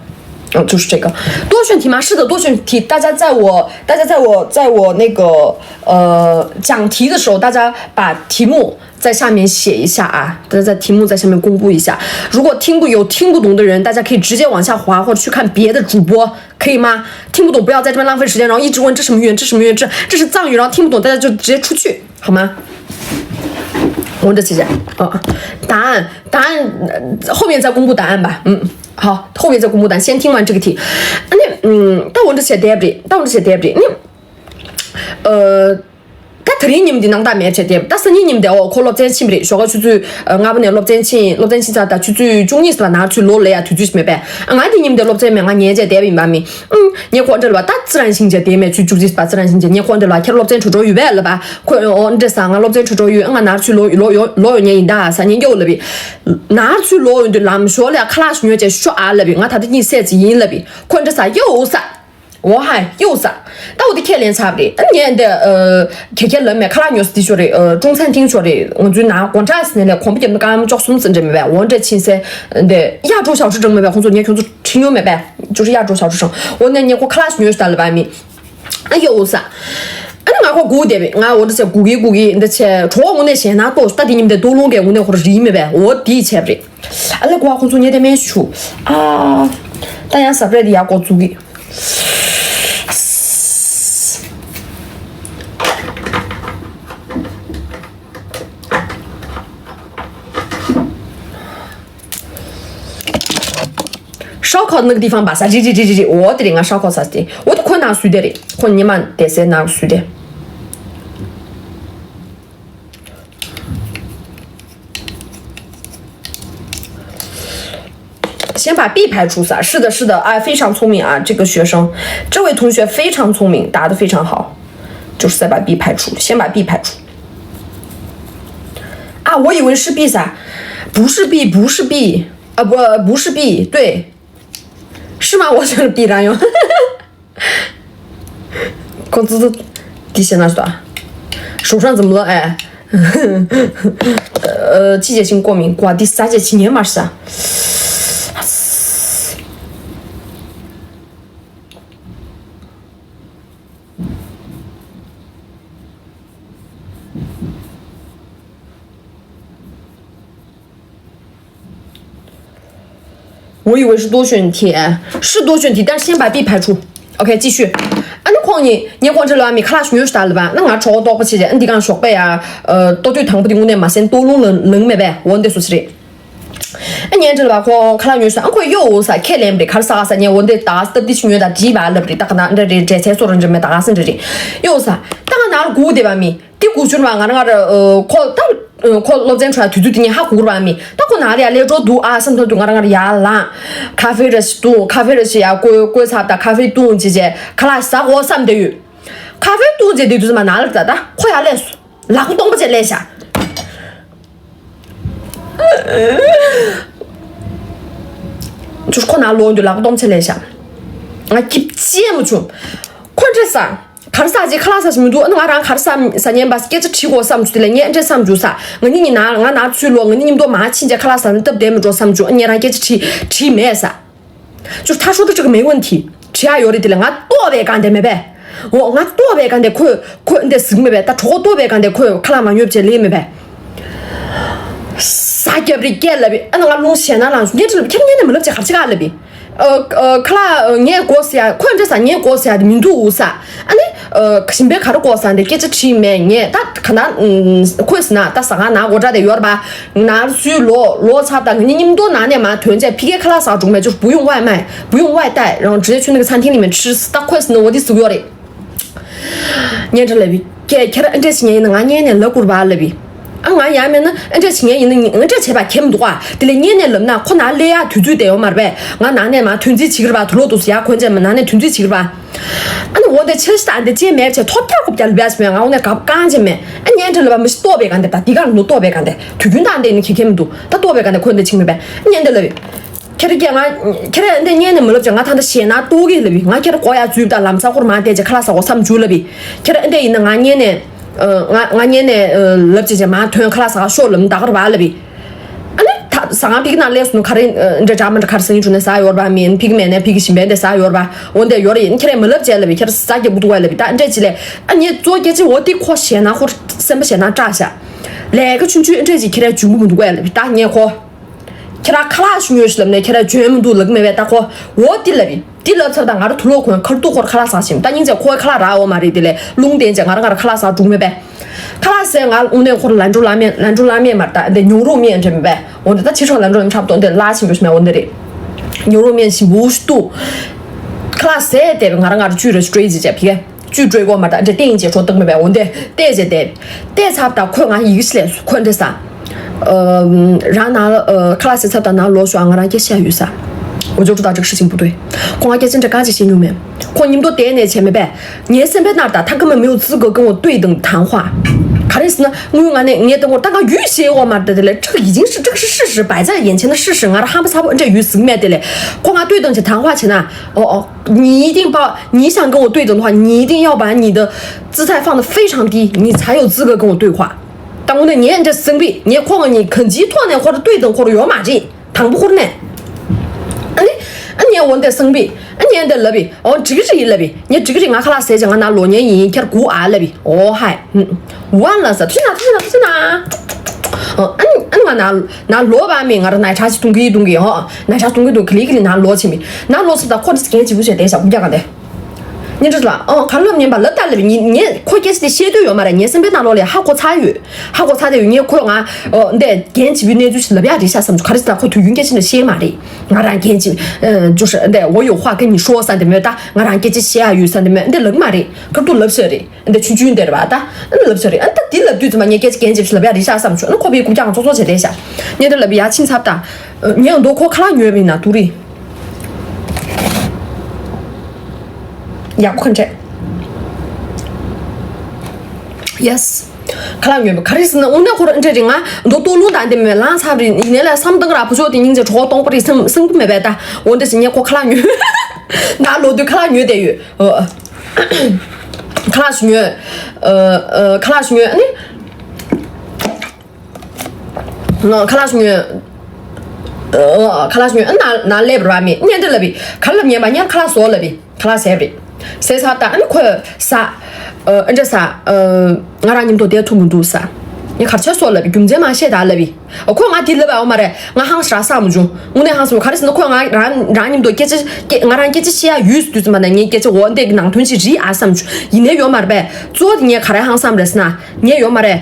就是这个。多选题吗？是的，多选题，大家在我大家在我在我那个呃讲题的时候，大家把题目在下面写一下啊，大家在题目在下面公布一下。如果听不有听不懂的人，大家可以直接往下滑，或者去看别的主播，可以吗？听不懂不要在这边浪费时间，然后一直问这什么语言，这什么语言，这这是藏语，然后听不懂大家就直接出去，好吗？我这期间，嗯，答案答案后面再公布答案吧，嗯。好，后面再公布答案，先听完这个题。那嗯，但我这写 debris，但我这写 debris，那呃。ད་དེ་རིང་ཉིན་འདི་སྣང་དག་མེད་བྱས་ཏེ་ད་སང་ཉིན་ཉིན་འདི་འོ་ཁོ་སློབ་ཚན་ཕྱིན་པ་རེད། ཞོགས་ཀ་ཆུ་ཚོད་ལྔ་པ་ནས་སློབ་ཚན་ཕྱིན། སློབ་ཚན་ཕྱིན་ཚར་ད་ཆུ་ཚོད་བཅུ་གཉིས་ཙམ་ལ་ནར་ཚུར་ལོག་ལས་ཡ་དུས་ཚོད་ཞིག་མེད་པས། ང་འདི་ཉིན་འདི་སློབ་ཚན་མེད། ང་ཉལ་བྱས་བསྡད་པ་ཡིན་པ་མི། ངས་ཁོ་འདྲ་ལབ་པ་ད་ཙི་རང་ཤིང་བྱས་བསྡད་མེད། ཆུ་བཅུ་གཅིག་པ་ཙི་རང་ཤིང་བྱས། ངས་ཁོ་འདྲ་ལབ་པ་ཁྱེད་སློབ་ཚན་འགྲོ་འགྲོ་ཡོད་པས་ལབ་པ། ཁོས་འོ་འདྲ་ས་ང་སློབ་ཚན་འགྲོ་འགྲོ་ཡོད། ང་ནར་ཚུར་ལོག་ལོག་ཡོད་ལོག་ཡོད་ཉལ་ཡིན་ད་ས་ཉན་རྒྱག་ལབ་པས། ནར་ཚུར་ལོག་ཡོང་དུས་ལམ་ཞོར་ལ་ཁ་ལག་ཞིག་ཉོས་བྱས་ཤོག་ཨ་ལབ་པས། ང་ད་ལྟ་གཉིད་སད་ཙི་ཡིན་ལབ་པས། ཁོ་འདྲ་ས་ཡོད་ས། འོ་ཧ་ཡོད་ས། ད་འོ་དེ་ཁས་ལེན་ཚར་བ་རེད། ཨ་ངས་འདི་ཨ་ག་ག་ལབ་མེད། ཁ་ལག་ཉོ་ས་དེ་ཤོ་རེད། ཨ་ཀྲུང་ཚན་ཐིང་ཤོ་རེད། ང་ཚོའི་ནང་དགོང་དྲག་ཟིན་ནས་ལས་གོམ་པ་རྒྱབ་ན་སྐར་མ་བཅུ་གསུམ་ཙམ་འདྲ་མེད་པས། འོ་འདྲ་ཕྱིན་སའི་འདི་གཡག་གྲོགས་ཞག་ཁྲི་འགྲང་མེད་པས། ཁོང་ཚོ་ངས་ཁྱོད་ཚོ་ཁྲིད་མྱོང་མེད་པས། ཅོ་རི་གཡག་གྲོགས་ཞག་ཁྲི་འགྲང་འོ་ནས་ངས་ཁོ་ཁ་ལག་ཞིག་ཉོས་ཤོག་ད་ལབ་པ་མི། ཨ་ཡོད་ས། ཨ་ནི་ང་ཁོ་སྒུག་བསྡད་པས། ང་འོ་འདྲ་ཟེར་སྒུག་གི་སྒུག་གི་འདི་བྱས་གྲོགས་དངོས་གནས་ཞེད་སྣང་ཏོག་ད་འདི་ཉིན་འདི་ལྟོགས་ལོང་གི་དངོས་གནས་ཁོ་ར་རིག་མེད་པས། འོ་དེ་བྱས་པ་རེད། ཨ་ལེ་ཀོ་ཨ་ཁོང་ཚོ་ཉེ་དེ་མེད་ཞུ། ཨ་ད་ཡང་ས་པྲེ་དེ་ཡག་གོ་བཙུགས་གི། 烧烤那个地方吧，啥？这这这这这，我的妈，烧烤啥的？我的困难谁的嘞？困你妈得谁拿谁的？先把 B 排除噻。是的，是的，哎，非常聪明啊，这个学生，这位同学非常聪明，答得非常好，就是再把 B 排除，先把 B 排除。啊，我以为是 B 噻，不是 B，不是 B，啊，不，不是 B，对，是吗？我选了 B 然后，工资都底线那是多少？手上怎么了？哎，呃，季节性过敏，挂第三节七年嘛是啊。 我以为是多选题，是多选题，但是先把 B 排除。OK，继续。啊，你看你，你看这了没？看了没有啥了吧？那俺超多不起的，你刚说白呀，呃，都对糖不的我那嘛，先多弄冷冷没呗，我得说起来。哎，你这了吧？看看了没有啥？俺看有啥？看脸不的，看啥啥？你我得打死的去，你打几百了不的，大概那这这这才说人这没打死这这，有啥？大概拿了股的吧没？ དེ་གུ་ཆུར་བ་ང་རང་ང་ར་ཁོ་ད་ཁོ་སློབ་ཚན་ཁྲོད་དུས་ཚོད་དེ་ནས་ཧ་གོ་ར་མི་ད་ཁོ་ན་རེ་ཡ་ལས་འགྲོ་འདུག་ཨ་བསམ་ཚོད་དུ་ང་རང་ང་ར་ཡ་ལང་ཁ་ཧྥེ་ར་ཞིག་བཏུང་ཁ་ཧྥེ་ར་ཞིག་ཡ་བསྐོལ་བསྐོལ་ཚར་ད་ཁ་ཧྥེ་བཏུང་ཅི་བྱས་ཁ་ལག་ཟ་གོ་བསམ་བསྡད་ཡོད། ཁ་ཧྥེ་བཏུང་བྱས་དེ་དུས་ཚོད་མ་ན་ལ་ད་ད་ཁོ་ཡ་ལས་སོ་ལག་པ་སྟོང་པ་བྱས་ལས་ཤ། ཅུར་ཁོ་ན་ལོག་འདུག་ལག་པ་སྟོང་པ་བྱས་ལས་ཤ། ང་སྐྱིད་ཅེས་མ་བྱུང་། ཁོ་འདྲ་ས། གར་ས་ཅིག་ཁ་ལག་ཟ་ཞིག་མི་འདུག་ཨ་ནི་ང་རང་གར་ས་ཟ་ཉན་པ་སྐད་ཆ་དྲིས་གོ་བསམ་བྱུང་དེ་ལ་ངས་འདྲ་བསམ་བྱུང་ས་ང་གཉིས་གཉིས་ན་ང་ན་ཚུལ་ལོ་ང་གཉིས་མཉམ་དུ་མ་ཕྱིན་ཅེ་ཁ་ལག་ཟ་ན་སྟབས་བདེ་མི་འགྲོ་བསམ་བྱུང་ཨ་ནི་ང་རང་སྐད་ཆ་དྲིས་དྲིས་མེད་ས། ཅུར་ཐ་ཤོ་ད་ཅིག་མེད་ཝན་ཐི་དྲི་ཡ་ཡོད་རེད་དེ་ལ་ང་ལྟོགས་པའི་གང་དེ་མེད་པས། འོ་ང་ལྟོགས་པའི་གང་དེ་ཁོས་ཁོས་འདི་ཟིག་མེད་པས་ད་གྲོགས་ལྟོགས་པའི་གང་དེ་ཁོས་ཁ་ལག་མ་ཉོབ་ཅེ་ལས་མེད་པས། ས་རྒྱབ་རི་སྐད་ལབ་པས་ཨ་ནི་ང་རླུང་ཞེ་ན་ལངས་སོང་ངས་ཁྱེད་ངས་ནས་མི་ལབ་ཅེ་གར་ཅི་ག་ལབ་པས། ཨ་ཨ་ཁ་ལག་ངས་དགོས་ཟེར་ཡ་ཁོས་འདྲ་ས་ངས་དགོས་ཟེར་ཡ་དེ་མི་འདུག་ས། ཨ་ནི་ཨ་ཞིམ་པའི་ག་རེ་དགོས་ས་འདི་སྐད་ཆ་དྲིས་མེད་ངས་ད་ག་ན་ཁོས་ཟེར་ན་ད་ཟ་ཁང་ནང་སྒོ་འགྲམ་དེ་ཡོད་རེད་པ། ནར་སུའི་ལོ་ལོ་ཚར་ད་ངས་མཉམ་དུ་ནང་ནས་མ་ཐོན་ཚེ་ཕི་གའི་ཁ་ལག་ཟ་འགྲོ་མེད་ཅོར་不用外卖不用外带然后直接去那个餐厅里面吃ད་ཁོས་ཟེར་ན་འོ་དེ་ཟུག་ཡོད་རེད། ཉན་འདྲ་ལབ་པས། ཀྱེ་ཁྱེད་རང་ཨེ་འདྲས་བྱེད་ཉན་ཡིན་ན་ང་ཉན་ནས་ལབ་དགོས་པ་ལབ་པས། ཨ་ང་ཡང་མེད་ན་ཨེ་འདྲས་བྱེད་ཉན་ཡིན་ན་ཨེ་འདྲས་བྱེད་པ་ཁྱེད་མི་འདུག་ཨ། དེ་ལས་ཉན་ནས་ལབ་ན་ཁོ་ན་སླེབས་ཡག་དུས་ཚོད་དེ་ཡོད་མ་རེད་པས། ང་ནང་ནས་མ་ཐོན་རྩིས་བྱེད་ཀྱི་རེད་པ་དུ་ལོག་འདུག་ཟེར་ཡག་ཁོན་ཆེན་མ་ནང་ནས་ཐོན་རྩིས་བྱེད་ཀྱི་རེད་པ། ཨ་ནི་འོ་དེ་ཆེ་ཤི་ད་འདི་ཅེས་མེད་བྱས་ཐོབ་རྒྱག་རྐུབ་རྒྱག་ལུས་པས་མེད་ང་འོ་ནས་གབ་གང་ཅེས་མེད། ཨ་ཉན་འདྲ་ལབ་པ་མི་ཤི་ལྟོགས་པའི་གང་དེ་ད་འདི་གར་ནུ་ལྟོགས་པའི་གང་དེ་དུས་རྒྱུན་དང་འདི་ནི་ཁེ་ཁེ་མི་འདུག་ད་ལྟོགས་པའི་གང་དེ་ཁོན་དེ་ཆིག་མེད་པས་ཨ་ཉན་འདྲ་ལབ་པས། ཁྱེད་རང་ཀྱང་ང་ཁྱེད་རང་འདི་ཉན་ནས་མི་ལབ་ཅེས་ང་ད་ལྟ་ཞེད་སྣང་ལྟོགས་ཀྱི་ལབ་པས། ང་ཁྱེད་རང་གོ་ཡ་འཛུལ་ད་ལམ་སང་ཁོར་མ་བལྟས་ཅེས་ཁ་ལག་ཟ་གོ་བསམ་བྱུང་ལབ་པས། ཁྱེད་རང་འདི་ཡིན་ན་ང་ཉན་ནས་ང་ང་ཉན་ནས་ལབ་ཅེས་ཅེས་མ་ཐོན་ཁ་ལག་ཟ་ག་ཤོག་ལབ་ད་གར་བ་ལབ་པས། ཨ་ནི་ད་ཟ་ཁང་ཕིག་ན་ལས་སུ་ཁ་རེ་འདྲ་འདྲ་མ་འདྲ་ཁར་སང་ཡིན་ཆུ་ནས་ཟ་ཡོར་བ་མིན་ཕིག་མེད་ནས་ཕིག་ཞིམ་པས་འདི་ཟ་ཡོར་བ་འོ་འདི་ཡོར་ཡིན་ཁྱེད་རང་མི་ལབ་ཅེས་ལབ་པས། ཁྱེད་རང་ཟ་རྒྱུ་བུ་འདུག་བ་ལབ་པས། ད་འདྲ་ཅི་ལས་ཨ་ཉན་གཙོ་སྐད་ཅིག་འོ་དེ་ཁོ་ཞེད་སྣང་ཁོ་སེམས་པ་ཞེད་སྣང་སྐྲག་ཤག་ལས་ཀ་ཆུང་ཆུང་འདྲ་ཅིག་ཁྱེད་རང་འཇུག་གི་མི་འདུག་བ་ལབ་པས། ད་ཉན་ཁོ། ཁྱེད་རང་ཁ་ལག་ཞིག་ཉོས་ཤིག་ལབ་ནས་ཁྱེད་རང་འཇོན་མི་འདུག་ལབ་མེད་པས། ད་ཁོ་འོ་དེ་ལབ་ཡིན་དེ་ལབ་ཚར་ད་ང་རང་དུ་ལོག་གོན་ཁར་ཏུ་ཁོར་ཁ་ལག་ཟ་ཞིམ་ད་སྙིང་རྗེ་ཁོའི་ཁ་ལག་རག་འོ་མ་རེད། དེ་ལས་རླུང་བསྟན་བྱས་ང་རང་ང་རང་ཁ་ལག་ཟ་འགྲོ་མེད་པས། ཁ་ལག་ཟས་ང་དངོས་གནས་ཁོར་ལན་གྲུ་ལ་མེད་ལན་གྲུ་ལ་མེད་མ་རེད། ད་འདི་ཉུང་རུ་མེད་འདྲ་མེད་པས། འོ་འདི་ད་ཕྱི་ཕྱོགས་ལན་གྲུ་ལ་མེད་འཁྲབ་ཏོ་འདི་ལ་ཞིམ་པོ་ཞིམ་མེད་འོ་འདི་རེད། ཉུང་རུ་མེད་ཞིམ་པོ་ཞིག་ཏུ། ཁ་ལག་ཟས་དེ་ང་རང་ང་རང་བཅུད་རེ་སྤྲོད་ཅི་བྱས་ཕི་གས། བཅུད་སྤྲོད་གོ་མ་ད་འདྲ་བལྟས་ཡིན་ཅེས་གྲོ་བཏགས་མེད་པས། འོ་འདི་བལྟས་ཅེས་བལྟས། བལྟས་ཚར་ད་ཁོས་ང་ཡིག་ཤི་ལས་སུ་ཁོས་འདྲི་ས། རང་ན་ཁ་ལག་ཟས་ཚར་ད་ན་ལོ་ཞོ་ང་རང་སྐད་བཤད་ཡོད་ས། འོ་ཅོ་ཅོ་ད་ཅིག་ཧྲི་ཅིང་པུ་ཏོས། ཁོ་ང་སྐད་ཆ་འདྲ་གང་ཅིག་བཤད་མྱོང་མེད། ཁོ་མཉམ་དུ་བལྟས་ནས་བྱས་མེད་པས། ངའི་སེམས་པའི་ནང་ད་他根本没有资格跟我对等谈话། ག་རེ་ཟེར་ན་དངུལ་ང་ནས་ངའི་ལྟ་སྐོར་ད་ང་ཡུས་བྱེད་འོ་མ་ད་དེ་ལས་ཁྲག་ཡི་ཅིང་ཧྲི་ཁྲག་ཧྲི་ཧྲི་ཧྲི་摆在眼前的事实ང་ར་ཧམ་པ་ཚ་པོ་འདྲ་ཡུས་ཟིག་མེད་དེ་ལས་ཁོ་ང་对等起谈话起ན། འོ་འོ། 你一定把你想跟我对等的话，你一定要把你的姿态放得非常低，你才有资格跟我对话。ད་དངོས་གནས་ངས་འདྲ་སེང་པི་ངས་ཁོང་གཉིས་གང་ཅིའི་ཐོག་ནས་ཁོ་ར་ལྟོས་དང་ཁོ་ར་ཡོད་མ་རེད། དང་པོ་ཁོ་ར་ནས། ཨ་ནི་ཨ་ངས་འོ་འདྲ་སེང་པི་ཨ་ངས་འདྲ་ལབ་པི་འོ་འགྲིག་གི་རེད་ལབ་པི་ངས་འགྲིག་གི་རེད་ང་ཁ་ལག་ཟས་ཀྱི་ང་ནང་ལོག་ཉན་ཡིན་ཁྱེད་སྒུག་ཨ་ལབ་པི་འོ་ཧའི། ཝན་ལ་ས་ཐུ་ན་ཐུ་ན་ཐུ་ན། ཨ་ནི་ཨ་ནི་ང་ནང་ནང་ལོག་པ་མི་ང་ར་ནའི་ཁྲག་ཅིག་བཏུང་གི་བཏུང་གི་ཧོ་ནའི་ཁྲག་བཏུང་གི་བཏུང་གི་ལི་གི་ལི་ནང་ལོག་ཕྱིན་པི་ནང་ལོག་ཚུར་ད་ཁོ་རི་སི་གན་ཅིག་བུ་ཞེ་དེ་ཞག་བུ་རྒྱག་ག་དེ། གཉེན་སྒྲིག་ལ་ཨང་ག་རེ་ལབ་ཉན་པ་ལབ་ད་ལབ་ཉན་ངས་ཁོ་སྐད་ཆ་དེ་བཤད་འདོད་ཡོད་མ་རེད། ངའི་སེམས་པའི་ནང་ལོགས་ལ་ཧ་གོ་ཚར་ཡོད། ཧ་གོ་ཚར་དེ་ཡོད། ངས་ཁོས་ང་འདས་རྒན་བྱིས་པའི་གནས་ཚུལ་ཞིག་ལབ་ཡག་རེད་ཤག་བསམ་བྱུང་། ག་རེ་ཟེར་ན་ཁོ་དུས་རྒྱུན་སྐད་ཆ་འདྲ་བཤད་མ་རེད། ང་རང་རྒན་བྱིས་ཅོ་ཧྲ་འདས་འོ་ཡོད་ཧ་ཀ་ཉི་ཧྲོ་ས་འདི་མོད་ད་ང་རང་སྐད་ཆ་བཤད་ཡག་ཡོད་ས་འདི་མོད་འདི་ལབ་མ་རེད། ཁ་ཐུག་ལབ་ཤག་རེད། འདི་ཆུང་ཆུང་འདིར་བ་ད་ཨ་ནི་ལབ་ཚོད་རེད། ཨ་ནི་ད་འདི་ལབ་དུས་ཙམ་པ་ངས་སྐད་ཆ་རྒན་ཆེ་ལབ་ཡག་རེད་ཤག་བསམ་བྱུང་། ཨ་ནི་ཁོ་པའི་རྐུབ་ཀྱང་ཙོག་ཙོག་བྱས་བསྡད་ཤག་ངས་འདི་ལབ་ཡག་ཕྱིན་ཚར་ད། ངས་འདོ་ཁོ་ཁ་ལག་ཉོས་པ་ཡིན་ན་དུ་རི། ཡག་པོ་ཁ་འཕྲད། ཡེས། ཁ་ལག་ཉོས་པ་ག་རེ་ཟེར་ན་དངོས་གནས་ཁོ་རང་འདྲ་རེད། ང་འདོ་ལྟོ་ལུང་དང་འདི་མོད་ལངས་ཚར་རེད། ཡིན་ནའི་ལ་བསམ་བཏང་ར་བུ་ཆོ་དེ་སྙིང་རྗེ་གྲོགས་སྟོང་པ་རེད་བསམ་བསམ་གི་མེད་པས་ད། འོ་འདི་ཟེར་ངས་ཁོ་ཁ་ལག་ཉོས། ད་ལོ་དུས་ཁ་ལག་ཉོས་བསྡད་ཡོད། ཨ། ཁ་ལག་ཞིག་ཉོས། ཨ། ཨ། ཁ་ལག་ཞིག་ཉོས། ཨ་ནི། ཨ། ཁ་ལག་ཞིག་ཉོས། ཨ། ཁ་ལག་ཞིག་ཉོས། ཨ། ན་ན་སླེབས་ར་མི་གཉེན་འདྲ་ལབ་པའི་ག་ལབ་ཉན་པ་ཉན་ཁ་ལག་བཟོ་ལབ་པའི་ཁ་ལག་ཟས་པ་རེད། ཟས་ཚར་ད་ཨ་ནི་ཁོས་ཟ། ཨ། ཨ་འདྲ་ཟ། ཨ། ང་རང་མཉམ་དུ་བསྡད་ཐུབ་མི་འདུག་ཟ། ངས་གར་ཆ་སོགས་ལབ་པའི་རྒྱུ་མཚན་མ་བཤད་ད་ལབ་པའི། ཨ། ཁོས་ང་དེ་ལབ་པ་ཡོད་མ་རེད། ང་ཧང་ཧྲ་བསམ་མ་བྱུང་། དངོས་གནས་ཧང་སང་ག་རེ་ཟེར་ན་ཁོས་ང་རང་རང་མཉམ་དུ་སྐད་ཆ་སྐད་ང་རང་སྐད་ཆ་བཤད་ཡག་ཡོད་དུས་ཙམ་པ་ན་ངས་སྐད་ཆ་འོ་འདི་གི་ནང་དོན་ཅིག་རེད་ཨ་བསམ་བྱུང་། ཡིན་ནའི་ཡོད་མ་རེད་པས། གཙོ་བོ་དེ་ངས་ག་རེ་ཧང་སངས་རེད་ཟེར་ན་ངས་ཡོད་མ་རེད།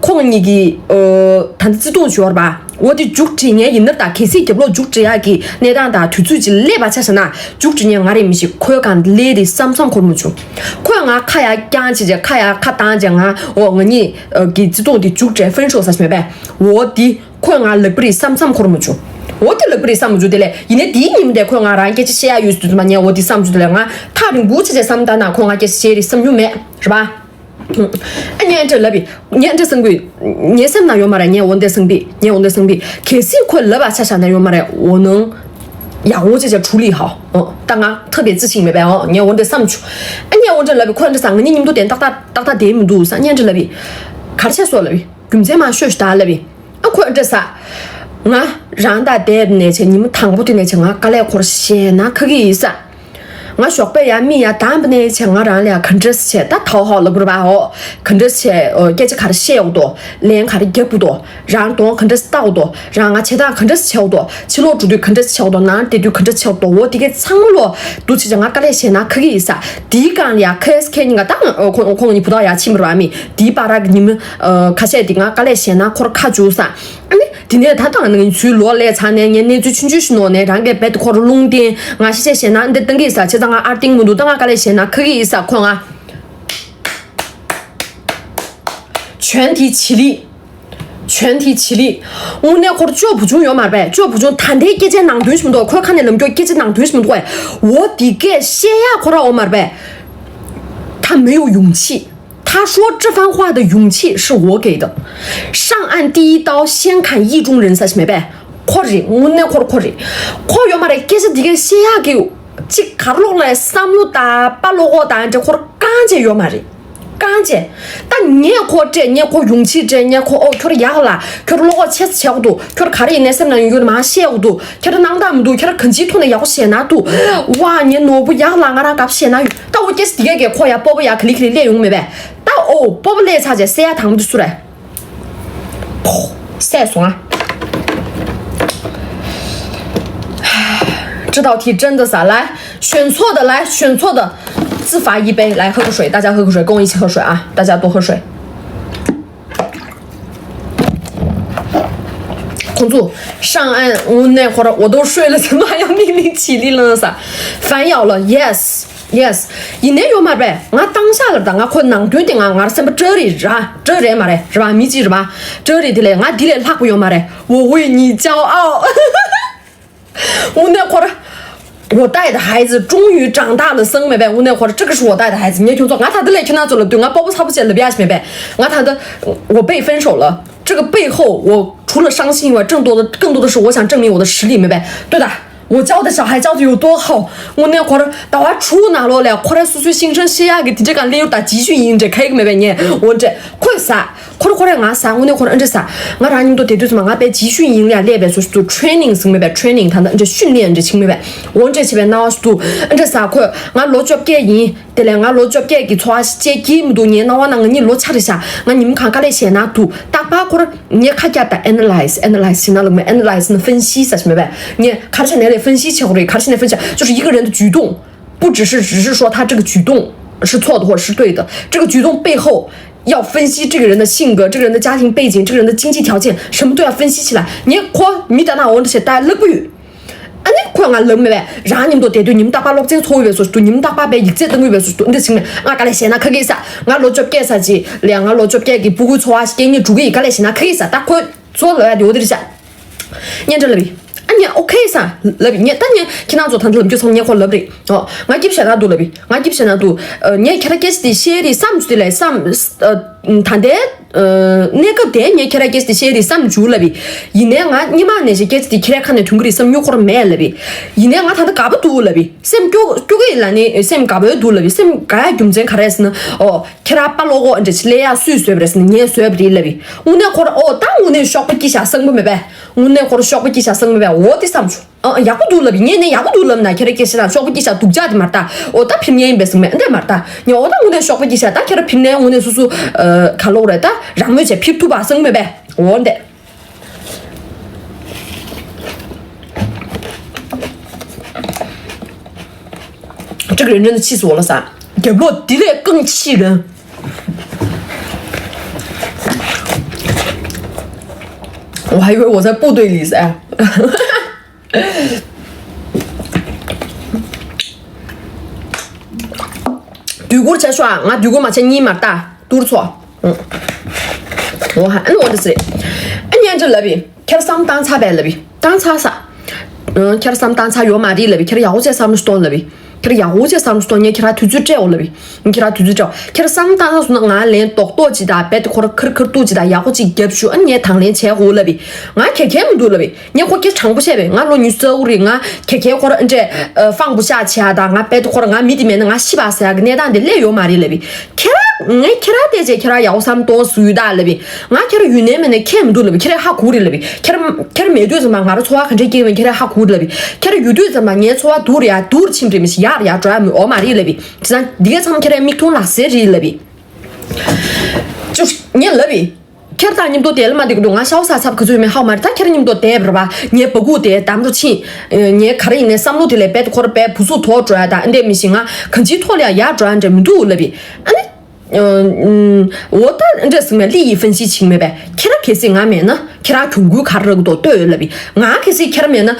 ཁོང་གཉིས་ཀྱི་ཨོ་ད་ལྟ་བརྩེ་དུང་ཞོར་བ་འོ་དེ་མཇུག་སྒྲིལ་ངེས་ཡིན་ནར་ད་གལ་སྲིད་རྒྱབ་ལོགས་མཇུག་སྒྲིལ་ཡག་གི་གནས་སྟངས་དང་དུས་ཚོད་ཅིག་སླེབས་པ་ཆ་བཞག་ན་མཇུག་སྒྲིལ་ངེས་ང་རེད་མི་ཤེས། ཁོའི་གང་ལས་རེད་བསམ་བསམ་འཁོར་མ་བྱུང་། ཁོས་ང་ཁ་ཡར་བརྐྱངས་བྱས་བྱས་ཁ་ཡར་ཁ་བཏང་བྱས་ང་འོ་ང་གཉིས་ཀྱི་བརྩེ་དུང་དེ་མཇུག་སྒྲིལ་ཕན་ཤོག་ཟེར་མེད་པས། འོ་དེ་ཁོས་ང་ལབ་པ་རེད་བསམ་བསམ་འཁོར་མ་བྱུང་། འོ་དེ་ལབ་པ་རེད་བསམ་མ་བྱུང་། དེ་ལས་ཡིན་ནའི་དེའི་ཉིན་དེ་ཁོས་ང་རང་སྐད་ཆ་བཤད་ཡག་ཡོད་དུས་ཙམ་པ་ངས་འོ་དེ་བསམ་བྱུང་། དེ་ལས་ང་ཐག་རིང་པོ་བྱས་བྱས་བསམ་བཏང་ན་ཁོས་ང་སྐད་ཆ་བཤད་རེད་བསམ་མྱོང་མེད་རེད་པ། ཨ་ངས་འདྲ་ལབ་པས། ངས་འདྲ་བསམ་གི། ངའི་སེམས་ནང་ཡོད་མ་རེད། ངས་འོ་འདྲ་བསམ་པས། ངས་འོ་འདྲ་བསམ་པས། གལ་སྲིད་ཁོས་ལབ་པ་ཆ་བཞག་ན་ཡོད་མ་རེད། འོ་ནང་ཡག་འོ་ཅེ་ཅེ་ཁྲུ་ལི་ཧའོ། ཨོ། ད་ང་ཐབས་པའི་རྩི་ཤིང་མེད་པས། ཨོ། ངས་འོ་འདྲ་བསམ་བྱུང་། ཨ་ངས་འོ་འདྲ་ལབ་པས། ཁོས་འདྲ་ཟེར། ང་གཉིས་མཉམ་དུ་དེ་ཏག་ཏག་ཏག་ཏག་བསྡད་མི་འདུག་ཟེར། ངས་འདྲ་ལབ་པས། ག་རེ་བྱས་སོང་ལབ་པས། རྒྱུ་མཚན་མ་ཤོད་ཤོད་ད་ལབ་པས། ཨ་ཁོས་འདྲ་ཟེར། ང་རང་དང་བསྡད་ནས་བྱས་ཉི་མ་དང་པོ་དེ་ནས་བྱས་ང་དཀའ་ལས་ཁོར་ཞེད་སྣང་ཁ་གི་ཡིན་ས། ང་ཞོགས་པ་ཡར་མིག་ཡར་བསྡམས་པ་ནས་བྱས་ང་རང་ལ་ཡ་ག་འདྲ་བྱས་ད་ཐའོ་ཧའོ་ལབ་དགོས་རེད་པ། ཨོ། ག་འདྲ་བྱས་ཨོ་སྐད་ཆ་ག་རེ་བཤད་འོག་ཏོ། ལན་ག་རེ་རྒྱབ་འོག་ཏོ། རང་གདོང་ག་འདྲ་བལྟ་འོག་ཏོ། རང་ང་བྱེད་སྟངས་ག་འདྲ་བྱེད་འོག་ཏོ། ཕྱི་ལོགས་འགྲོ་དུས་ག་འདྲ་བྱེད་འོག་ཏོ། ནང་བསྡད་དུས་ག་འདྲ་བྱེད་འོག་ཏོ། འོ་དེ་གའི་ཚང་མ་ལོ་འདུག་བྱས་བྱས་ང་དཀའ་ལས་ཞེད་སྣང་ཁ་གི་ཡིན་ས། དེའི་སྒང་ལ་ཡ་ཁ་ཨེས་ཁེ་གཉིས་ཀ་ད་ཁོང་ཁོང་གཉིས་བུ་ཐག་ཡ་ཕྱིན་པ་རེད་པ། མི་དེའི་བར་གྱི་ཉི་མ་ཁ་ཤས་དེ་ང་དཀའ་ལས་ཞེད་སྣང་ཁོར་ཁ་བཅུག་ས། ཨ་ནི་དེ་ནས་ད་ལྟ་ང་ཚོའི་ལོ་སླེབས་ཚར་ནས་ངས་གནས་ཚུལ་ཆུང་ཆུང་ཞིག་ནོར་ནས་རང་གིས་རྦད་དེ་ཁོ་རང་རླུང་བསྟན་ང་ཤེས་ཤེས་ཞེད་སྣང་འདི་བཏང་གི་ཡིན་ས། བྱས་ཙང་ང་ཨར་ཏིང་མི་འདུག་ད་ང་དཀའ་ལས་ཞེད་སྣང་ཁ་གི་ཡིན་ས། ཁོ་ང་全体起立། 全体起立། དངོས་གནས་ཁོར་ཅོ་བུ་ཆུང་ཡོད་མ་རེད་པས། ཅོ་བུ་ཆུང་ད་ལྟའི་སྐད་ཆའི་ནང་དོན་ཞིག་མི་འདུག་ཁོའི་ཁ་ནས་ལབ་རྒྱུ་སྐད་ཆའི་ནང་དོན་ཞིག་མི་འདུག་འོ་དེ་སྐད་བཤད་ཡག་ཁོ་རང་ཡོད་མ་རེད་པས། 他没有勇气。 他说这番话的勇气是我给的。上岸第一刀先砍意中人 ཟེར་ཞིག་མེད་པས། ཁོ་རེད། དངོས་གནས་ཁོ་རེ་ཁོ་རེད། ཁོ་ཡོད་མ་རེད། སྐད་ཆ་འདི་གའི་བཤད་ཡག་གི་ཅིག་ག་རེ་ལབ་ན་བསམ་བློ་དང་དཔའ་བློ་ཁོག་དང་འདྲ་ཁོར་རྐང་རྗེས་ཡོད་མ་རེད། རྐང་རྗེས། ད་ངས་ཁོ་སྤྲད། ངས་ཁོ་ཡོང་ཕྱིར་སྤྲད། ངས་ཁོ་ཨོ་ཁྱོད་ཡག་ལ། ཁྱོད་བློ་ཁོག་ཆེ་ཙམ་བྱེད་དགོས་འདུག་ཁྱོད་ག་རེ་ཡིན་ནའི་སེམས་ནང་ཡོད་རྒྱུ་མ་བཤད་དགོས་འདུག་ཁྱོད་སྣང་དག་མི་འདུག་ཁྱོད་གང་ཅིའི་ཐོག་ནས་ཡག་པོ་བཤད་ན་འདུག་ཝ་ངའི་ནོར་བུ་ཡག་ལ། ང་རང་དགའ་བཤད་ན་ཡོད། ད་ཨོ་སྐད་ཆ་འདི་གས་གས་ཁོ་ཡ་སྤོབས་པ་ཡ་ག་ལེ་ག་ལེ་སླེབས་ཡོང་མེད་པས། ད་ཨོ་སྤོབས་པ་སླེབས་ཚར་རྗེས་བཤད་ཡག་དང་པོ་འདི་སུ་རེད། ཕོ། བཤད་སོང་ཨ། ཁྲི་ཐའོ་ཐི་ཀྲན་ཏི་ས་ལ་ཞོན་ཚོ་ད་ལ་ཞོན་ཚོ་ད་ཙི་ཧྥ་ཡི་པེ་ལ་ཧ་གོ་ཧྲོས། ད་ཅག་ཧ་གོ་ཧྲོས། ཀོང་ཡི་ཆི་ཧ་ཧྲོས་ཨ། ད་ཅག་ཏོ་ཧ་ཧྲོས། ཁོང་ཚོ་ཧྲང་ཨན་འུ་ནས་ཁོ་ར་འོ་དོ་ཧྲོས་ལ་ཚེ་མ་ཡང་མིག་མིག་ཆི་ལི་ལང་ས་ཧྥན་ཡའོ་ལ་ཡེ་སི། Yes། ཡིན་ནའི་ཡོད་མ་རེད་པས། ང་བཏང་ཤག་ལབ་ད་ང་ཁོ་ནང་དོན་དེ་ང་ངར་སེམས་པ་སྤྲོ་རེད་ར། སྤྲོ་རེད་མ་རེད་ར་བ། མི་གཅིག་ར་བ། སྤྲོ་རེད། དེ་ལས་ང་འདི་ལས་ལྷག་པ་ཡོད་མ་རེད། 我为你骄傲། 我那会儿，我带的孩子终于长大了 ཟེར་མེད་པས། 我那会儿这个是我带的孩子。 ངས་ཁྱོད་ཚོ་ང་ད་འདི་ལས་ཁྱོད་རང་ཚོ་ལབ་དུས་ང་སྤོབས་པ་ཚ་པོ་བྱས་ལབ་ཡག་ཞིག་མེད་པས། ང་ད་འདི་我被分手了，这个背后我除了伤心以外，更多的更多的是我想证明我的实力，明白？对的。 我教的小孩教的有多好，我那会儿到我出那落了，后来叔叔新生是要给这个领导集训营这开个没半年，我这快啥，快快快俺啥，我那会儿这啥，我让你们都得对什么，俺被集训营了，那边就是做 training 什么呗，training 他们这训练这清没呗，我这这边那是都，这啥快，俺老早该人。 དེ་ལས་ང་ལོ་བཅོ་བརྒྱད་ཀྱི་འཚོ་བ་ཞིག་སྐྱེལ་གྱི་མི་འདུག་ངའི་སྣང་བ་ན་ང་གཉིས་ལོ་ཆགས་རེད་ཤག་ང་ཉིན་མོ་གང་དཀའ་ལས་བྱས་ན་འདུག་རྟག་པར་ཁོ་རང་ངས་ཁ་བརྒྱབ་དང་analyze analyze བྱེད་ན་ལུགས་མེད། analyze ནི་分析ཟེར་ཞིག་མེད་པས། ངས་ག་རེ་བྱས་ནས་ལས་分析བྱེད་དགོས་རེད། ག་རེ་བྱས་ནས་分析 就是一个人的举动不只是只是说他这个举动是错的或者是对的，这个举动背后要分析这个人的性格、这个人的家庭背景、这个人的经济条件，什么都要分析起来。你看，没得那我这些带了不语。 ཨ་ནི་ཁོས་ང་ལབ་མེད་པས། རང་མཉམ་དུ་བསྡད་དུས་ཉིན་རྟག་པར་སློབ་ཚན་འཚོགས་ཡོད་པའི་བཟོ་ཞིག་འདུག་ཉིན་རྟག་པར་པའི་ཡིག་ཚད་བཏང་ཡོད་པའི་བཟོ་ཞིག་འདུག་འདི་ཟིན་ནས་ང་ག་ལས་བཤད་ན་ཁ་གིས་ས། ང་ལོ་བཅོ་བརྒྱད་ས་ཅིག་ལས། ང་ལོ་བཅོ་བརྒྱད་ཀྱི་ཕྲུ་གུའི་འཚོ་བ་སྐྱེལ་ཉིན་འགྲོ་གི་ཡིན། ག་ལས་བཤད་ན་ཁ་གིས་ས། ད་ཁོས་ཚོ་ལབ་ཡ་དེ་འོ་དེ་རེད་ཤག་སྙན་གྲགས་ལབ་ཡིན། ཨ་ནི་ཨོ་ཁེ་ས་ལབ་ཡིན། ངས་ད་ནི་ཁྱེད་རང་ཚོ་ད་འདི་ལབ་རྒྱུ་ཚང་ངས་ཁོ་ལབ་རེད། ཨོ་ང་སྐྱིད་བཤད་ན་འདུག་ལབ་ཡིན། ང་སྐྱིད་བཤད་ན་འདུག་ངས་ཁྱེད་རང་སྐད་ཆ་དེ་བཤད་རེད་བསམ་བྱུང་དེ་ལས་བསམ། ད་ལྟའི་གནས་སྐབས་དེ་ངས་ཁྱེད་རང་སྐད་ཆ་དེ་བཤད་རེད་བསམ་བྱུང་ལབ་ཡིན། ཡིན་ནའི་ང་སྔོན་མ་ནས་བྱས་སྐད་ཆ་དེ་ཁྱེད་རང་ཁ་ནས་ཐོན་གྱི་རེད་བསམ་མྱོང་ཁོ་རང་མེད་ལབ་ཡིན། ཡིན་ནའི་ང་ད་ལྟ་དགའ་པོ་འདུག་ལབ་ཡིན། སེམས་སྐྱོ་སྐྱོ་གི་ཡིན་ལབ་ནི་སེམས་དགའ་པོ་འདུག་ལབ་ཡིན། སེམས་དགའ་ཡ་རྒྱུ་མཚན་ག་རེ་ཟེར་ན། ཨོ་ཁྱེད་རང་པ་ལོ་གོ་འདྲ་ཆི་ལེ་ཡ་སུས་བཟོས་པ་རེད་ཟེར་ན་ངས་བཟོས་པ་རེད་ལབ་ཡིན། དངོས་གནས་ཁོ་རང་ཨོ་ད་དངོས་གནས་གཤོག་པ་སྐྱིད་ཤག་བསམ་གི་མེད་པས། དངོས་གནས་ཁོ་རང་གཤོག་པ་སྐྱིད་ཤག་བསམ་གི་མེད་པས། འོ་དེ་བསམ་བྱུང་། ཨ་ཡག་པོ་འདུག་ལབ་ཡིན། ངས་ནི་ཡག་པོ་འདུག་ལབ་ན་ཁྱེད་རང་སྐད་ཆ་ན་གཤོག་པ་སྐྱིད་ཤག་སྡུག་ཅག་དེ་མ་རེད་ད། འོ་ད་ཕིབས་ཉན་ཡིན་པས་ཟེར་མེད་འདི་མ་རེད་ད། ངས་འོ་ད་དངོས་གནས་གཤོག་པ་སྐྱིད་ཤག་ད་ཁྱེད་རང་ཕིབས་ནས་དངོས་གནས་སུ་སུ་ག་ལོག་རེད་ད། རང་མོས་བྱས་ཕིབས་ཐུབ་པ་བསམ་གི་མེད་པས། འོ་འདི།这个人真的气死我了噻！རྒྱབ་ལོགས་དེ་ལས་更气人。我还以为我在部队里噻。དུས་འཁོར་བྱ་ཤོག་ང་དུས་འཁོར་མ་བྱ་གཉིས་མ་ལྟ་ཏུར་ཚོ། ཨོ་ཧ་ཨ་ནི་འོ་འདི་ཟེར། ཨ་ཉན་ཅི་ལབ་ཡིན། ཁྱེད་བསམ་བཏང་ཚར་བས་ལབ་ཡིན། བཏང་ཚར་ས། ཁྱེད་བསམ་བཏང་ཚར་ཡོད་མ་རེད་ལབ་ཡིན། ཁྱེད་ཡག་པོ་བྱས་བསམ་བློ་གཏོང་ལབ་ཡིན། ཁྱེད་ཡག་པོ་བྱས་བསམ་བློ་གཏོང་། ངས་ཁྱེད་རང་དུས་ཚོད་སྤྲད་འོ་ལབ་ཡིན། ཁྱེད་རང་དུས་ཚོད་སྤྲད་འོ། ཁྱེད་བསམ་བཏང་ཚར་སོང་ན་ང་ལན་རྡོག་རྡོག་ཅིག་དང་རྦད་དེ་ཁོ་ར་ཁིར་ཁིར་ཏུ་ཅིག་དང་ཡག་པོ་ཅིག་རྒྱབ་ཞུ། ཨ་ངས་དང་ལེན་བྱས་འོ་ལབ་ཡིན། ང་གལ་གལ་མི་འདུག་ལབ་ཡིན། ངས་ཁོ་སྐད་དྲང་པོ་བཤད་པས། ང་ལོ་ཉི་ཤུ་རྩ་དགུ་རེད། ང་གལ་གལ་ཁོ་ར་འདྲས་ཧྥང་བུ་ཤ་བྱས་ཨ་དང་ང་རྦད་དེ་ཁོ་ར་ང་མི་དེ་མེད་ན་ང་ཤི་བ་ཟེར་ཡག་གི་གནས་སྟངས་དེ་སླེབས་ཡོད་མ་རེད་ལབ་ཡིན། ཁྱེད་རང་ངས་ཁྱེད་རང་བལྟས་བྱས་ཁྱེད་རང་ཡག་པོ་བསམ་གཏོང་ཟུག་ཡོད་ད་ལབ་ཡིན། ང་ཁྱེད་རང་ཡུན་ནན་མེད་ནས་ཁྱེད་མི་འདུག་ལབ་ཡིན། ཁྱེད་རང་ཧ་གོ་རེད་ལབ་ཡིན། ཁྱེད་རང་ཁྱེད་རང་མེད་དུས་ཙམ་པ་ང་རང་འཚོ་བ་ག་འདྲས་སྐྱེལ་བ་ཁྱེད་རང་ཧ་གོ་རེད་ལབ་ཡིན། ཁྱེད་རང་ཡོད་དུས་ཙམ་པ་ངའི་འཚོ་བ་སྡུག་རེད་ཡ་སྡུག་རུ་ཕྱིན་རེད་མི་ཤེས་ཡག་རེད་ཡ་འགྲོ་ཡ་མི་འོ་མ་རེད་ལབ་ཡིན། བྱས་ཙང་འདི་གས་ཚང་མ་ཁྱེད་རང་མིག་མཐོང་ལག་ཟེར་རེད་ལབ་ཡིན། ཅུ་ངས་ལབ་ཡིན། ཁྱེད་དང་མཉམ་དུ་བསྡད་ལ་མ་བསྡད་ཀྱི་འདུག་ང་ཤའོ་ས་ཚབ་ག་ཚོད་མེད་ཧའོ་མ་རེད། ད་ཁྱེད་མཉམ་དུ་བསྡད་པ་རེད་པ། ངའི་སྦ་ཁུག་དེ་འདམ་རུ་ཕྱིན། ངའི་ག་རེ་ཡིན་ནའི་བསམ་བློ་དེ་ལས་རྦད་དེ་ཁོ་ར་རྦད་བུ་ཚུགས་དོག་འགྲོ་ཡ་ད་འདི་མི་ཤེས། ང་གང་ཅིའི་ཐོག་ལ་ཡ་ཡར་འགྲོ་ཡ་འདྲ་མི་འདུག་ལབ་ཡིན། ཨ་ནི། འོ་ད་འདྲ་ཟེར་མ་ལི་ཡི་ཧྥན་ཤི་ཆིང་མེད་པས། ཁྱེད་རང་གལ་སྲིད་ང་མེད་ན་ཁྱེད་རང་གྱོང་གུན་ག་རེ་རག་གི་འདུག་ལྟོས་ལབ་ཡིན། ང་གལ་སྲིད་ཁྱེད་རང་མེད་ན་